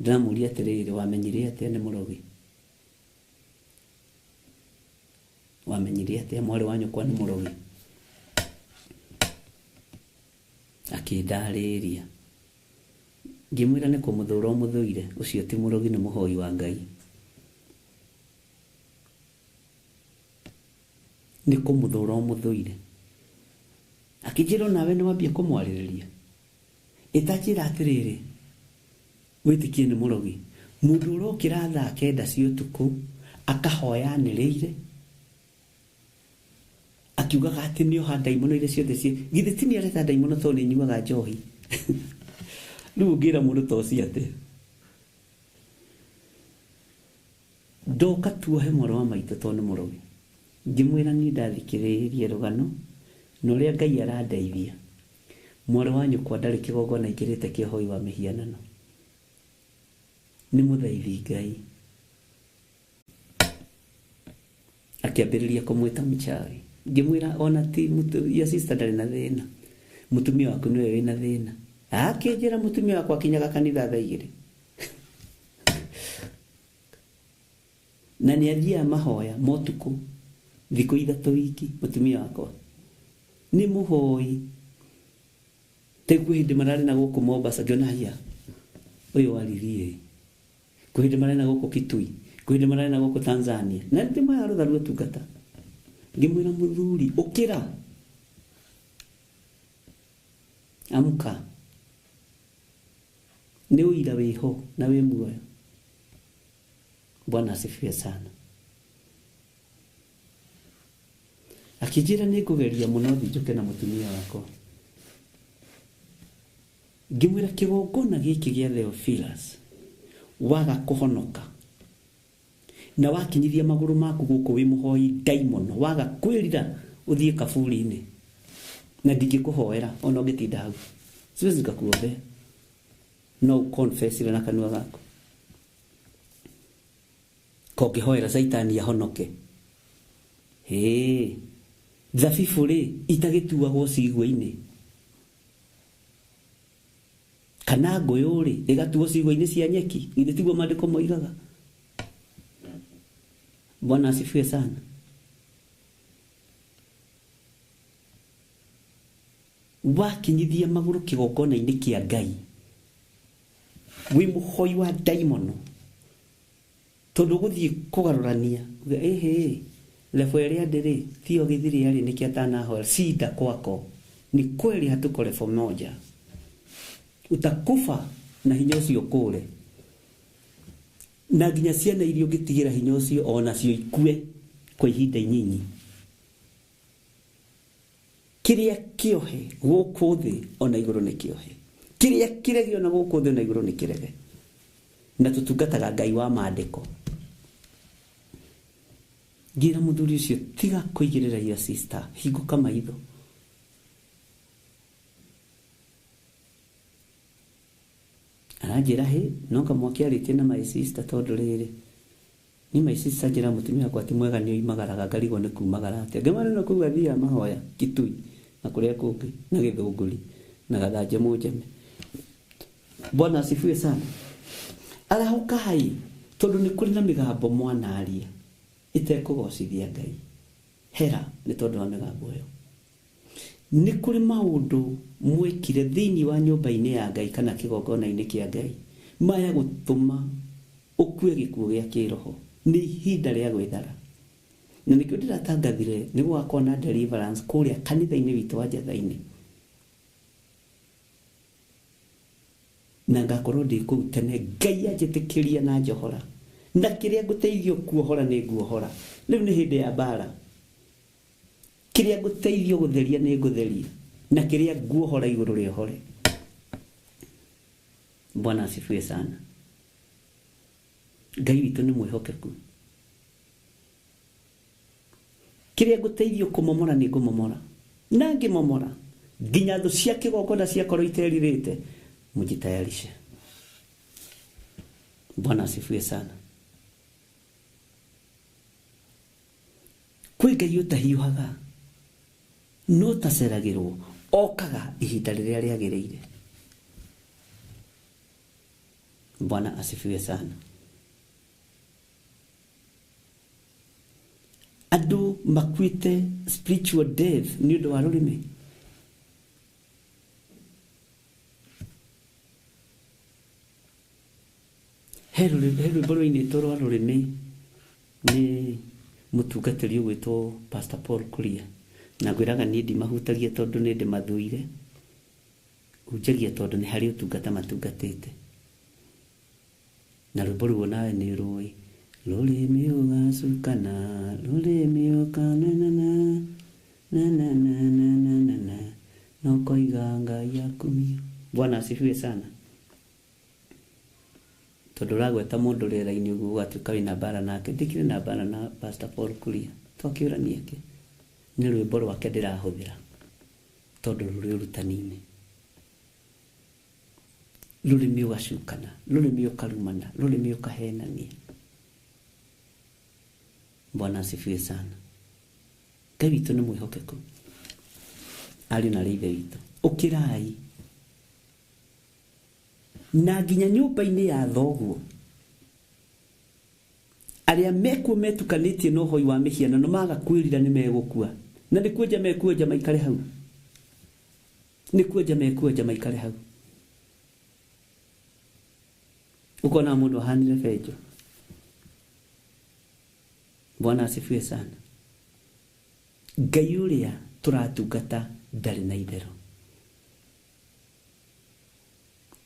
Ndĩramũria atĩrĩrĩ, wamenyire atĩa nĩ mũrogi? Wamenyire atĩa mwarĩ wa nyũkwa nĩ mũrogi? Akĩndarĩria. Ngĩmwĩra nĩ kũmũthũra ũmũthũire, ũcio ti mũrogi, nĩ mũhoi wa Ngai. Nĩ kũmũthũra ũmũthũire. Akĩnjĩra onawe nĩ wambia kũmwarĩrĩria. Ĩtanjĩra atĩrĩrĩ, wĩtĩkie nĩ mũrogi. Mũndũ ũrokĩra thaa 9 cia ũtukũ akahoya anĩrĩire, akiugaga atĩ nĩ oha ndaimono iria ciothe ciĩ, githĩ ti nĩ areta ndaimono tondũ nĩ nyuaga njohi. Rĩu ũngĩra mũndũ ta ũcio atĩa? Ndoka tuohe mwarĩ wa maitũ tondũ nĩ mũrogi. Ngĩmwĩra niĩ ndathikĩrĩirie rũgano na ũrĩa Ngai arandeithia. Mwarĩ wa nyũkwa ndarĩ kĩgongona aingĩrĩte kĩa ũhoi wa mĩhianano. Nĩ mũthaithi Ngai. Akĩambĩrĩria kũmwĩta mchawi. Ngĩmwĩra ona ti your sister ndarĩ na thĩna. Mũtumia waku nĩwe wĩna thĩna. Akĩnjĩra mũtumia wakwa akinyaga kanitha thaa 2. Na nĩ athiaga mahoya motukũ thikũ 3 wiki mũtumia wakwa. Nĩ mũhoi. Kwĩ hĩndĩ mararĩ na gũkũ Mombasa ngĩona haya ũyũ waririe. Kwĩ hĩndĩ mararĩ na gũkũ Kitui, kwĩ hĩndĩ mararĩ na gũkũ Tanzania. Na nĩ ndĩmoya rũtha rwa ũtungata. Ngĩmwĩra mũthuri ũkĩra. Amka. Nĩ ũira wĩho na wĩ muoyo. Bwana asifiwe sana. Akĩnjĩra nĩ ngũgeria mũno thiĩ njũke na mũtumia wakwa. Ngĩmwĩra kĩgongona gĩkĩ gĩa Theophilus waga kũhonoka na wakinyithia magũrũ maku gũkũ wĩ mũhoi ndaimono waga kwĩrira ũthiĩ kaburi-inĩ na ndingĩkũhoera ona ũngĩtinda hau, siwezi nikakuombea no confess na kanua gaku kongĩhoera Saitani ahonoke. Hĩ, thabibũ rĩ itagĩtuagwo cigua-inĩ kana ngũyũ rĩ ĩgatuo cigua-inĩ cia nyeki, githĩ tiguo maandĩko moigaga? Bwana asifiwe sana. Wakinyithia magũrũ kĩgongona-inĩ kĩa Ngai wĩ mũhoi wa ndaimono tondũ ũgũthiĩ kũgarũrania ĩhĩ level ĩrĩa ndĩrĩ tiyo gĩthiri yarĩ nĩkĩo atanahoera shida kwako ni kweli hatuko level moja. Utakufa na hinya ũcio kũre na nginya ciana iria ũngĩtigĩra hinya ũcio ona cio ikue kwa ihinda inyinyi. Kĩrĩa kĩohe gũkũ thĩ ona igũrũ nĩ kĩohe, kĩrĩa kĩrege ona gũkũ thĩ ona igũrũ nĩ kĩrege. Na tũtungataga Ngai wa maandĩko. Ngĩra mũthuri ũcio tiga kũigĩrĩra your sister, hingũka maitho. Aranjĩra hĩ no kamwaki arĩtie na my sister tondũ rĩrĩ ni my sister njĩra mũtumia wakwa ti mwega nĩ oimagaraga ngarigwo nĩ kumagara atĩa. Ngĩmwĩra no kũu athiaga mahoya Kitui na kũrĩa kũngĩ na Gĩthũngũri na Gathanje Mũnjeme. Bwana asifiwe sana. Arahũkai tondũ nĩ kũrĩ na mĩgambo mwanaria ĩtekũgocithia Ngai. Hera nĩ tondũ wa mĩgambo ĩyo. Nĩ kũrĩ maũndũ mwĩkire thĩinĩ wa nyũmba-inĩ ya Ngai kana kĩgongona-inĩ kĩa Ngai maya gũtũma ũkue gĩkuũ gĩa kĩroho. Nĩ ihinda rĩa gwĩthara. Na nĩkĩo ndĩratangathire nĩ gũgakorwo na deliverance kũrĩa kanitha-inĩ witũ wa Njatha-inĩ. Na ngakorwo ndĩ kũu tene Ngai anjĩtĩkĩria na njohora. Na kĩrĩa ngũteithio kuohora nĩ nguohora. Rĩu nĩ hĩndĩ ya mbara. Kĩrĩa ngũteithio gũtheria nĩ ngũtheria. Na kĩrĩa nguohora igũrũ rĩohore. Bwana asifiwe sana. Ngai witũ nĩ mwĩhokeku. Kĩrĩa ngũteithio kũmomora nĩ ngũmomora. Na ngĩmomora nginya thũ cia kĩgongona ciakorwo iterirĩte, mujitayarishe. Bwana asifiwe sana. Kwĩ Ngai ũtahiũhaga no taceragĩrwo, okaga ihinda rĩrĩa rĩagĩrĩire. Bwana asifiwe sana. Andũ makuĩte spiritual death nĩ ũndũ wa rũrĩmĩ. He rwĩmbo rũinĩtwo rwa rũrĩmĩ nĩ mũtungatĩri ũgwĩtwo Pastor Paul Kuria. Na ngwĩraga niĩ ndimahutagia tondũ nĩ ndĩmathũire, hunjagia tondũ nĩ harĩ ũtungata matungatĩte. Na rwĩmbo ruo nawe nĩ ũrũĩ. Rũrĩmĩ ũgacukana, rũrĩmĩ ũkanenana, na na na na na na na, no koiga Ngai akumio. Bwana asifiwe sana. Tondũ ũragweta mũndũ rĩera-inĩ ũguo ũgatuĩka wĩna mbara nake. Ndikĩrĩ na mbara na Pastor Paul Kuria. Twakĩũrania kĩ? Nĩ rwĩmbo rwake ndĩrahũthĩra tondũ rũrĩ ũrutani-inĩ. Rũrĩmĩ ũgacukana, rũrĩmĩ ũkarumana, rũrĩmĩ ũkahenania. Bwana asifiwe sana. Ngai witũ nĩ mwĩhokeku. Ariũ na arĩ ithe witũ. Ũkĩrai. Na nginya nyũmba-inĩ ya thoguo arĩa mekuo metukanĩtie na ũhoi wa mĩhianano maga kwĩrira nĩ megũkua. Na nĩ kuenja mekuenja maikare hau. Nĩ kuenja mekuenja maikare hau. Ukona mũndũ ahanire benjo. Bwana asifiwe sana. Ngai ũrĩa tũratungata ndarĩ na itherũ.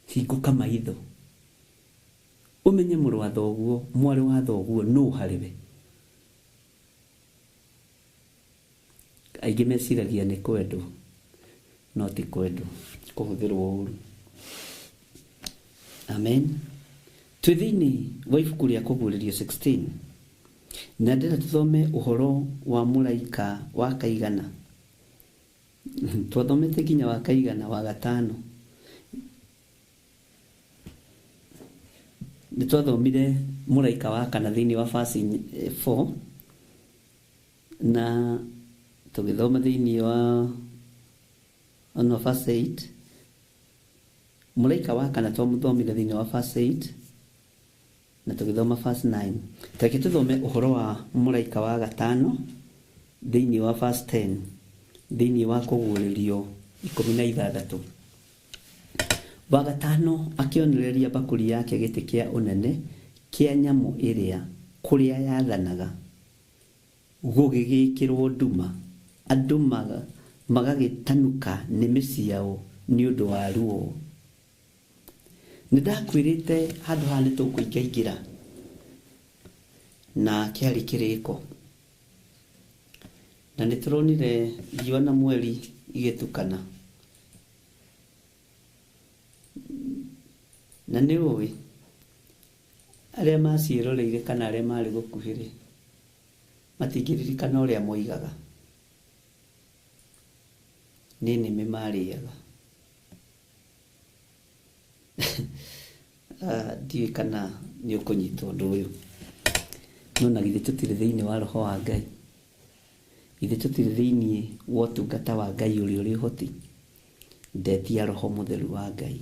Hingũka maitho. Ũmenye mũrũ wa thoguo, mwarĩ wa thoguo nũ harĩ we. Aingĩ meciragia nĩ kwendwo, no ti kwendwo, kũhũthĩrwo ũru. Amen. Twĩ thĩinĩ wa ibuku rĩa Kũguũrĩrio 16 na ndĩrenda tũthome ũhoro wa mũraika wa kaigana. Twathomete nginya wa kaigana wa gatano. Nĩ twathomire mũraika wa kana thĩinĩ wa verse 4 na tũgĩthoma thĩinĩ wa ono verse 8. Mũraika wa kana twamũthomire thĩinĩ wa verse 8 na tũgĩthoma verse 9. Tareke tũthome ũhoro wa mũraika wa gatano thĩinĩ wa verse 10 thĩinĩ wa Kũguũrĩrio 16. Wa gatano akĩonereria bakũri yake gĩtĩ kĩa ũnene kĩa nyamũ ĩrĩa kũrĩa yathanaga gũgĩgĩkĩrwo nduma, andũ magagĩtanuka nĩmĩ ciao nĩ ũndũ wa ruo. Nĩ ndakwĩrĩte handũ haha nĩ tũkũingaingĩra na kĩarĩ kĩrĩko. Na nĩ tũronire riũa na mweri igĩtukana. Na nĩ ũĩ arĩa maciĩroreire kana arĩa marĩ gũkuhĩ-rĩ, matingĩririkana ũrĩa moigaga. Nĩ nĩmĩ marĩaga. Ndiũĩ kana nĩ ũkũnyita ũndũ ũyũ. No na githĩ tũtirĩ thĩinĩ wa roho wa Ngai? Githĩ tũtirĩ thĩinĩ wa ũtungata wa Ngai ũrĩa ũrĩ ũhoti? Ndetia roho mũtheru wa Ngai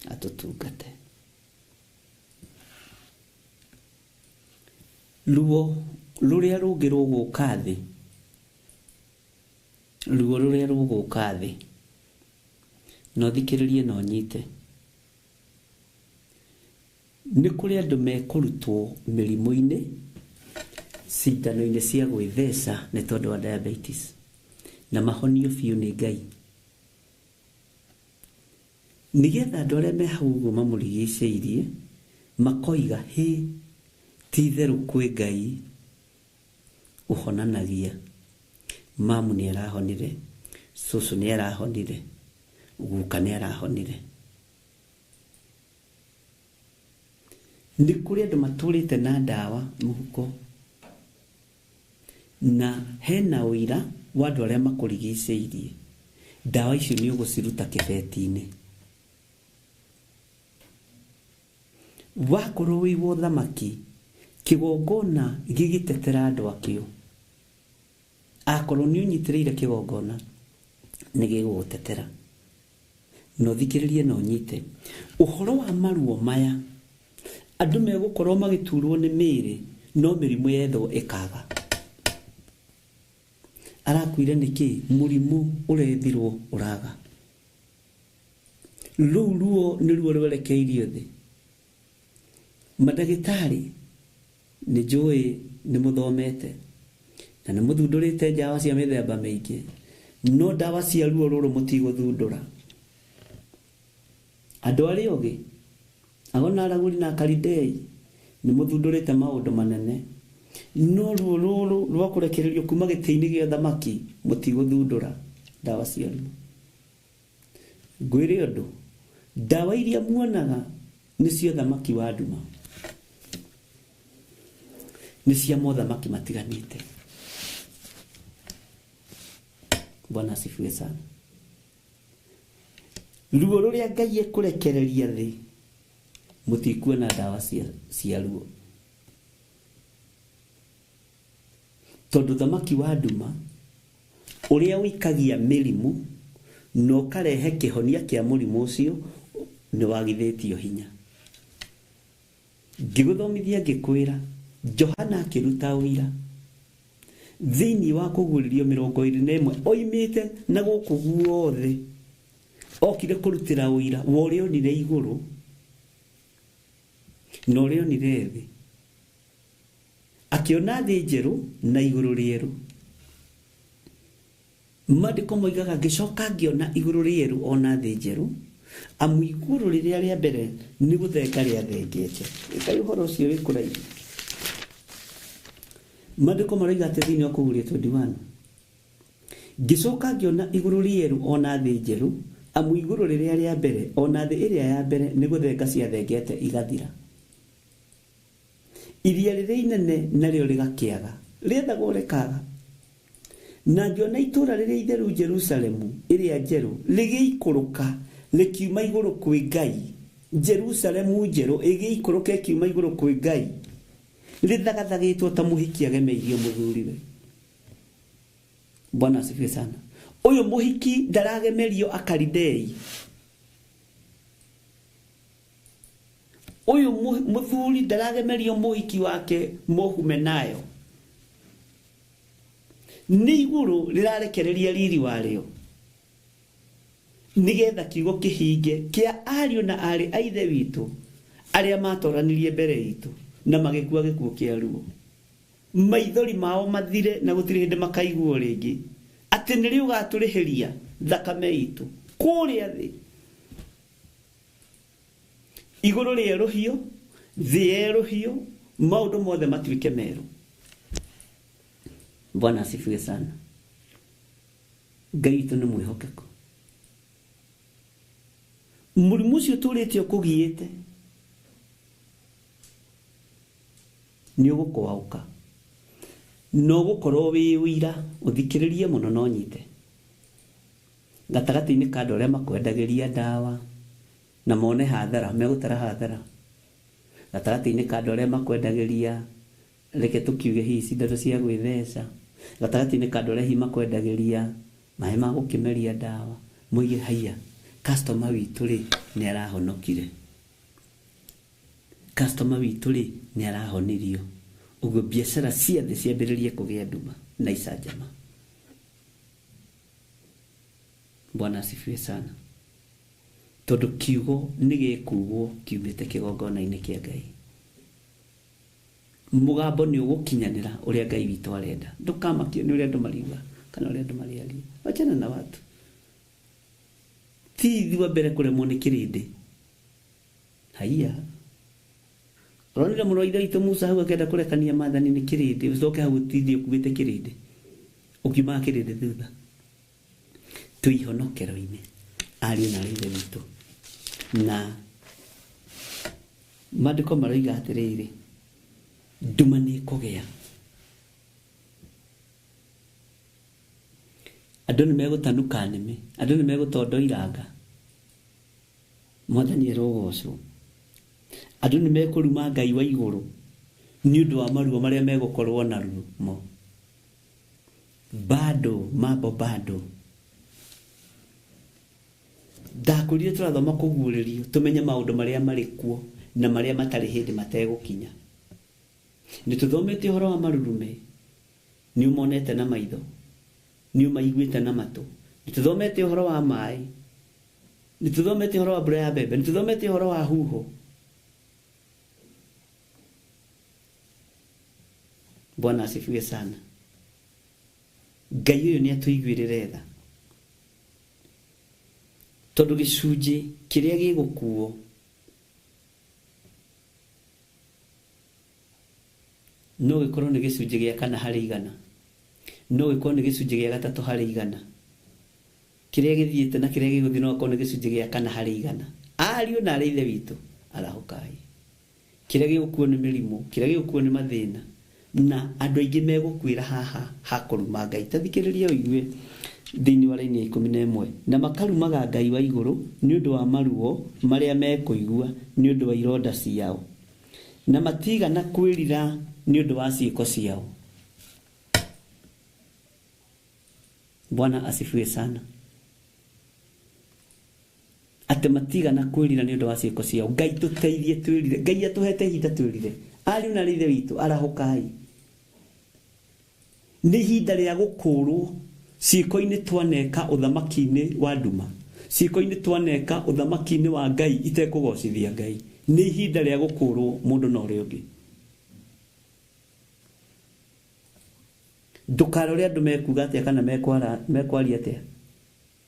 atũtungate. Ruo rũrĩa rũngĩ rũgũka thĩ, ruo rũrĩa rũgũka thĩ, no thikĩrĩrie na ũnyite. Nĩ kũrĩ andũ mekũrutwo mĩrimũ-inĩ, cindano-inĩ cia gwĩtheca nĩ tondũ wa diabetes, na mahonio biũ nĩ Ngai. Nĩgetha andũ arĩa me hau ũguo mamũrigicĩirie makoiga hĩ, ti itherũ kwĩ Ngai ũhonanagia. Mamu nĩ arahonire, cũcũ nĩ arahonire, guka nĩ arahonire. Nĩ kũrĩ andũ matũrĩte na ndawa mũhuko, na hena ũira wa andũ arĩa makũrigicĩirie. Ndawa icio nĩ ũgũciruta kĩbeti-inĩ. Wakorwo wĩ wa ũthamaki, kĩgongona gĩgĩtetera andũ akĩo. Akorwo nĩ ũnyitĩrĩire kĩgongona, nĩ gĩgũgũtetera. Na ũthikĩrĩrie na ũnyite. Ũhoro wa maruo maya, andũ megũkorwo magĩturwo nĩ mĩĩrĩ, no mĩrimũ yethwo ĩkaga. Arakuire nĩkĩ? Mũrimũ ũrethirwo ũraga. Rũu ruo nĩruo rwerekeirio thĩ. Mandagĩtarĩ nĩ njũĩ nĩ mũthomete na nĩ mũthundũrĩte ndawa cia mĩthemba mĩingĩ, no ndawa cia ruo rũrũ mũtigũthundũra. Andũ arĩa ogĩ, agona aragũri na akaridei, nĩ mũthundũrĩte maũndũ manene, no ruo rũrũ rwa kũrekererio kuma gĩtĩ-inĩ gĩa thamaki mũtigũthundũra ndawa cia ruo. Ngwĩre ũndũ, ndawa iria muonaga Nĩ cia ũthamaki wa nduma, nĩ cia mothamaki matiganĩte. Bwana asifiwe sana. Ruo rũrĩa Ngai ekũrekereria thĩ, mũtikuona ndawa cia ruo, tondũ thamaki wa nduma ũrĩa ũikagia mĩrimũ na ũkarehe kĩhonia kĩa mũrimũ ũcio nĩ wagithĩtio hinya. Ngĩgũthomithia ngĩkwĩra Johana akĩruta ũira thĩinĩ wa kũguũrĩrio 21 oimĩte na gũkũ guothe, okire kũrutĩra ũira wa ũrĩa onire igũrũ na ũrĩa onire thĩ. Akĩona thĩ njerũ na igũrũ rĩerũ. Maandĩko moigaga ngĩcoka ngĩona igũrũ rĩerũ ona thĩ njerũ, amu igũrũ rĩrĩa rĩa mbere nĩ gũthenga rĩathengete. Ngai ũhoro ũcio wĩ kũraihu. Maandĩko maroiga atĩ thĩinĩ wa kũguũria 21, ngĩcoka ngĩona igũrũ rĩerũ ona thĩ njerũ, amu igũrũ rĩrĩa rĩa mbere ona thĩ ĩrĩa ya mbere nĩ gũthenga ciathengete igathira. Iria rĩrĩa inene narĩo rĩgakĩaga, rĩethagwo rĩkaga. Na ngĩona itũũra rĩrĩa itheru Jerusalemu ĩrĩa njerũ rĩgĩikũrũka rĩkiuma igũrũ kwĩ Ngai. Jerusalemu njerũ ĩgĩikũrũka ĩkiuma igũrũ kwĩ Ngai, rĩthagathagĩtwo ta mũhiki agemeirio mũthuriwe. Bwana asifiwe sana. Ũyũ mũhiki ndaragemerio akaridei. Ũyũ mũthuri ndaragemerio mũhiki wake mũhume nayo. Nĩ igũrũ rĩrarekereria riri warĩo, nĩgetha kiugo kĩhinge kĩa ariũ na aarĩ a ithe witũ arĩa matoranirie mbere itũ na magĩkua gĩkuũ kĩa ruo. Maithori mao mathire na gũtirĩ hĩndĩ makaiguo rĩngĩ atĩ nĩrĩ ũgatũrĩhĩria thakame itũ kũrĩa thĩ. Igũrũ rĩerũhio, thĩ yerũhio, maũndũ mothe matuĩke merũ. Bwana asifiwe sana. Ngai witũ nĩ mwĩhokeku. Mũrimũ ũcio ũtũrĩte ũkũgiĩte nĩ ũgũkwaũka, na ũgũkorwo wĩ ũira. Ũthikĩrĩrie mũno na ũnyite gatagatĩ-inĩ ka andũ arĩa makwendagĩria ndawa na mone hathara, megũtara hathara. Gatagatĩ-inĩ ka andũ arĩa makwendagĩria, reke tũkiuge hihi cindano cia gwĩtheca. Gatagatĩ-inĩ ka andũ arĩa hihi makwendagĩria maĩ ma gũkĩmeria ndawa, moige haiya, customer witũ rĩ nĩ arahonokire, customer witũ rĩ nĩ arahonirio. Ũguo biacara cia thĩ ciambĩrĩrie kũgĩa nduma na icanjama. Bwana asifiwe sana. Tondũ kiugo nĩ gĩkugwo kiumĩte kĩgongona-inĩ kĩa Ngai. Mũgambo nĩ ũgũkinyanĩra ũrĩa Ngai witũ arenda. Ndũkamakio nĩ ũrĩa andũ mariuga kana ũrĩa andũ marĩaria. Wachana na watu. Ti ithuĩ a mbere kũremwo nĩ kĩrĩndĩ. Haiya. Ũronire mũrũ wa ithe witũ Musa hau akĩenda kũrekania maathani nĩ kĩrĩndĩ, ũcoke hau ũtindie ũkuĩte kĩrĩndĩ, ũkiumaga kĩrĩndĩ thutha. Twĩ ihonokero-inĩ, ariũ na aarĩ a ithe witũ. Na maandĩko maroiga atĩrĩrĩ, nduma nĩ ĩkũgĩa. Andũ nĩ megũtanuka nĩmĩ, andũ nĩ megũtondo iranga. Mwathani arogocwo. Andũ nĩ mekũruma Ngai wa igũrũ nĩ ũndũ wa maruo marĩa megũkorwo namo. Bado mambo bado. Ndakwĩrire tũrathoma kũguũrĩrio tũmenye maũndũ marĩa marĩ kuo na marĩa matarĩ hĩndĩ mategũkinya. Nĩ tũthomete ũhoro wa marurume, nĩ ũmonete na maitho, nĩ ũmaiguĩte na matũ. Nĩ tũthomete ũhoro wa maĩ, nĩ tũthomete ũhoro wa mbura ya mbembe, nĩ tũthomete ũhoro wa huho. Bwana asifiwe sana. Ngai ũyũ nĩ atũiguĩrĩre tha, tondũ gĩcunjĩ kĩrĩa gĩgũkuo no gĩkorwo nĩ gĩcunjĩ gĩa 4 harĩ 100, no gĩkorwo nĩ gĩcunjĩ gĩa 3 harĩ 100. Kĩrĩa gĩthiĩte na kĩrĩa gĩgũthiĩ no gĩkorwo nĩ gĩcunjĩ gĩa 4 harĩ 100. Ariũ na aarĩ a ithe witũ Arahũkai. Kĩrĩa gĩgũkuo nĩ mĩrimũ, kĩrĩa gĩgũkuo nĩ mathĩna, na andũ aingĩ megũkuĩra haha hakũruma Ngai. Ta thikĩrĩria ũigue thĩinĩ wa raini ya 11, na makarumaga Ngai wa igũrũ nĩ ũndũ wa maruo marĩa mekũigua nĩ ũndũ wa ironda ciao, na matigana kwĩrira nĩ ũndũ wa ciĩko ciao. Bwana asifiwe sana. Atĩ matigana kwĩrira nĩ ũndũ wa ciĩko ciao. Ngai tũteithie twĩrire. Ngai atũhete ihinda twĩrire. Ariũ na ithe witũ, arahũkai. Nĩ ihinda rĩa gũkũrwo ciĩko-inĩ twaneka ũthamaki-inĩ wa nduma, ciĩko-inĩ twaneka ũthamaki-inĩ wa Ngai itekũgocithia Ngai. Nĩ ihinda rĩa gũkũrwo mũndũ na ũrĩa ũngĩ. Ndũkarore andũ mekuga atĩa kana mekwaria atĩa,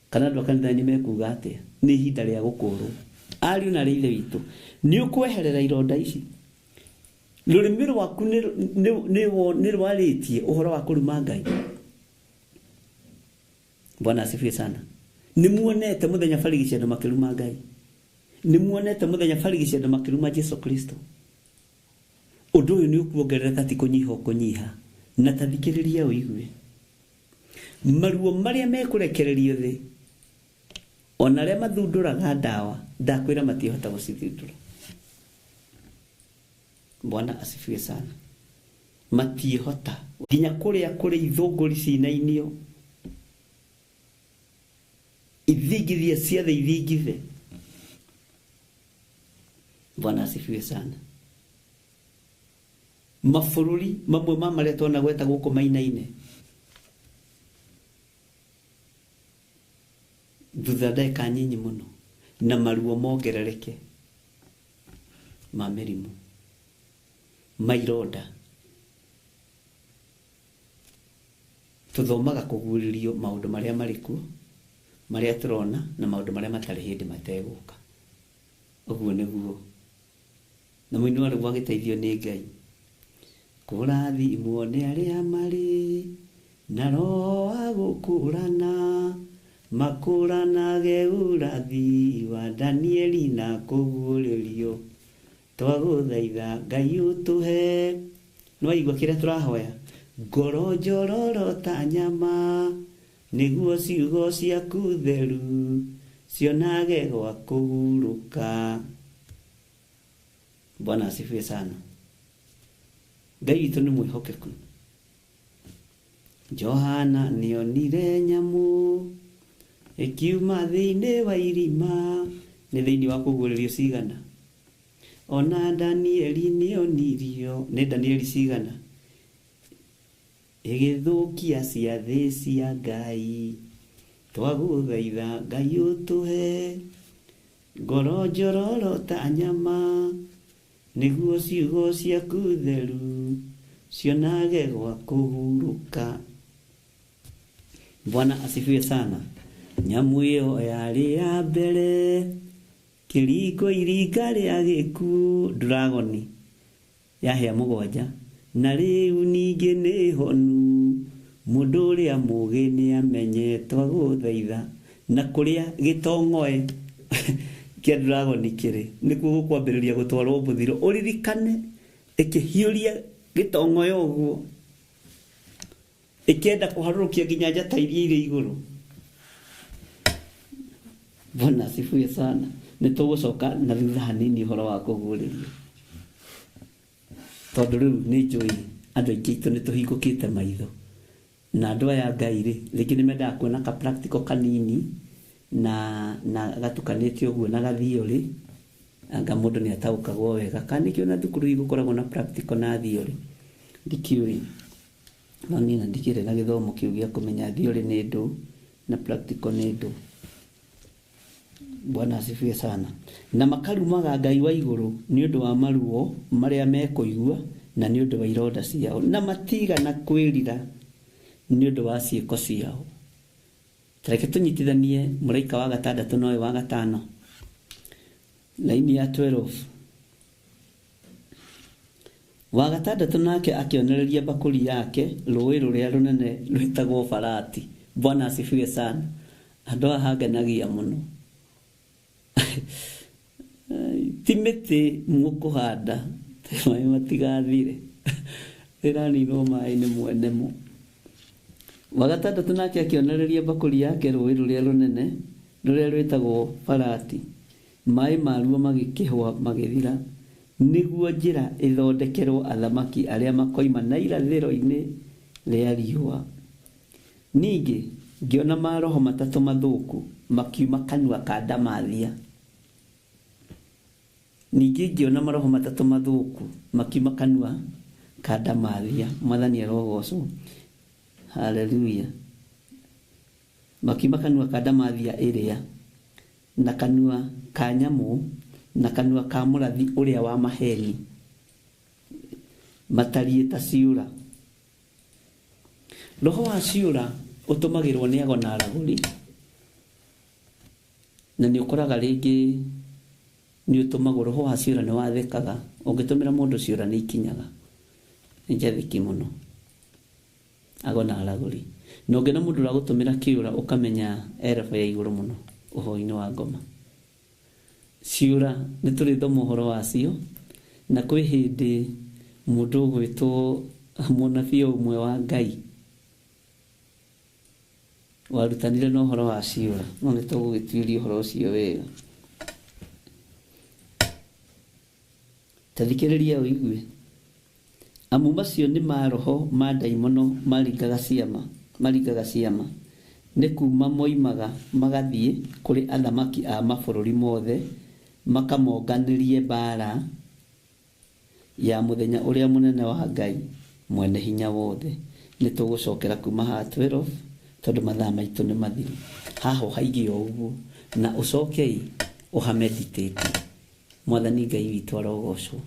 kana andũ a kanitha-inĩ mekuga atĩa. Nĩ ihinda rĩa gũkũrwo. Ariũ na ithe witũ, nĩ ũkweherera ironda ici. Rũrĩmĩ rwaku nĩ rwarĩtie ũhoro wa kũruma Ngai. Bwana asifiwe sana. Nĩ muonete mũthenya barigici andũ makĩruma Ngai. Nĩ muonete mũthenya barigici andũ makĩruma Jesu Kristo. Ũndũ ũyũ nĩ ũkuongerereka, ti kũnyiha ũkũnyiha. Na ta thikĩrĩria ũigue. Maruo marĩa mekũrekererio thĩ, ona arĩa mathundũraga ndawa, ndakwĩra matihota gũcithundũra. Bwana asifiwe sana. Matihota. Nginya kũrĩa kũrĩ ithũngũri cinainio, ithingithia ciothe ithingithe. Bwana asifiwe sana. Mabũrũri mamwe ma marĩa twanagweta gũkũ mainaine, thutha ndagĩka nyinyi mũno, na maruo mongerereke ma mĩrimũ, ma ironda. Tũthomaga kũguũrĩrio maũndũ marĩa marĩ kuo, marĩa tũrona, na maũndũ marĩa matarĩ hĩndĩ mategũka. Ũguo nĩguo. Na mũini wa rwĩmbo agĩteithio nĩ Ngai. Kũrathimwo nĩ arĩa marĩ na roho wa gũkũrana, makũranage ũrathi wa Danieli na kũguũrĩrio. Twagũthaitha Ngai ũtũhe. Nĩwaigua kĩrĩa tũrahoya? Ngoro njororo ta nyama, nĩguo ciugo ciaku theru cionage gwa kũhurũka. Bwana asifiwe sana. Ngai witũ nĩ mwĩhokeku. Johana nĩonire nyamũ ĩkiuma thĩinĩ wa irima, nĩ thĩinĩ wa kũguũrĩrio cigana. Ona Danieli nĩonirio, nĩ Danieli cigana, ĩgĩthũkia ciathĩ cia Ngai. Twagũthaitha Ngai ũtũhe ngoro njororo ta nyama, nĩguo ciugo ciaku theru cionage gwa kũhurũka. Bwana asifiwe sana. Nyamũ ĩyo yarĩ ya mbere kĩringo iringa rĩa gĩkuũ, dragoni yahĩa 7, na rĩu ningĩ nĩ honu. Mũndũ ũrĩa mũũgĩ nĩamenye twagũthaitha. Na kũrĩa gĩtong'oe kĩa dragoni kĩrĩ, nĩkuo gũkwambĩrĩria gũtwarwo mũthiro. Ũririkane ĩkĩhiũria gĩtong'oe ũguo, ĩkĩenda kũharũrũkia nginya njata iria irĩ igũrũ. Bwana asifiwe sana. Nĩ tũgũcoka na thutha hanini ũhoro wa kũguũrĩrio, tondũ rĩu nĩ njũĩ andũ aingĩ aitũ nĩ tũhingũkĩte maitho. Na andũ aya Ngai rĩ, rĩngĩ nĩ mendaga kuona ka practical kanini na gatukanĩte ũguo na gathiorĩ, anga mũndũ nĩ ataũkagwo wega. Kana nĩkĩo na thukuru igũkoragwo na practical na theory, ndikĩũĩ. No niĩ na ndikĩrĩ na gĩthomo kĩu gĩa kũmenya theory nĩ ndũ na practical nĩ ndũ. Bwana asifiwe sana. Na makarumaga Ngai wa igũrũ nĩ ũndũ wa maruo marĩa mekũigua na nĩ ũndũ wa ironda ciao, na matigana kwĩrira nĩ ũndũ wa ciĩko ciao. Reke tũnyitithanie mũraika wa gatandatũ na ũyũ wa gatano, laini ya 12. Wa gatandatũ nake akĩonereria mbakũri yake rũĩ rũrĩa rũnene rwĩtagwo Farati. Bwana asifiwe sana. Andũ aya hangenagia mũno. Ti mĩtĩ mũkũhanda maĩ matigathire, ĩraninwo maĩ nĩ mwene mo. Wa gatandatũ nake akĩonereria mbakũri yake rũũĩ rũrĩa rũnene rũrĩa rwĩtagwo Farati, maĩ maruo magĩkĩhwa magĩthira, nĩguo njĩra ĩthondekerwo athamaki arĩa makoima na irathĩro-inĩ rĩa riũa. Ningĩ ngĩona maroho matatũ mathũku makiuma kanua ka ndamathia. Ningĩ ngĩona maroho matatũ mathũku makiuma kanua ka ndamathia. Mwathani arogocwo. Haleluya. Makiuma kanua ka ndamathia ĩrĩa, na kanua ka nyamũ, na kanua ka mũrathi ũrĩa wa maheni, matariĩ ta ciũra. Roho wa ciũra ũtũmagĩrwo nĩ ago na aragũri, na nĩ ũkoraga rĩngĩ nĩ ũtũmagwo. Roho wa ciũra nĩ wathĩkaga, ũngĩtũmĩra mũndũ ciũra nĩ ikinyaga. Nĩ njathĩki mũno ago na aragũri. Na ũngĩona mũndũ ũragũtũmĩra kĩũra ũkamenya erebo ya igũrũ mũno ũhoro-inĩ wa ngoma. Ciũra nĩ tũrĩthoma ũhoro wacio, na kwĩ hĩndĩ mũndũ ũgwĩtwo mũnabii ũmwe wa Ngai warutanire na ũhoro wa ciũra, no nĩ tũgũgĩtuĩria ũhoro ũcio wega. Ta thikĩrĩria ũigue. Amu macio nĩ maroho ma ndaimono maringaga ciama, nĩ kuma moimaga magathiĩ kũrĩ athamaki a mabũrũri mothe makamonganĩrie mbaara ya mũthenya ũrĩa mũnene wa Ngai mwene hinya wothe. Nĩ tũgũcokera kuma haha 12 tondũ mathaa maitũ nĩ mathiru. Haha ũhaige o ũguo na ũcokei ũhameditate. Mwathani Ngai witũ arogocwo.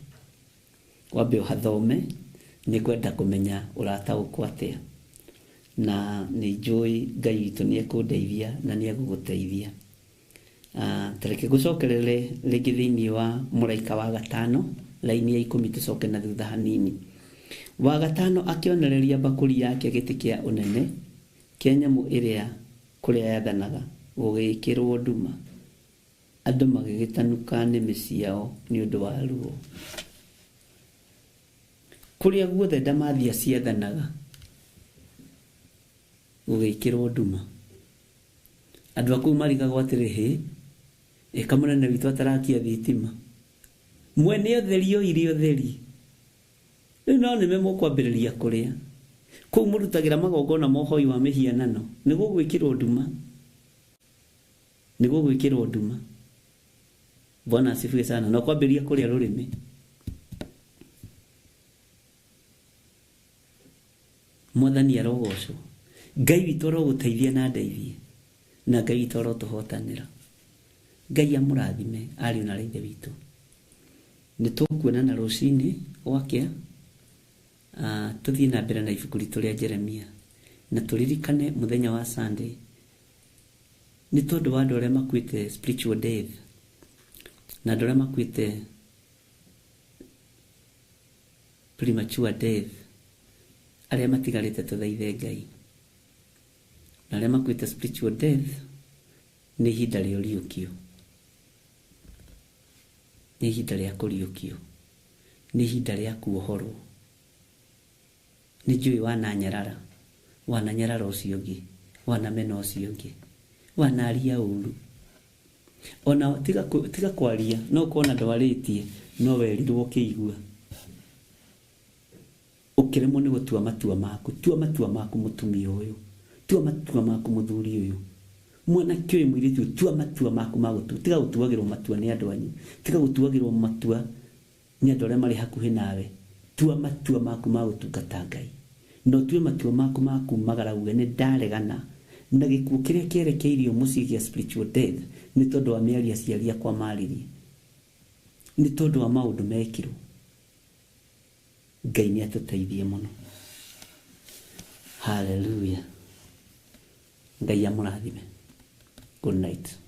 Wambe ũhathome, nĩ ngwenda kũmenya ũrataũkwo atĩa, na nĩ njũĩ Ngai witũ nĩ ekũndeithia na nĩ egũgũteithia. Tareke ngũcokerere rĩngĩ thĩinĩ wa mũraika wa gatano, laini ya 10, tũcoke na thutha hanini. Wa gatano akĩonereria mbakũri yake gĩtĩ kĩa ũnene kĩa nyamũ ĩrĩa kũrĩa yathanaga, gũgĩkĩrwo nduma, andũ magĩgĩtanuka nĩmĩ ciao nĩ ũndũ wa ruo. Kũrĩa guothe ndamathia ciathanaga gũgĩkĩrwo nduma, andũ a kũu marigagwo atĩrĩ, hĩ, ĩka mũnene witũ atarakia thitima, mwene ũtheri oire ũtheri, rĩu no nĩme mũkwambĩrĩria kũrĩa. Kũu mũrutagĩra magongona ma ũhoi wa mĩhianano, nĩ gũgwĩkĩrwo nduma, nĩ gũgwĩkĩrwo nduma. Bwana asifiwe sana. Na kwambĩrĩria kũrĩa rũrĩmĩ. Mwathani arogocwo. Ngai witũ arogũteithia na ndeithie, na Ngai witũ arotũhotanĩra. Ngai amũrathime ariũ na ithe witũ. Nĩ tũkuonana rũcinĩ gwakĩa, tũthiĩ na mbere na ibuku ritũ rĩa Jeremia, na tũririkane mũthenya wa Sunday nĩ tondũ wa andũ arĩa makuĩte spiritual death na andũ arĩa makuĩte premature death, arĩa matigarĩte tũthaithe Ngai, na arĩa makuĩte spiritual death nĩ ihinda rĩa ũriũkio, nĩ ihinda rĩa kũriũkio, nĩ ihinda rĩa kuohorwo. Nĩ njũĩ wananyarara, wananyarara ũcio ũngĩ, wanamena ũcio ũngĩ, wanaria ũru. Ona tiga kwaria, no ũkona ndwarĩtie, no werirwo ũkĩigua. Ũkĩremwo nĩ gũtua matua maku. Tua matua maku mũtumia ũyũ, tua matua maku mũthuri ũyũ, mwanake ũyũ mũirĩtu ũyũ, tua matua maku ma gũtua. Tiga gũtuagĩrwo matua nĩ andũ anyu, tiga gũtuagĩrwo matua nĩ andũ arĩa marĩ hakuhĩ nawe. Tua matua maku ma gũtungata Ngai, na ũtue matua maku ma kumagara uge nĩ ndaregana na gĩkuũ kĩrĩa kĩerekeirio mũciĩ gĩa spiritual death nĩ tondũ wa mĩario aciari akwa maririe, nĩ tondũ wa maũndũ mekirwo. Ngai nĩ atũteithie mũno. Hallelujah. Ngai amũrathime. Good night.